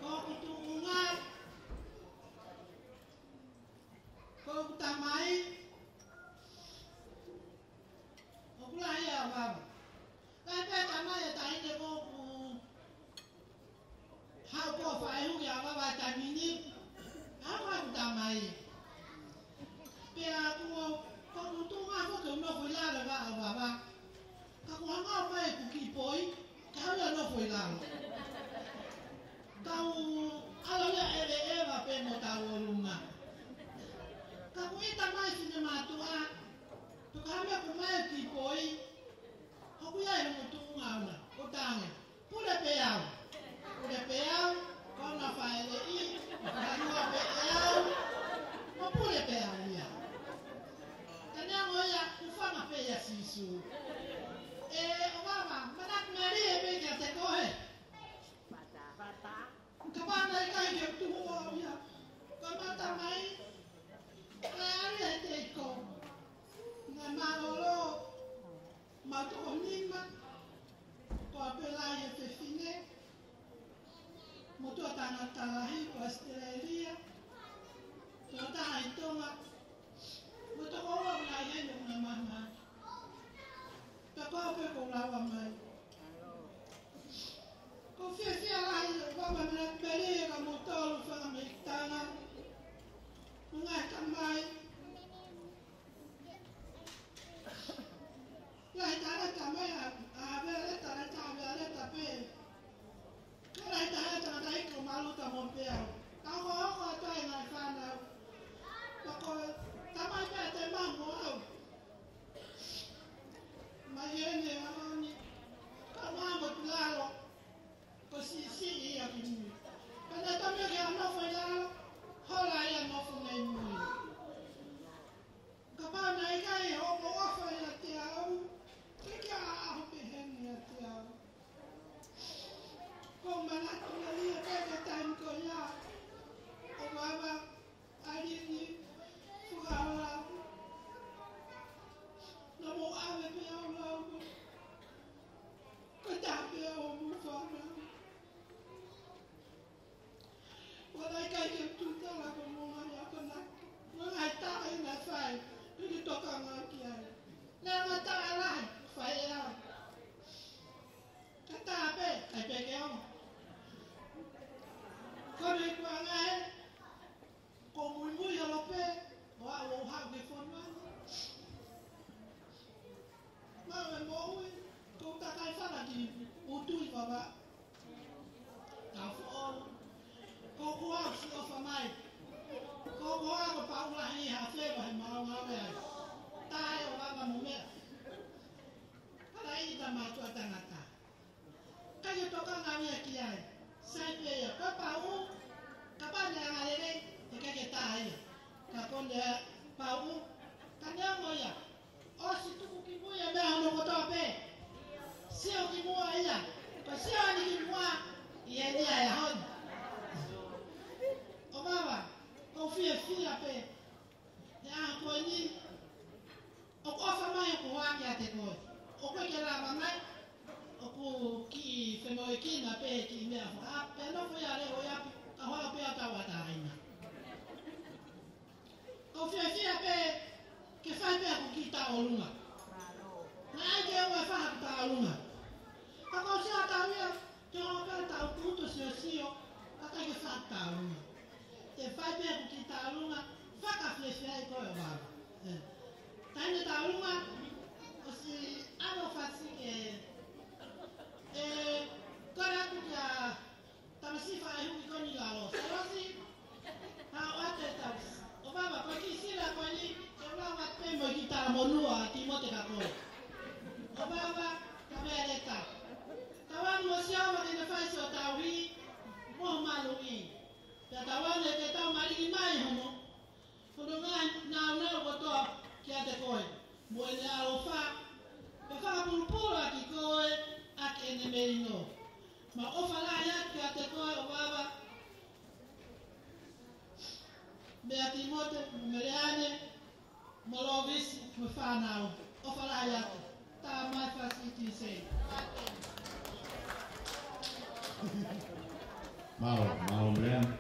Ko hoku tuʻunga, ko hoku tamai, ʻoku lahi ʻa Vava. Lahi pē tamai e taʻahine ko ʻoku haʻu ko ē ʻo faʻē huki ʻa Vava he taimi ni. Haʻu ʻa hoku tamai. Pea ko, ko hoku tuʻunga foki ʻoku nofo ʻi lalo ʻa Vava. Ka ʻoku hanga ʻo fai ʻeku kiʻi poi, ka haʻu ia ʻo nofo ʻi lalo. Tau ʻalu ia ʻo ʻeveʻeva pē mo tau ʻolunga. Ka ʻoku ʻita mai finemātuʻa, pea ka hame ʻoku ʻomai e kiʻi poi, ʻoku ʻi ai hono tuʻunga ʻona, ʻo tangi. Pule pē au. Pule pē au, ko ʻena fāʻeleʻi, ʻo fanua pē au, mo pule pē au ia. Ka neongo ia, ʻoku fanga pē ia Sīsū. ʻE, ʻo Vava, manatu melie pē kiate koe. Kapau naʻe ʻikai ke u tuʻu au ia, ko e mata mai, ko e ʻalu ia he teiko. Naʻe mālōlō, mau toko nima, ko Apelai e fefine, mo Tuʻa Tangata Lahi ko ʻAositelēlia, Tuʻa Taha ʻi Tonga, mo toko ua ʻoku nau ʻi heni ʻoku nau mahamahaki. Pea ko au pē kuo u lava mai. ʻOku ou fiefia lahi ʻo Vava, manatu melie kia moutolu fanga mehikitanga, mo e ngaahi tamai. Lahi taha e tamai ʻa, ʻa Vealeta, lahi taha ʻa Vealeta pē. Ka lahi taha e tangataʻeiki ko Maluta mo Peau. Ka hokohoko atu ai e ngaahi fānau. Pea ko e tamai pē ʻa Tēmau mo au. Mai ʻene ʻaho ni, ka mamo tu lalo, ko Sisi ia ki mui. Ka naʻe tami ke ʻa nofo ʻi lalo, hola ia nofo mei mui. Kapau naʻe ʻikai hoʻomo ʻofa ʻiate au, ke ke ʻaʻaho pehē ni ʻiate au. ʻOku ou manatu melie pē ki he taimi ko ia, ʻo Vava, ʻAlini, fakaola. Naʻa mou ʻave pē au lau. Ko e taha pē au mo e fānau. ʻOua naʻe ʻikai ke u tui tala ko mo ngaahi akonaki. Mo e ngaahi taʻe naʻe fai, ke u tokanga ki ai. Naʻe ngaahi taʻe lahi, fai ʻe au. Ka taha pē, ʻikai pē ke ongo. Ko ʻene ikuʻanga ē, ʻoku ou muimui holo pē, ʻo aʻu ʻo haʻu ki he fonua ni. Maʻu e moʻui, ʻoku ou takai fala ki ʻUtui Vava. Tau foʻou. Ko ʻeku ʻosi ʻofa mai. Ko ʻeku ʻofa ko Paula ʻi Hafeva he maʻu maʻu ai. Tae ʻo Vava mo meʻa. Hala ʻi ta mātuʻa tangata. ʻIkai ke tokanga ia ki ai. Sai pē ia. Ko Pau, kapau naʻe anga lelei, ʻikai ke tā ia. Ka ko ʻene Pau, ka neongo ia. ʻOsi tuku ki mui e meʻa hono kotoa pē. Sio ki muʻa ia. Ko e sio ʻeni ki muʻa, ʻi heni ʻa e ʻaho ni. ʻO Vava, ʻoku ou fiefia pē. He ʻaho ko eni, ʻoku ʻofa mai ʻeku hoa kiate koe. ʻOku ʻikai ke lava mai, ʻoku kiʻi fenoʻekina pē kiʻi meʻa fakaʻapi, pea nofo ia leʻo ʻi ʻapi, ka hoa pē ʻa tau ʻatā ina. ʻOku ou fiefia pē ke fai pē ʻeku kiʻi tauʻolunga. Naʻe ʻikai ke u fai ʻeku tauʻolunga. Ka ko e sio atu ia, ke ʻoua pē tau putu siosio, ka ʻikai ke fai tauʻolunga. Te fai pē ʻeku kiʻi tauʻolunga, fakafiefia ai koe ʻo Vava. ʻE. Taʻahine tauʻolunga, ʻosi ʻalu ʻo fasi ke, ʻe, kole atu kia Lua, Tīmote ka ko e. ʻOvava, ka mea leta. Tauange mo Sihova ke ne fai siʻo tauhi, mo e maluʻi. Pea tauange ke tau maluʻi mai hono, hono ngaahi nāunau kotoa kiate koe. Mo ʻene ʻaloʻofa, pea fakapulupulu ʻaki koe, ʻaki ʻene melino. Mau ʻofa lahi atu kiate koe ʻOvava, meia Tīmote, mo Meleane, mo Lovisi, mo e fānau. ʻOfa lahi atu. Tā mai fasi ti sei. Mālō, mālō Meleane.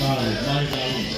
Ai, mai, mai.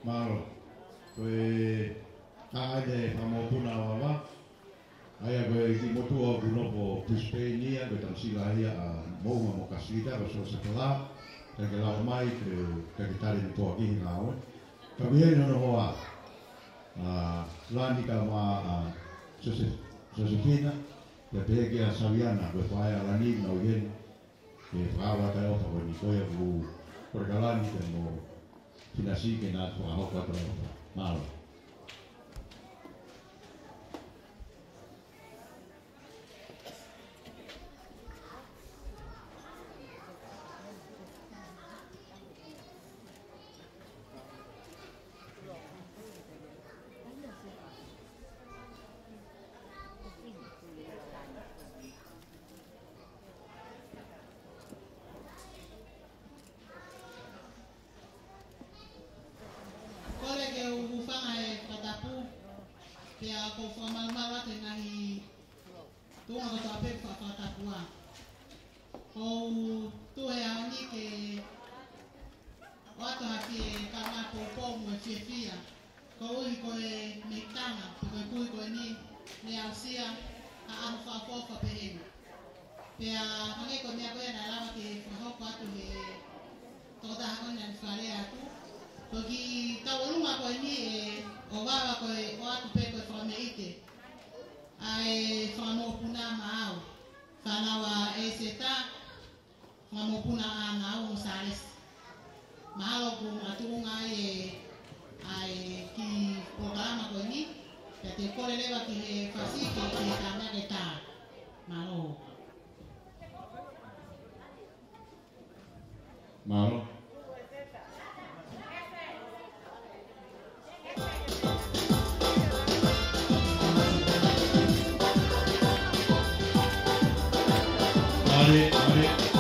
Mālō. Ko e taʻahine fakamokopuna ʻa ʻOvava. ʻA ia ko e kiʻi motuʻa ʻoku nofo Brisbane ia, ko e tamasiʻi lahi ia ʻa Moʻunga mo Kasita, ko Siosefa Lā. Kae ke lava mai, ke, kae ke tali ni koa ki he ngāue. Ka ʻi heni hono hoa, ʻa Lani kae ʻumaʻā ʻa Siose-, Siosefina, pea pehē kia Saviana, ko e faʻē ʻa Lani, nau ʻi heni. Ke fakaava atu e ʻofa ko eni ko ia ʻoku kole kia Lani ke mo finasi ke na fakahoko atu e ʻofa. Mālō. Kole ke u hūfanga he Tuʻunga kotoa pē ʻoku fakatapu ai. ʻOku ou tuʻu he ʻaho ni ke ʻoatu ha kiʻi kaungā poupou mo e fiefia. Koeʻuhi ko e mekitanga, pe ko e kui ko eni, ne aʻusia ha ʻaho fakaʻofoʻofa pehē ni. Pea hangē ko e meʻa ko ia naʻe lava ke fakahoko atu he tokotaha ko eni naʻa ne fakalea atu. Ko e kiʻi tauʻolunga ko eni ʻe ʻOvava ko e ʻoatu pē ko e fakameʻite ʻa e fanga mokopuna maʻau. Fānau ʻa ʻEseta, fanga mokopuna ʻa Nau mo Sālesi. Mahalo ʻoku makatuʻunga ai e, ʻa e kiʻi polokalama ko eni, pea te u kole leva ki he fasi ke, ke tā mai ke tā. Mālō. Mālō. Mālō, mālō.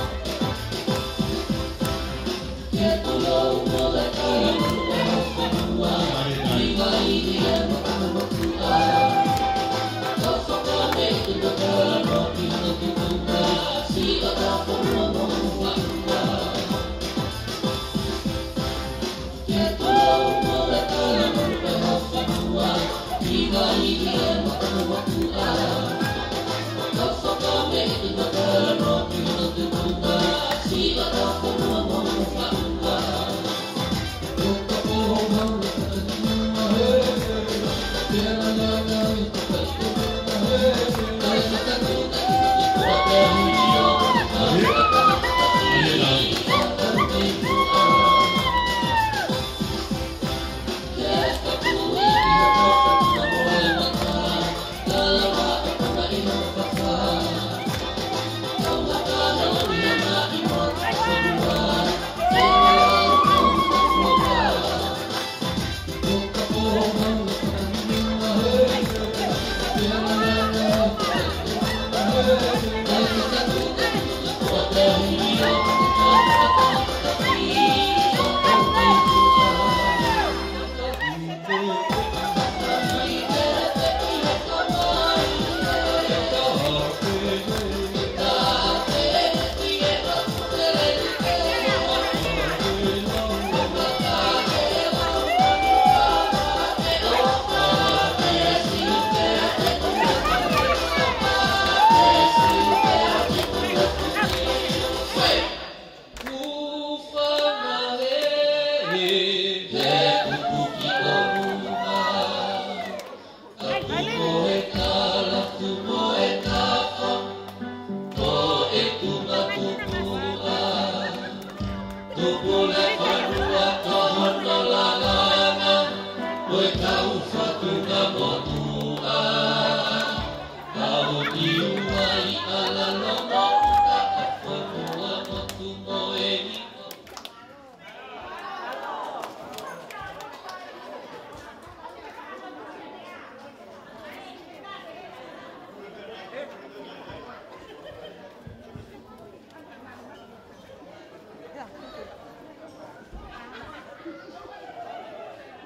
Yeah.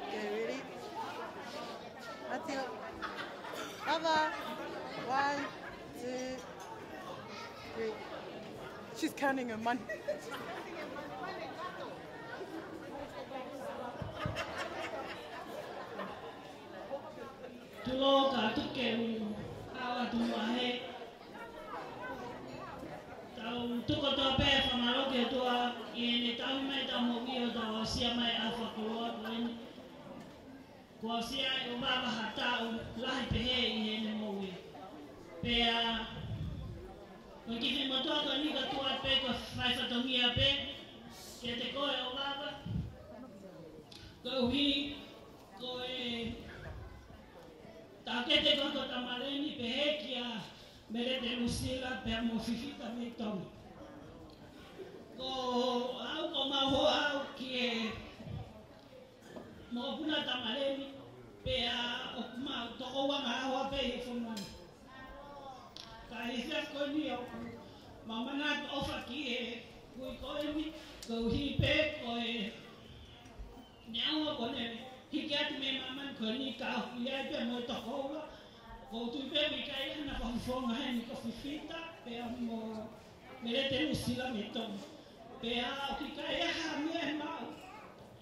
Okay, ready? That's it. Ava. One, two, three. She's counting her money. Tulou ka tuku ke u ʻalu atu muʻa he tau tuku kotoa pē fakamālō ki he ʻOtua ʻi heʻene tauhi mai ʻetau moʻui ʻo tau aʻusia mai ʻa e fakakoloa ko eni. Kuo aʻusia ʻe ʻOvava ha taʻu lahi pehē ʻi heʻene moʻui. Pea ko e kiʻi motuʻa ko eni ka tuʻu atu pē ko e fai fatongia pē kiate koe ʻOvava. Koeʻuhi ko e taʻokete ko ē ko Tamaleni pehē kia Melete Lusila pea mo Fifita mei Tonga. Ko au ko mau hoa au ki he mokopuna Tamaleni pea ʻoku mau toko ua ngaahi hoa pē ʻi he fonua ni. Ka ʻi he efiafi ko eni ʻoku mau manatu ʻofa ki he kui ko eni koeʻuhi pē ko e neongo ko ʻene hiki atu mei māmani ko eni ka ʻoku ʻi ai pē mo e toko ua. ʻOku ou tui pē ʻoku ʻikai hano fo Fonga heni ko Fifita, pea mo Melete Nuʻusila mei Tonga. Pea ʻoku ʻikai ha meʻa ʻe maʻu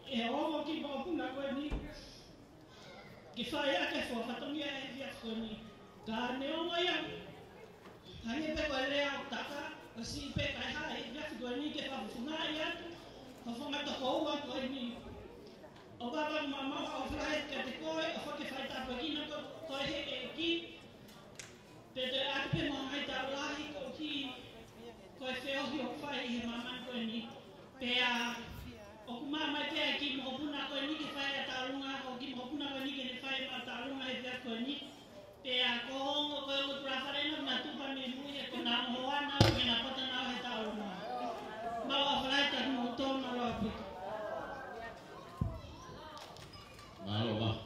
ʻe he ongo kiʻi mokopuna ko eni ke fai ʻaki e fatongia he efiafi ko eni. Ka neongo ia, hangē pē ko e lea ʻoku taka, ʻosi pē kaihaʻa he efiafi ko eni ke fakafofongaʻi atu, fakafofonga tokoua ko eni. ʻOku ou ʻofa ʻaupito kiate koe, ʻofa ke fai tāpuekina koe ʻe he ʻEiki. Pea toe ʻoatu pē mo e ngaahi tau lahi ko ki, ko e feohi ʻoku fai ʻi he māmani ko eni. Pea ʻoku maʻu mai pē ʻa e kiʻi mokopuna ko eni ke fai ʻa e tauʻolunga, ʻa e kiʻi mokopuna ko eni ke ne fai ʻa e tauʻolunga he efiafi ko eni. Pea ko e ongo, ko e ongo tulafale na, na tupa mei mui he ko na mo ana, ko na pata na he tauʻolunga. Mālō ʻaupito, mālō ʻaupito. Mālō, mālō.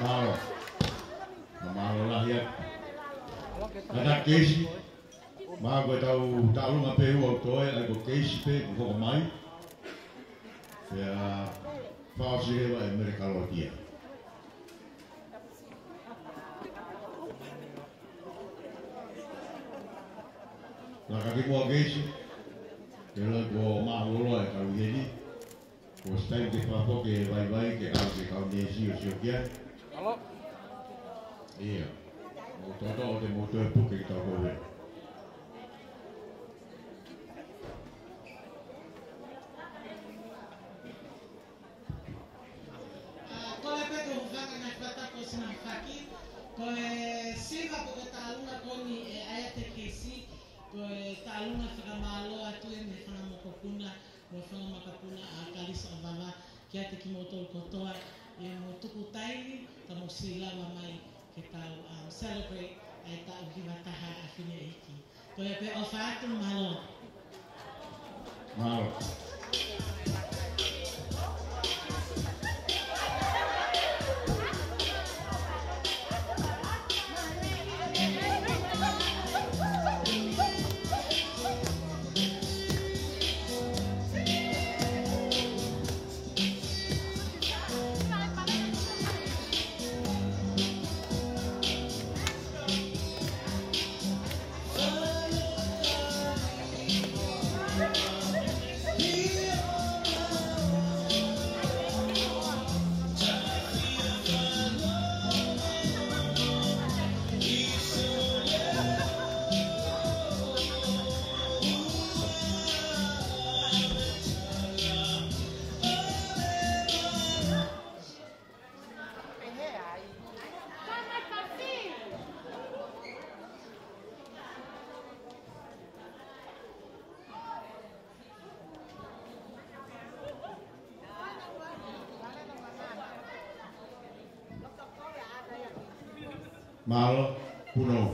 Mālō. Mālō lahi atu. Kātaki Keisi. Mālō, ko e tau tauʻolunga pē ʻoku toe, ʻa ia ko Keisi pē ʻoku hoko mai. Pea fakaʻosi leva ʻe Mele Kalotia. Laka ki muʻa Keisi. Ke lava kuo mālōlō e kau ʻi heni. Kuo ʻosi taimi ke fakafoki e vaivai ki he kau, ki he kau neesi ʻo sio ki ai. Mālō. ʻIo. Mou toʻotoʻo te mou toe puke ki tau kove. ʻA, kole pē ke u hūfanga he ngaahi fata kuo ʻosi nau fai. Ko e siva ko e tauʻolunga ko eni ʻe ʻai ʻe Keisi, ko e tauʻolunga fakamālō atu eni he fanga mokopuna mo e fanga makapuna ʻa Kalisi ʻAvava, kiate kimoutolu kotoa, ʻi hoʻomou tuku taimi, ka mou siʻi lava mai ke tau, um, celebrate ʻa e taʻu hiva taha ʻa e fineʻeiki. Ko ia pē, ʻofa atu, mālō. Mālō. Mālō, Punou.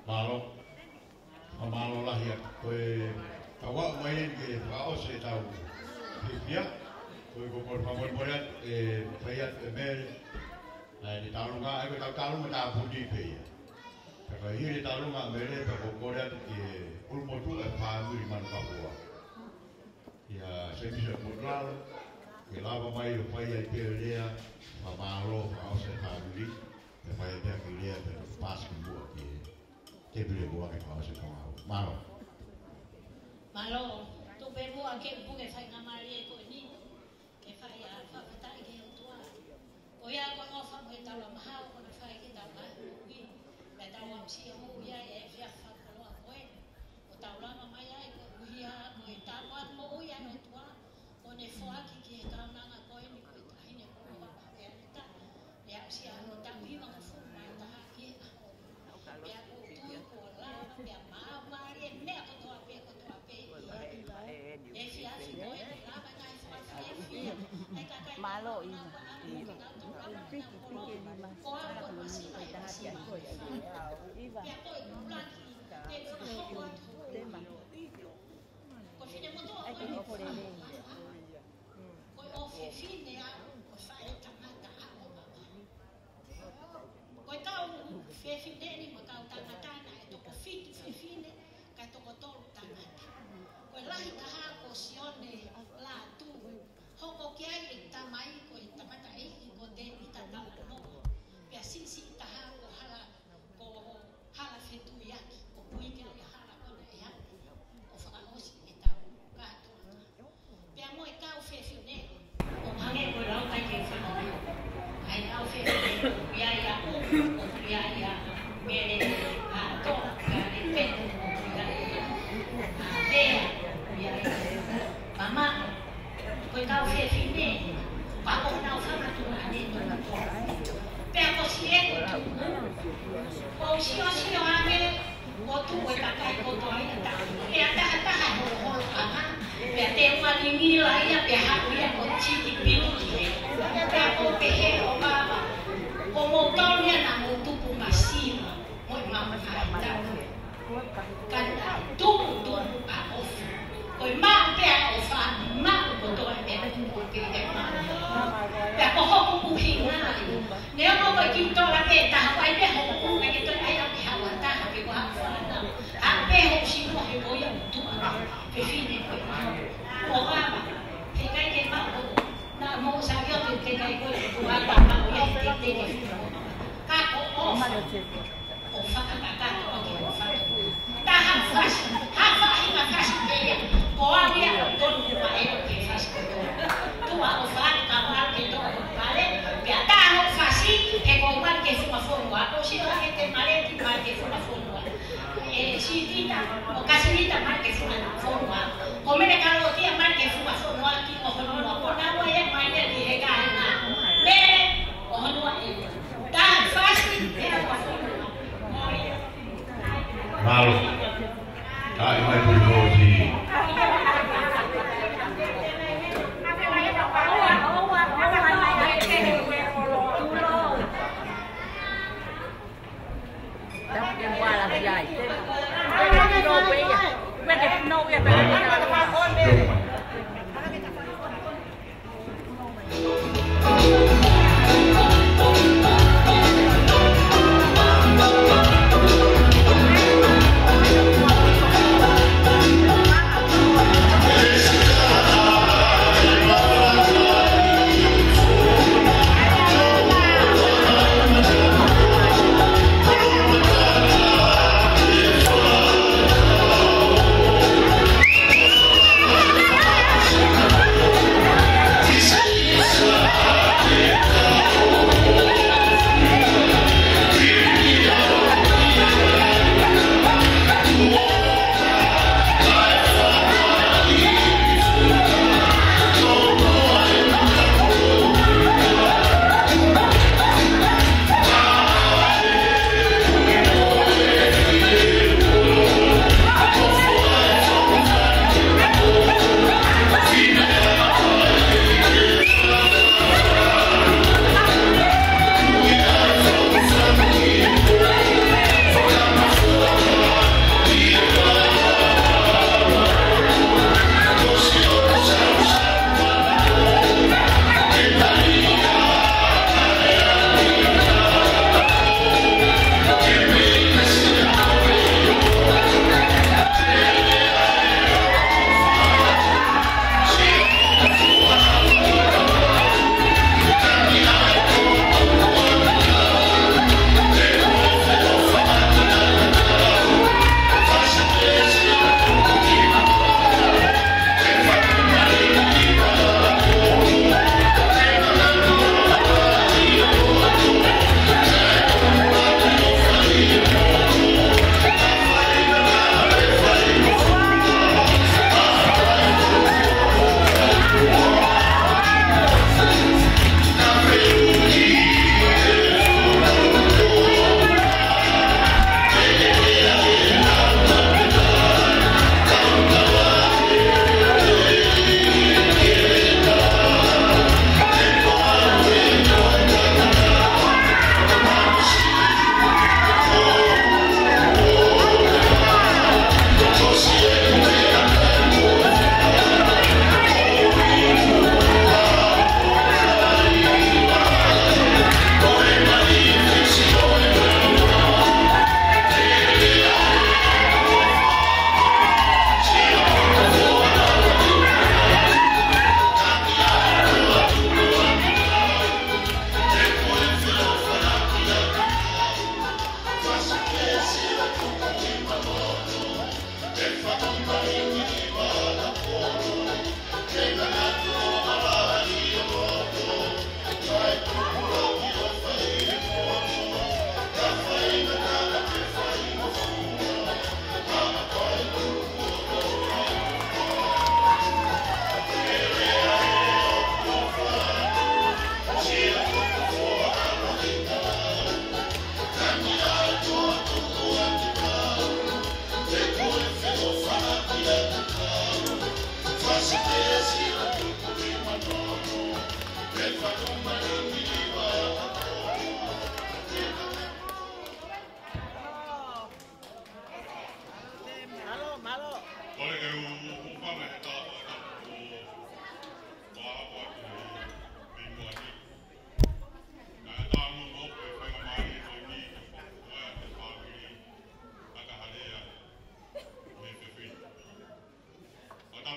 Mālō. Fakamālō lahi atu. Ko e tau aʻu mai eni ke fakaʻosi ʻetau fiefia. Ko e ko e fakamolemole atu, ʻe fai atu ʻe Mele. Naʻe ne tālunga, ʻa ia ko e tau tālunga tāpuni pē ia. Ka ko e hili tālunga ʻa Mele, pea ko e kole atu ke ʻulumotuʻa e fāmili Manukafua. ʻIa Semisa Motuʻalo, ke lava mai ʻo fai ai pē lea, fakamālō, fakaʻosi e fāmili, ke fai ai pē ki lea, pea paasi ki muʻa ki he tēpile muʻa ke fakaʻosi e fāmili. Mālō. Mālō, tuku pē muʻa ke u puke faingamālie ko eni, ke fai ʻa e fakafetaʻi ki he ʻOtua. Ko ia ko e ʻofa mo e taulama hao, ko ʻene fai ke tau ngaahi moʻui. Pea tau aʻusia moʻui ai e efiafi fakakoloa ko eni. ʻO tau langa mai ai, ko ia ko e tau atu moʻui ʻa e ʻOtua. Ko ʻene foaki ki he kaunanga ko eni ko e taʻahine koloa pea leta. Pea aʻusia hono taʻu hivangofulu mā taha ki he ʻaho ni. Pea ʻoku ou tui kuo lava, pea maau mālie e meʻa kotoa pē, kotoa pē ʻi he efiafi ko eni, lava e ngaahi fakafiefia ʻa e kakai. Mālō, ʻIna. Ko au ko e masima, e masima. Pea ko e ʻuluaki, te u fakahoko atu hoku. Ko e finemotuʻa ko eni. Ko e ʻofefine au, ko e faʻē tangata au. Ko e kau fefine ni mo e kau tangata naʻe toko fitu fefine, kae toko tolu tangata. Ko e lahi taha ko Sione Lātū. Hoko ki ai e tamai ko e tangataʻeiki ko Tēvita Talanoa. Pea siʻisiʻi taha ko Hala, ko Hala Fetuiaki, ko Puike ʻa e hala ko ena. Ila ia pea haʻu ia ʻo tiki pilu ki he. Pea ko e pehē ʻo Papa, ko moutolu ia naʻa mou tupu masiva mo e maʻu faʻahitaʻu. Ka naʻe tupu tupu ʻa ʻofa. Ko e maʻu pē ʻa ʻofa, maʻu kotoa e meʻa kuo pehē maʻu. Pea ko hoku ʻuhinga ia. Neongo ko e kiʻi tola pē taha, ʻai pē hoku ʻuhinga ke toe ʻai au ke haʻu ha taha pe ko ha fānau. Haʻu pē hoku sino he ko ia ʻoku tuʻa. Fefine ko ia. ʻO Papa, he ʻikai ke maʻu. Naʻa mo Sāmiote teʻeki ai ko e tuʻa ta maʻu ia he teitei ke fino. Ka ko ʻofa. ʻO fakakakato ʻaki ʻo fatu. Tā ha fasi, ha faʻahinga fasi pē ia. Ko au ia ʻoku tonu ʻo ʻai ʻo ke fasi kotoa. Tuʻa ʻofa ka mau ke toʻo ʻo pale, pea tā ho fasi, he ko Maliki Funga Fonua, ʻo sio ake te Maleti Maliki Funga Fonua. ʻE Sitita, ʻo Kasinita Maliki Funga Fonua. Ko Mele Kalotia Maliki Funga Fonua ki ʻOhonua. Ko naua ia mai ia ki he kāinga. Mele, ʻOhonua ē. Mālō. Ka ʻi mai pui kōsi.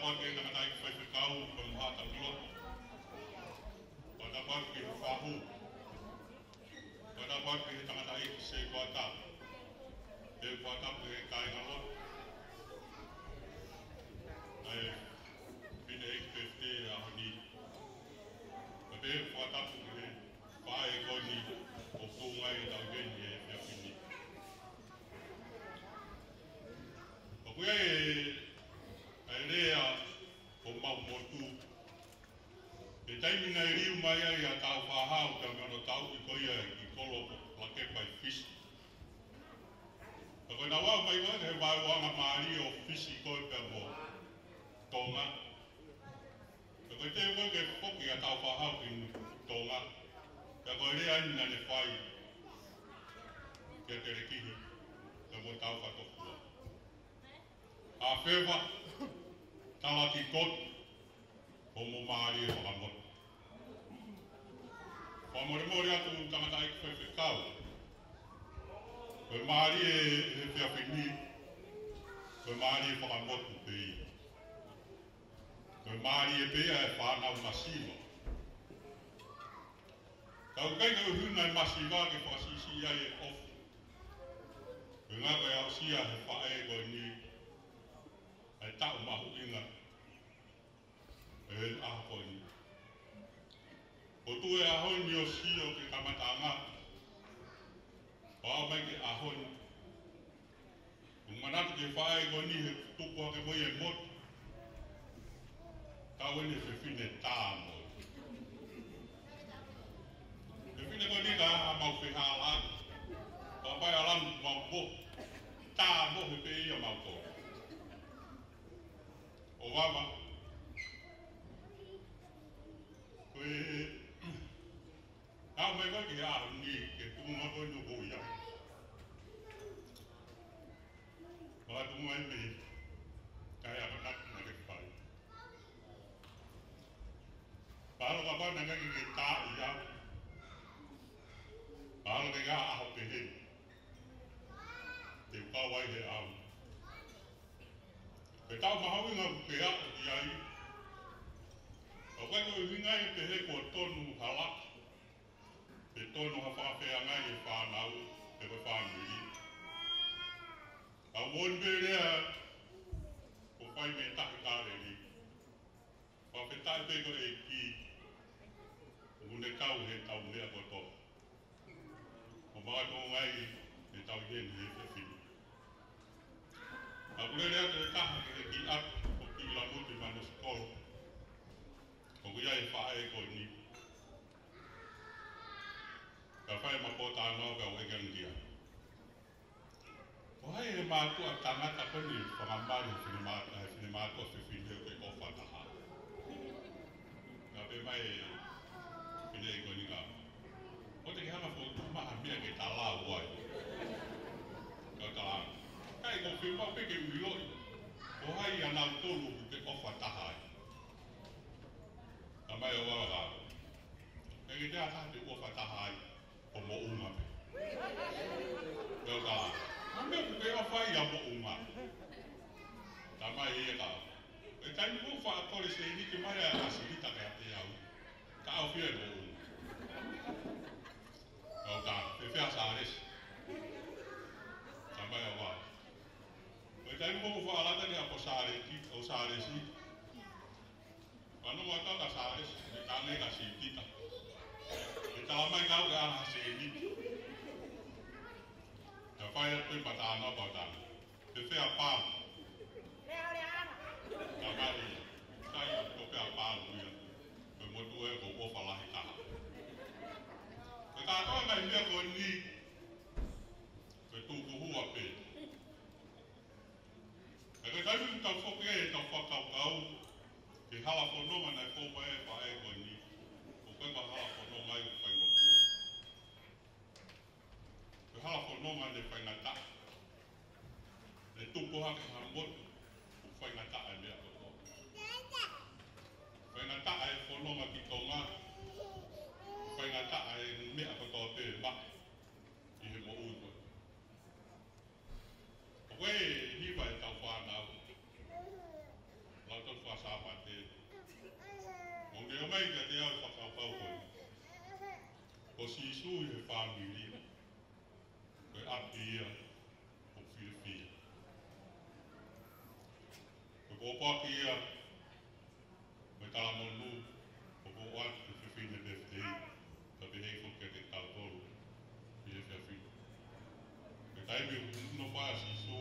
Ke tangataʻeiki faifekau, ko e maha tapuloto. Fakatapu ki he fahu. Fakatapu ki he tangataʻeiki setuata. Pea fakatapu ki he kāingalotu. ʻA e fineʻeiki pefite ʻaho ni. Pea fakatapu ki he faʻē ko eni ʻoku tuʻu mai ʻi he taʻu ko eni he efiafi ni. ʻOku ʻi ai e, e lea ʻo homau motu. He taimi naʻe liu mai ai ʻa Tāufaʻāhau pea mo hono tauʻi ko ia ʻe he kiʻi kolo ko Lakepa ʻi Fisi. Ka ko ʻenau aʻu mai ko ē ki he vaeuaʻanga mālie ʻo Fisi ko ē pea mo Tonga. Pea ko e teʻeki ke foki ʻa Tāufaʻāhau ki Tonga. Pea ko e lea eni naʻa ne fai kia Telekihi pea mo Tāufatofua. ʻA feva, tala ki koto, hoʻomo mālie fakamotu. Fakamolemole atu tangataʻeiki faifekau. Ko e mālie he efiafi ni, ko e mālie fakamotu pē ia. Ko e mālie pē ia ʻa e fānau masiva. Ka ʻoku ʻikai ke ʻuhinga e masiva ke fakasiʻisiʻi ai e ʻofa. Ko e ʻuhinga ko e aʻusia he faʻē ko eni ʻa e taʻu mahuʻinga ʻo e ʻaho ko eni. Ko e tuʻu e ʻaho ni ʻo sio ki he kamataʻanga, pea aʻu mai ki he ʻaho ni. ʻOku manatu ki he faʻē ko eni he tupu hake mo ia e motu. Tau eni he fefine tā mo ia. Fefine ko eni ka ʻi ai haʻamau fehālaaki, pea ʻai ʻa e lanu mau mo. Tā mo he pē ia mau tō. ʻO vava. Ko e, aʻu mai ko ē ki he ʻaho ni, ki he tuʻunga ko eni ʻoku ou ʻi ai. Pea tuʻu mai mei he akonaki naʻa ke fai. Pea ʻalu kapau naʻe ʻikai ke ke taaʻi au. Pea ʻalu ke ʻi ai ha ʻaho pehē te u kau ai he ʻaho. Ko e taʻu mahuʻinga ʻoku ke aʻu ki ai. ʻOku ʻikai ko e ʻuhinga ia pehē kuo tonu ha laka, pe tonu ha fakafeangai e fānau, pe ko e fāmili. Ka ʻoku moʻoni pē lea kuo fai mei he Tahi Kāleli. Fakafetaʻi pē ko e ʻEiki, ʻoku ne kau he tau meʻa kotoa. ʻO makatuʻunga ai e tau ʻi heni he efiafi ni. Ka ʻoku lele atu e taha ki he kiʻi ʻapi, ko Kiʻi Lamuti Manusikolo. ʻOku ʻi ai e faʻē ko eni. Ka fai ma pōtalanoa ka u ʻeke ange ki ai. Ko hai e mātuʻa tangata ko eni fakamali he finemātuʻa, he finemātuʻa fefine ʻoku ke ʻofa taha ai? Ka pehē mai e fineʻeiki ko eni ka, ʻoua te ke hanga ʻo fokotuʻu mai ha meʻa ke ta lau ai. Ka u tala ange, ʻikai, ʻoku ou fiemaʻu pē ke u ʻiloʻi ko hai ʻanautolu ʻoku ke ʻofa taha ai. Tala mai ʻe au ka, ʻikai ke toe ʻi ai ha taha te u ʻofa taha ai. Ko moʻunga pē. Pea u tala, ko e meʻa ʻoku ke ʻofa ai ʻa moʻunga. Tala mai ʻe ia ka, ko e taimi ʻoku faʻa kole sēniti mai ʻa e ʻasilita ke ʻiate au, ka ʻoku ou fie moʻunga. Pea u tala, fēfē ʻa Sālesi? Tala mai ʻe au, ko e taimi ʻoku faʻa lata ki ʻapi ʻo Sālesi, ʻo Sālesi. Fanongo atu ʻa Sālesi, ne tala ange kia Sipita. Ne tala mai kau ke ʻana ha sēniti. Ka fai atu e pātalanoa pea u tala ange, fēfē ʻa Palu? Tala mai ʻe ia, ʻikai, ʻoku ʻikai ko Palu ia. Ko e motuʻa ʻoku ou ʻofa lahi taha. Ko e kātoa ngaahi meʻa ko eni, ko e tukuhua pē. Ka ko e taimi ʻoku tau foki ai ʻetau fakakaukau ki he hala fononga naʻe fou mai ai e faʻē ko eni, ʻoku ʻikai ko ha hala fononga ia ʻoku faingofua. Ko e hala fononga naʻe faingataʻa. Naʻe tupu hake ha motu ʻoku faingataʻa e meʻa kotoa. Faingataʻa e fononga ki Tonga. Faingataʻa e meʻa kotoa pē maʻa ʻi he moʻui ko ē. Ko e hiva ʻetau fānau, lau tau fā Sīsū ʻi he fāmili, ko e ʻapi ia ʻoku fiefia. Ko e pōpoaki ia mo e talamonū ʻoku ʻoatu ki he fefine pefitei, kae pehē foki kiate kitautolu ʻi he efiafi ni. Ko e taimi ʻoku nofo ai ʻa Sīsū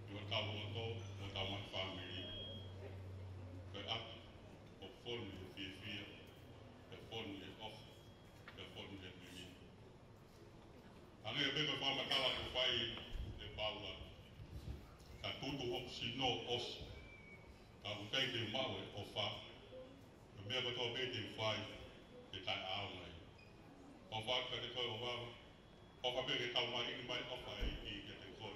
ʻi hotau loto, ʻi hotau ngaahi fāmili, ko e ʻapi ʻoku fonu ʻi he fiefia, ʻoku fonu ʻi he ʻofa, ʻoku fonu ʻi he mimi. Hangē pē ko e fakamatala kuo fai ʻe Paula, ka tutu hoku sino ʻosi, ka ʻoku ʻikai te u maʻu e ʻofa, ko e meʻa kotoa pē te u fai, ʻe taʻeʻaonga ia. ʻOfa kiate koe ʻOvava, ʻofa pē ke tau maʻu mai ʻofa ʻa e ʻEiki kiate koe.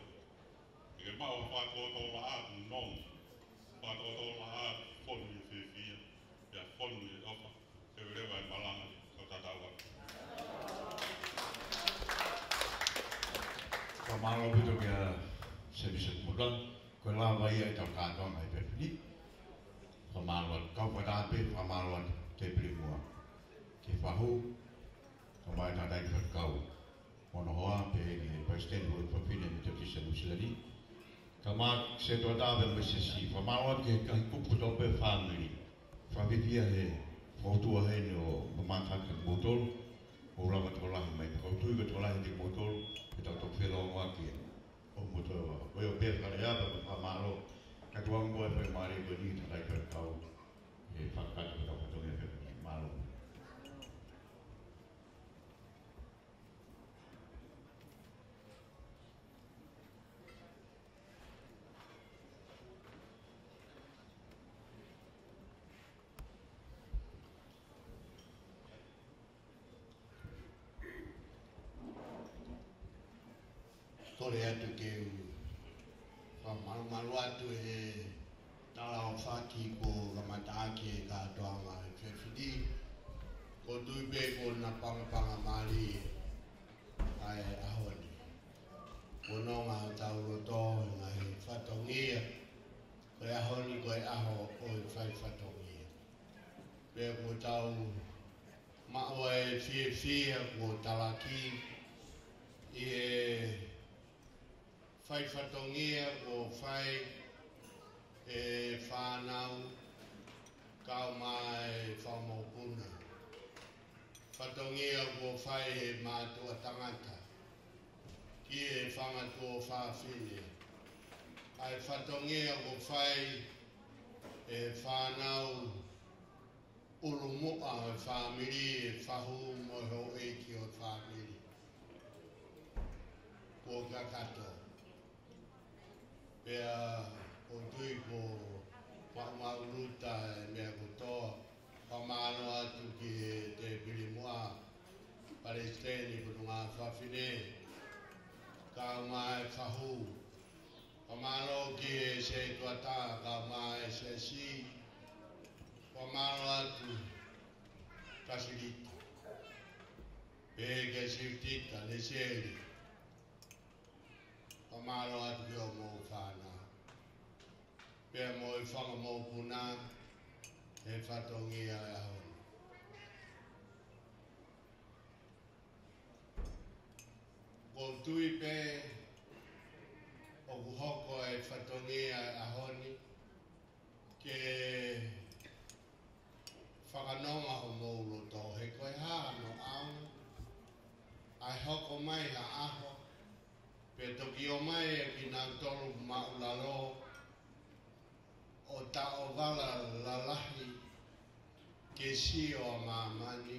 Ke ke maʻu ha fakatotolo ʻa e nonga, fakatotolo ʻa e fonu ʻi he fiefia, pea fonu ʻi he ʻofa, ke leva e malanga, ko tatau atu. Fakamālō ʻaupito kia Semisi Motuʻa, ko e lava ia ʻetau kātoanga he efiafi ni. Fakamālō atu, kau fakataha pē, fakamālō atu, Tēpile Muʻa, ki he fahu, kae ʻumaʻā e tangataʻeiki faifekau mo hono hoa, pehē ki he palesiteni ʻo e fafine Metotisi Nuʻu Sila ni. Kae ʻumaʻā e sētuata pea mo e siasi, fakamālō atu ki he ngaahi kupu kotoa pē fāmili. Fakafiefia he fōtunga heni ʻo mamata atu kia kimoutolu, ʻo lava tokolahi mai, ka ʻoku ou tui ko e tokolahi ʻiate kimoutolu, ʻe tau toki felōngoaki ʻo moutolu. Ko ia pē fakalea pea fakamālō, ka tuku ange muʻa e faingamālie ko eni ki he tangataʻeiki faifekau, ʻe fakakakato ki heʻetau fatongia pē, mālō. Kole atu ke u fakamalumalu atu he talaʻofaʻaki kuo kamataʻaki e kātoanga he efiafi ni. ʻOku ou tui pē kuo napangapangamālie ʻa e ʻaho ni. Kuo nonga hotau loto he ngaahi fatongia. Ko e ʻaho ni ko e ʻaho ʻo e fai fatongia. Pea kuo tau maʻu e fiefia kuo talaki ʻi he fai fatongia kuo fai ʻe he fānau kae ʻumaʻā e fanga mokopuna. Fatongia kuo fai ʻe he mātuʻa tangata ki he fanga tuofāfine. ʻA e fatongia kuo fai ʻe he fānau ʻulumuʻa ʻo e fāmili, e fahu mo e houʻeiki ʻo e fāmili. Kuo kakato. Pea ʻoku ou tui kuo maʻumaʻuluta e meʻa kotoa. Fakamālō atu ki he Tēpile Muʻa, Palesiteni, Potungāue Fafine, kae ʻumaʻā e fahu. Fakamālō ki he sētuata, kae ʻumaʻā e siasi. Fakamālō atu kia Silita, pehē kia Silita, Lesieli. Fakamālō atu ki hoʻomou fānau pea mo e fanga mokopuna he fatongia e ʻaho ni. ʻOku ou tui pē ʻoku hoko e fatongia e ʻaho ni ke fakanonga homou loto he ko e hā hono ʻaonga ʻa e hoko mai ha ʻaho, pea toki ʻomai ʻe kinautolu māʻulalo ʻo taʻovala lalahi ke sio ʻa māmani,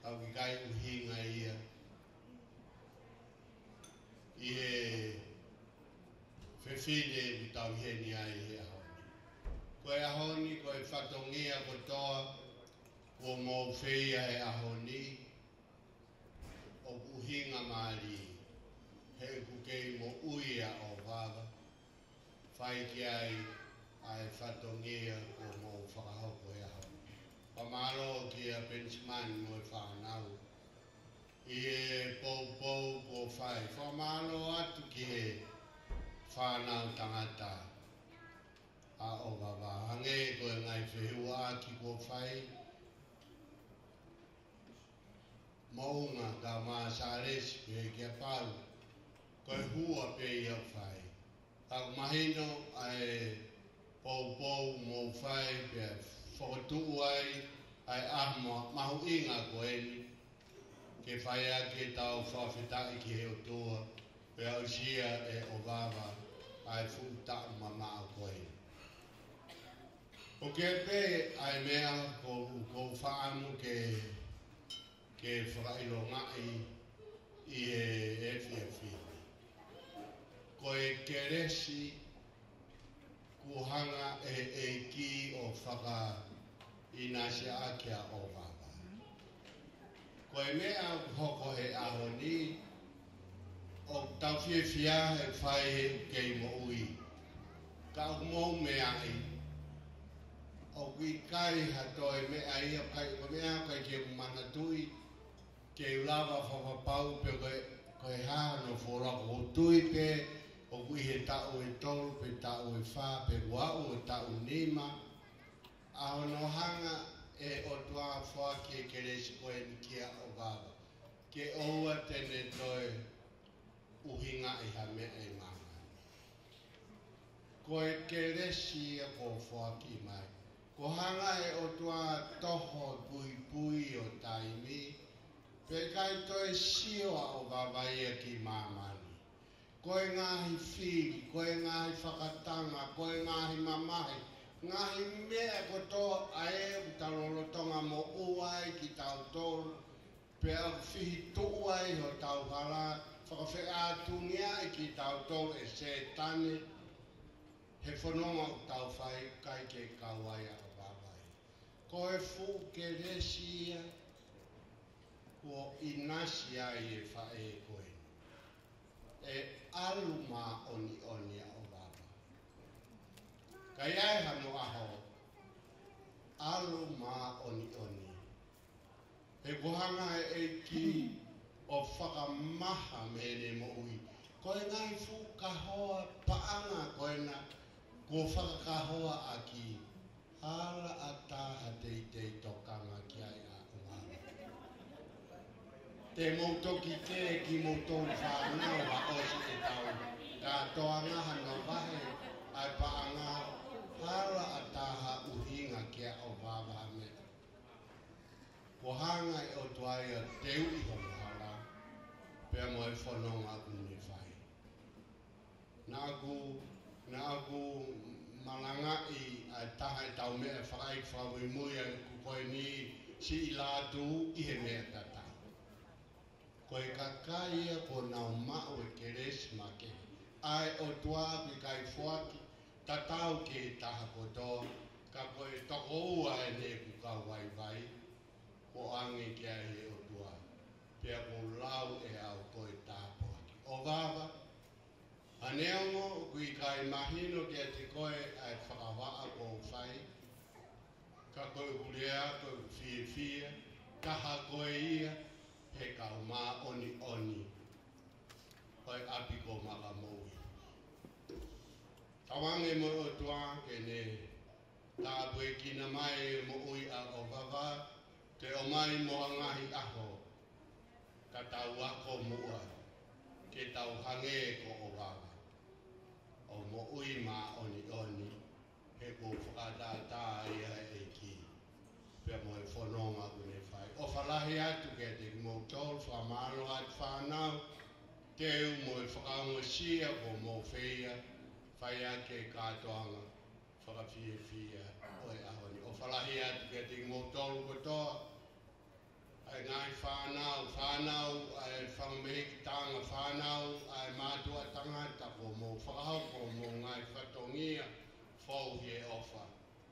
ka ʻoku ʻikai ʻuhinga ia ʻi he fefine ʻoku tau ʻi heni ai he ʻaho ni. Ko e ʻaho ni, ko e fatongia kotoa kuo mou feia he ʻaho ni, ʻoku ʻuhinga mālie, he ʻoku kei moʻui ʻa ʻOvava, fai ki ai ʻa e fatongia kuo mou fakahoko he ʻaho ni. Fakamālō kia Penisimani mo e fānau ʻi he poupou kuo fai. Fakamālō atu ki he fānau tangata ʻa ʻOvava. Hangē ko e ngaahi fehuʻaki kuo fai, moʻunga ka ma Sālesi pē kia Pau, ko e hua pē ia ʻoku fai. Ka ʻoku mahino ʻa e poupou mou fai pea fokotuʻu ai ʻa e ʻaho mahuʻinga ko eni, ke fai ʻaki ʻetau fakafetaʻi ki he ʻOtua, pea aʻusia ʻe ʻOvava ʻa e fuʻu taʻu mamaʻo ko eni. ʻOku ʻi ai pē ʻa e meʻa ʻoku ou, ʻoku ou fakaʻamu ke, ke fakaʻilongaʻi ʻi he efiafi ni. Ko e kelesi kuo hanga ʻe he ʻEiki ʻo fakaʻinasi ʻaki ʻa ʻOvava. Ko e meʻa ʻoku hoko he ʻaho ni, ʻoku tau fiefia he fai he ʻoku kei moʻui. Ka ʻoku mou meaʻi, ʻoku ʻikai ha toe meʻa ia, ʻikai, ko e meʻa ʻikai ke u manatuʻi, ke u lava fakapapau pe ko e, ko e hā hono fuoloa. ʻOku ou tui pē ʻoku ʻi he taʻu ʻe tolu pe taʻu ʻe fā pe ʻoku aʻu ʻo taʻu nima, ʻa hono hanga ʻe he ʻOtua ʻo foaki e kelesi ko eni kia ʻOvava, ke ʻoua te ne toe ʻuhingaʻi ha meʻa ʻi māmani. Ko e kelesi ia kuo foaki mai. Kuo hanga ʻe he ʻOtua ʻo toho e puipui ʻo taimi, pea ʻikai toe sio ʻa ʻOvava ia ki māmani. Ko e ngaahi fili, ko e ngaahi fakatanga, ko e ngaahi mamahi, ngaahi meʻa kotoa ʻa ē ʻoku tau lolotonga moʻua ai kitautolu, pea ʻoku fihituʻu ai hotau hala, fakafeʻātungiaʻi kitautolu ʻe Sētane, he fononga ʻoku tau fai, ʻikai ke kau ai ʻa ʻOvava ia. Ko e fuʻu kelesi ia kuo ʻinasi ai e faʻē ko eni. ʻE ʻalu māʻoniʻoni ʻa ʻOvava. Ka ʻi ai hano ʻaho, ʻalu māʻoniʻoni. He kuo hanga ʻe he ʻEiki ʻo fakamaha mei heʻene moʻui. Ko e ngaahi fuʻu kahoa paʻanga ko ena kuo fakakahoa ʻaki, hala ʻatā ha teitei tokanga ki ai ʻa ʻOvava. Te mou toki kē kimoutolu fānau ʻa ʻosi ʻetau kātoanga hano vahe ʻa e paʻanga, hala ʻatā ha ʻuhinga kia ʻOvava ha meʻa. Kuo hanga ʻe he ʻOtua ia ʻo teuʻi hono hala, pea mo e fononga ʻoku ne fai. Naʻa ku, naʻa ku malangaʻi ʻa e taha ʻetau meʻa fakaʻeiki fakamuimui ʻa ʻeku ko eni siʻi lātū ʻi he meʻa tatau. Ko e kakai ia kuo nau maʻu e kelesi makehe ʻa e ʻOtua, ʻoku ʻikai foaki tatau ki he taha kotoa, ka ko e tokoua ʻeni ʻeku kau vaivai, kuo ʻoange ki ai ʻe he ʻOtua, pea kuo lau ʻe au ko e tāpuaki. ʻOvava, ʻa neongo ʻoku ʻikai mahino kiate koe ʻa e fakavaʻa kuo u fai, ka ko ʻeku lea, ko ʻeku fiefia, taha koe ia he kau māʻoniʻoni ʻo e ʻapi ko Makamoui. Tauange mo e ʻOtua ke ne tāpuekina mai e moʻui ʻa ʻOvava, ke ʻomai mo ha ngaahi ʻaho ka tau ako muʻa ke tau hangē ko ʻOvava, ʻo moʻui māʻoniʻoni, he kuo fakatātā ia ʻe he ʻEiki, pea mo e fononga ʻoku ne fai. ʻOfa lahi atu kiate kimoutolu, fakamālō atu fānau, teu mo e fakaongosia kuo mou feia, fai ʻaki e kātoanga fakafiefia ʻo e ʻaho ni. ʻOfa lahi atu kiate kimoutolu kotoa, ʻa e ngaahi fānau, fānau ʻa e fanga mehikitanga, fānau ʻa e mātuʻa tangata, kuo mou fakahoko hoʻomou ngaahi fatongia fou ʻi he ʻofa,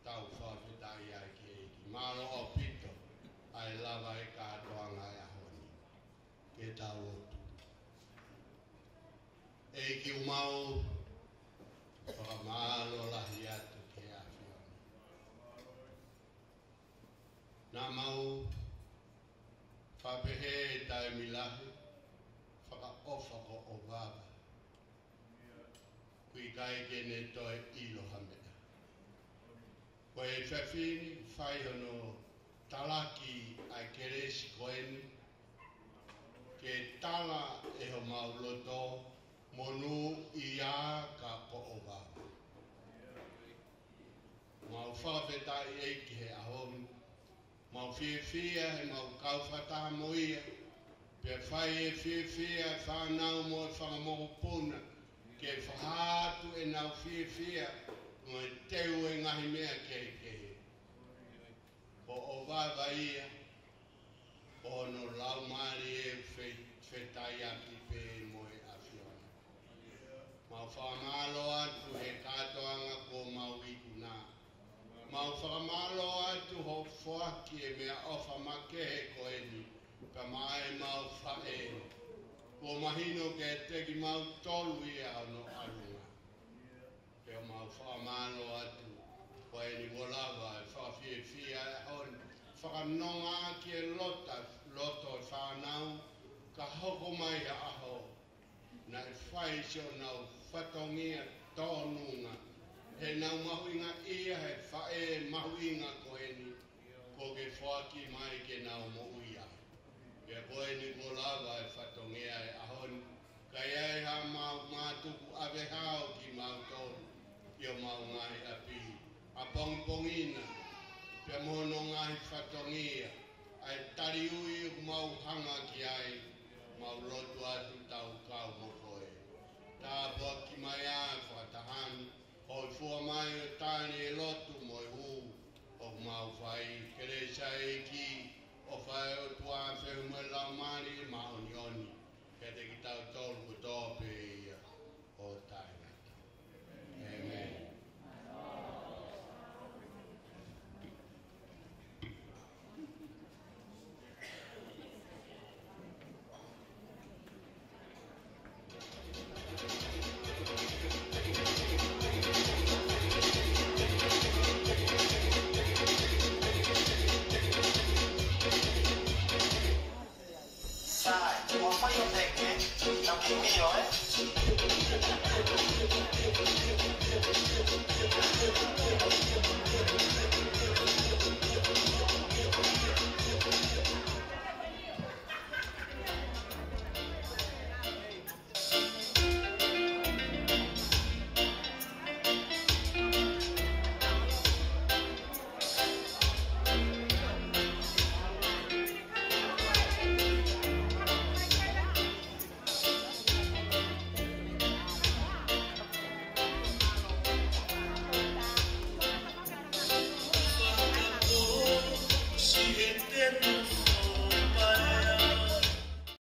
tau fakafetaʻi ai ki he ʻEiki. Mālō ʻaupito ʻa e lava e kātoanga ʻo e ʻaho ni. Ke tau lotu. ʻEiki, ʻoku mau fakamālō lahi atu ki he ʻAfiona. Naʻa mau fakapehē taimi lahi, fakaʻofa ko ʻOvava, ʻoku ʻikai ke ne toe ʻilo ha meʻa. Ko e efiafi ni, fai hono talaki ʻa e kelesi ko eni, ke tala ʻe homau loto, monūʻia ka poʻo vava. Mau fakafetaʻi ʻEiki he ʻaho ni. Mau fiefia he mau kau fakataha mo ia. Pea fai e fiefia e fānau mo e fanga mokopuna ke fakahā atu ʻenau fiefia mo e teu e ngaahi meʻa kehekehe. Poʻo vava ia, ko hono laumālie fe-, fetaiaki pē mo e ʻAfiona. Mau fakamālō atu he kātoanga kuo mau ikuna. Mau fakamālō atu hoʻo foaki e meʻaʻofa makehe ko eni, pea maʻa ʻemau faʻē. Kuo mahino kiate kimautolu ia hono ʻalunga. Pea mau fakamālō atu, ko eni kuo lava e fakafiefia e ʻaho ni, fakanonga ki he loto, loto e fānau, ka hoko mai ha ʻaho naʻe fai siʻonau fatongia tōnunga, he naʻa nau mahuʻingaʻia he faʻē mahuʻinga ko eni, kuo ke foaki mai ke nau moʻui ai. Pea ko eni kuo lava e fatongia e ʻaho ni, ka ʻi ai ha mau mātuku ʻave hao kimautolu ʻi homau ngaahi ʻapi, ʻapongipongi na, pea mo hono ngaahi fatongia, ʻa e taliui ʻoku mau hanga ki ai, mau lotu atu tau kau mo koe. Tāpuaki mai ā e fakataha ni, hōifua mai ʻo tali e lotu mo e hū ʻoku mau fai. Kelesi ʻa e ʻEiki, ʻofa ʻa e ʻOtua, feohi mo e Laumālie Māʻoniʻoni, kiate kitautolu kotoa pē ia ʻo taʻengata. ʻĒmeni. Sai, ua fai o teke, tau ki mio, ē?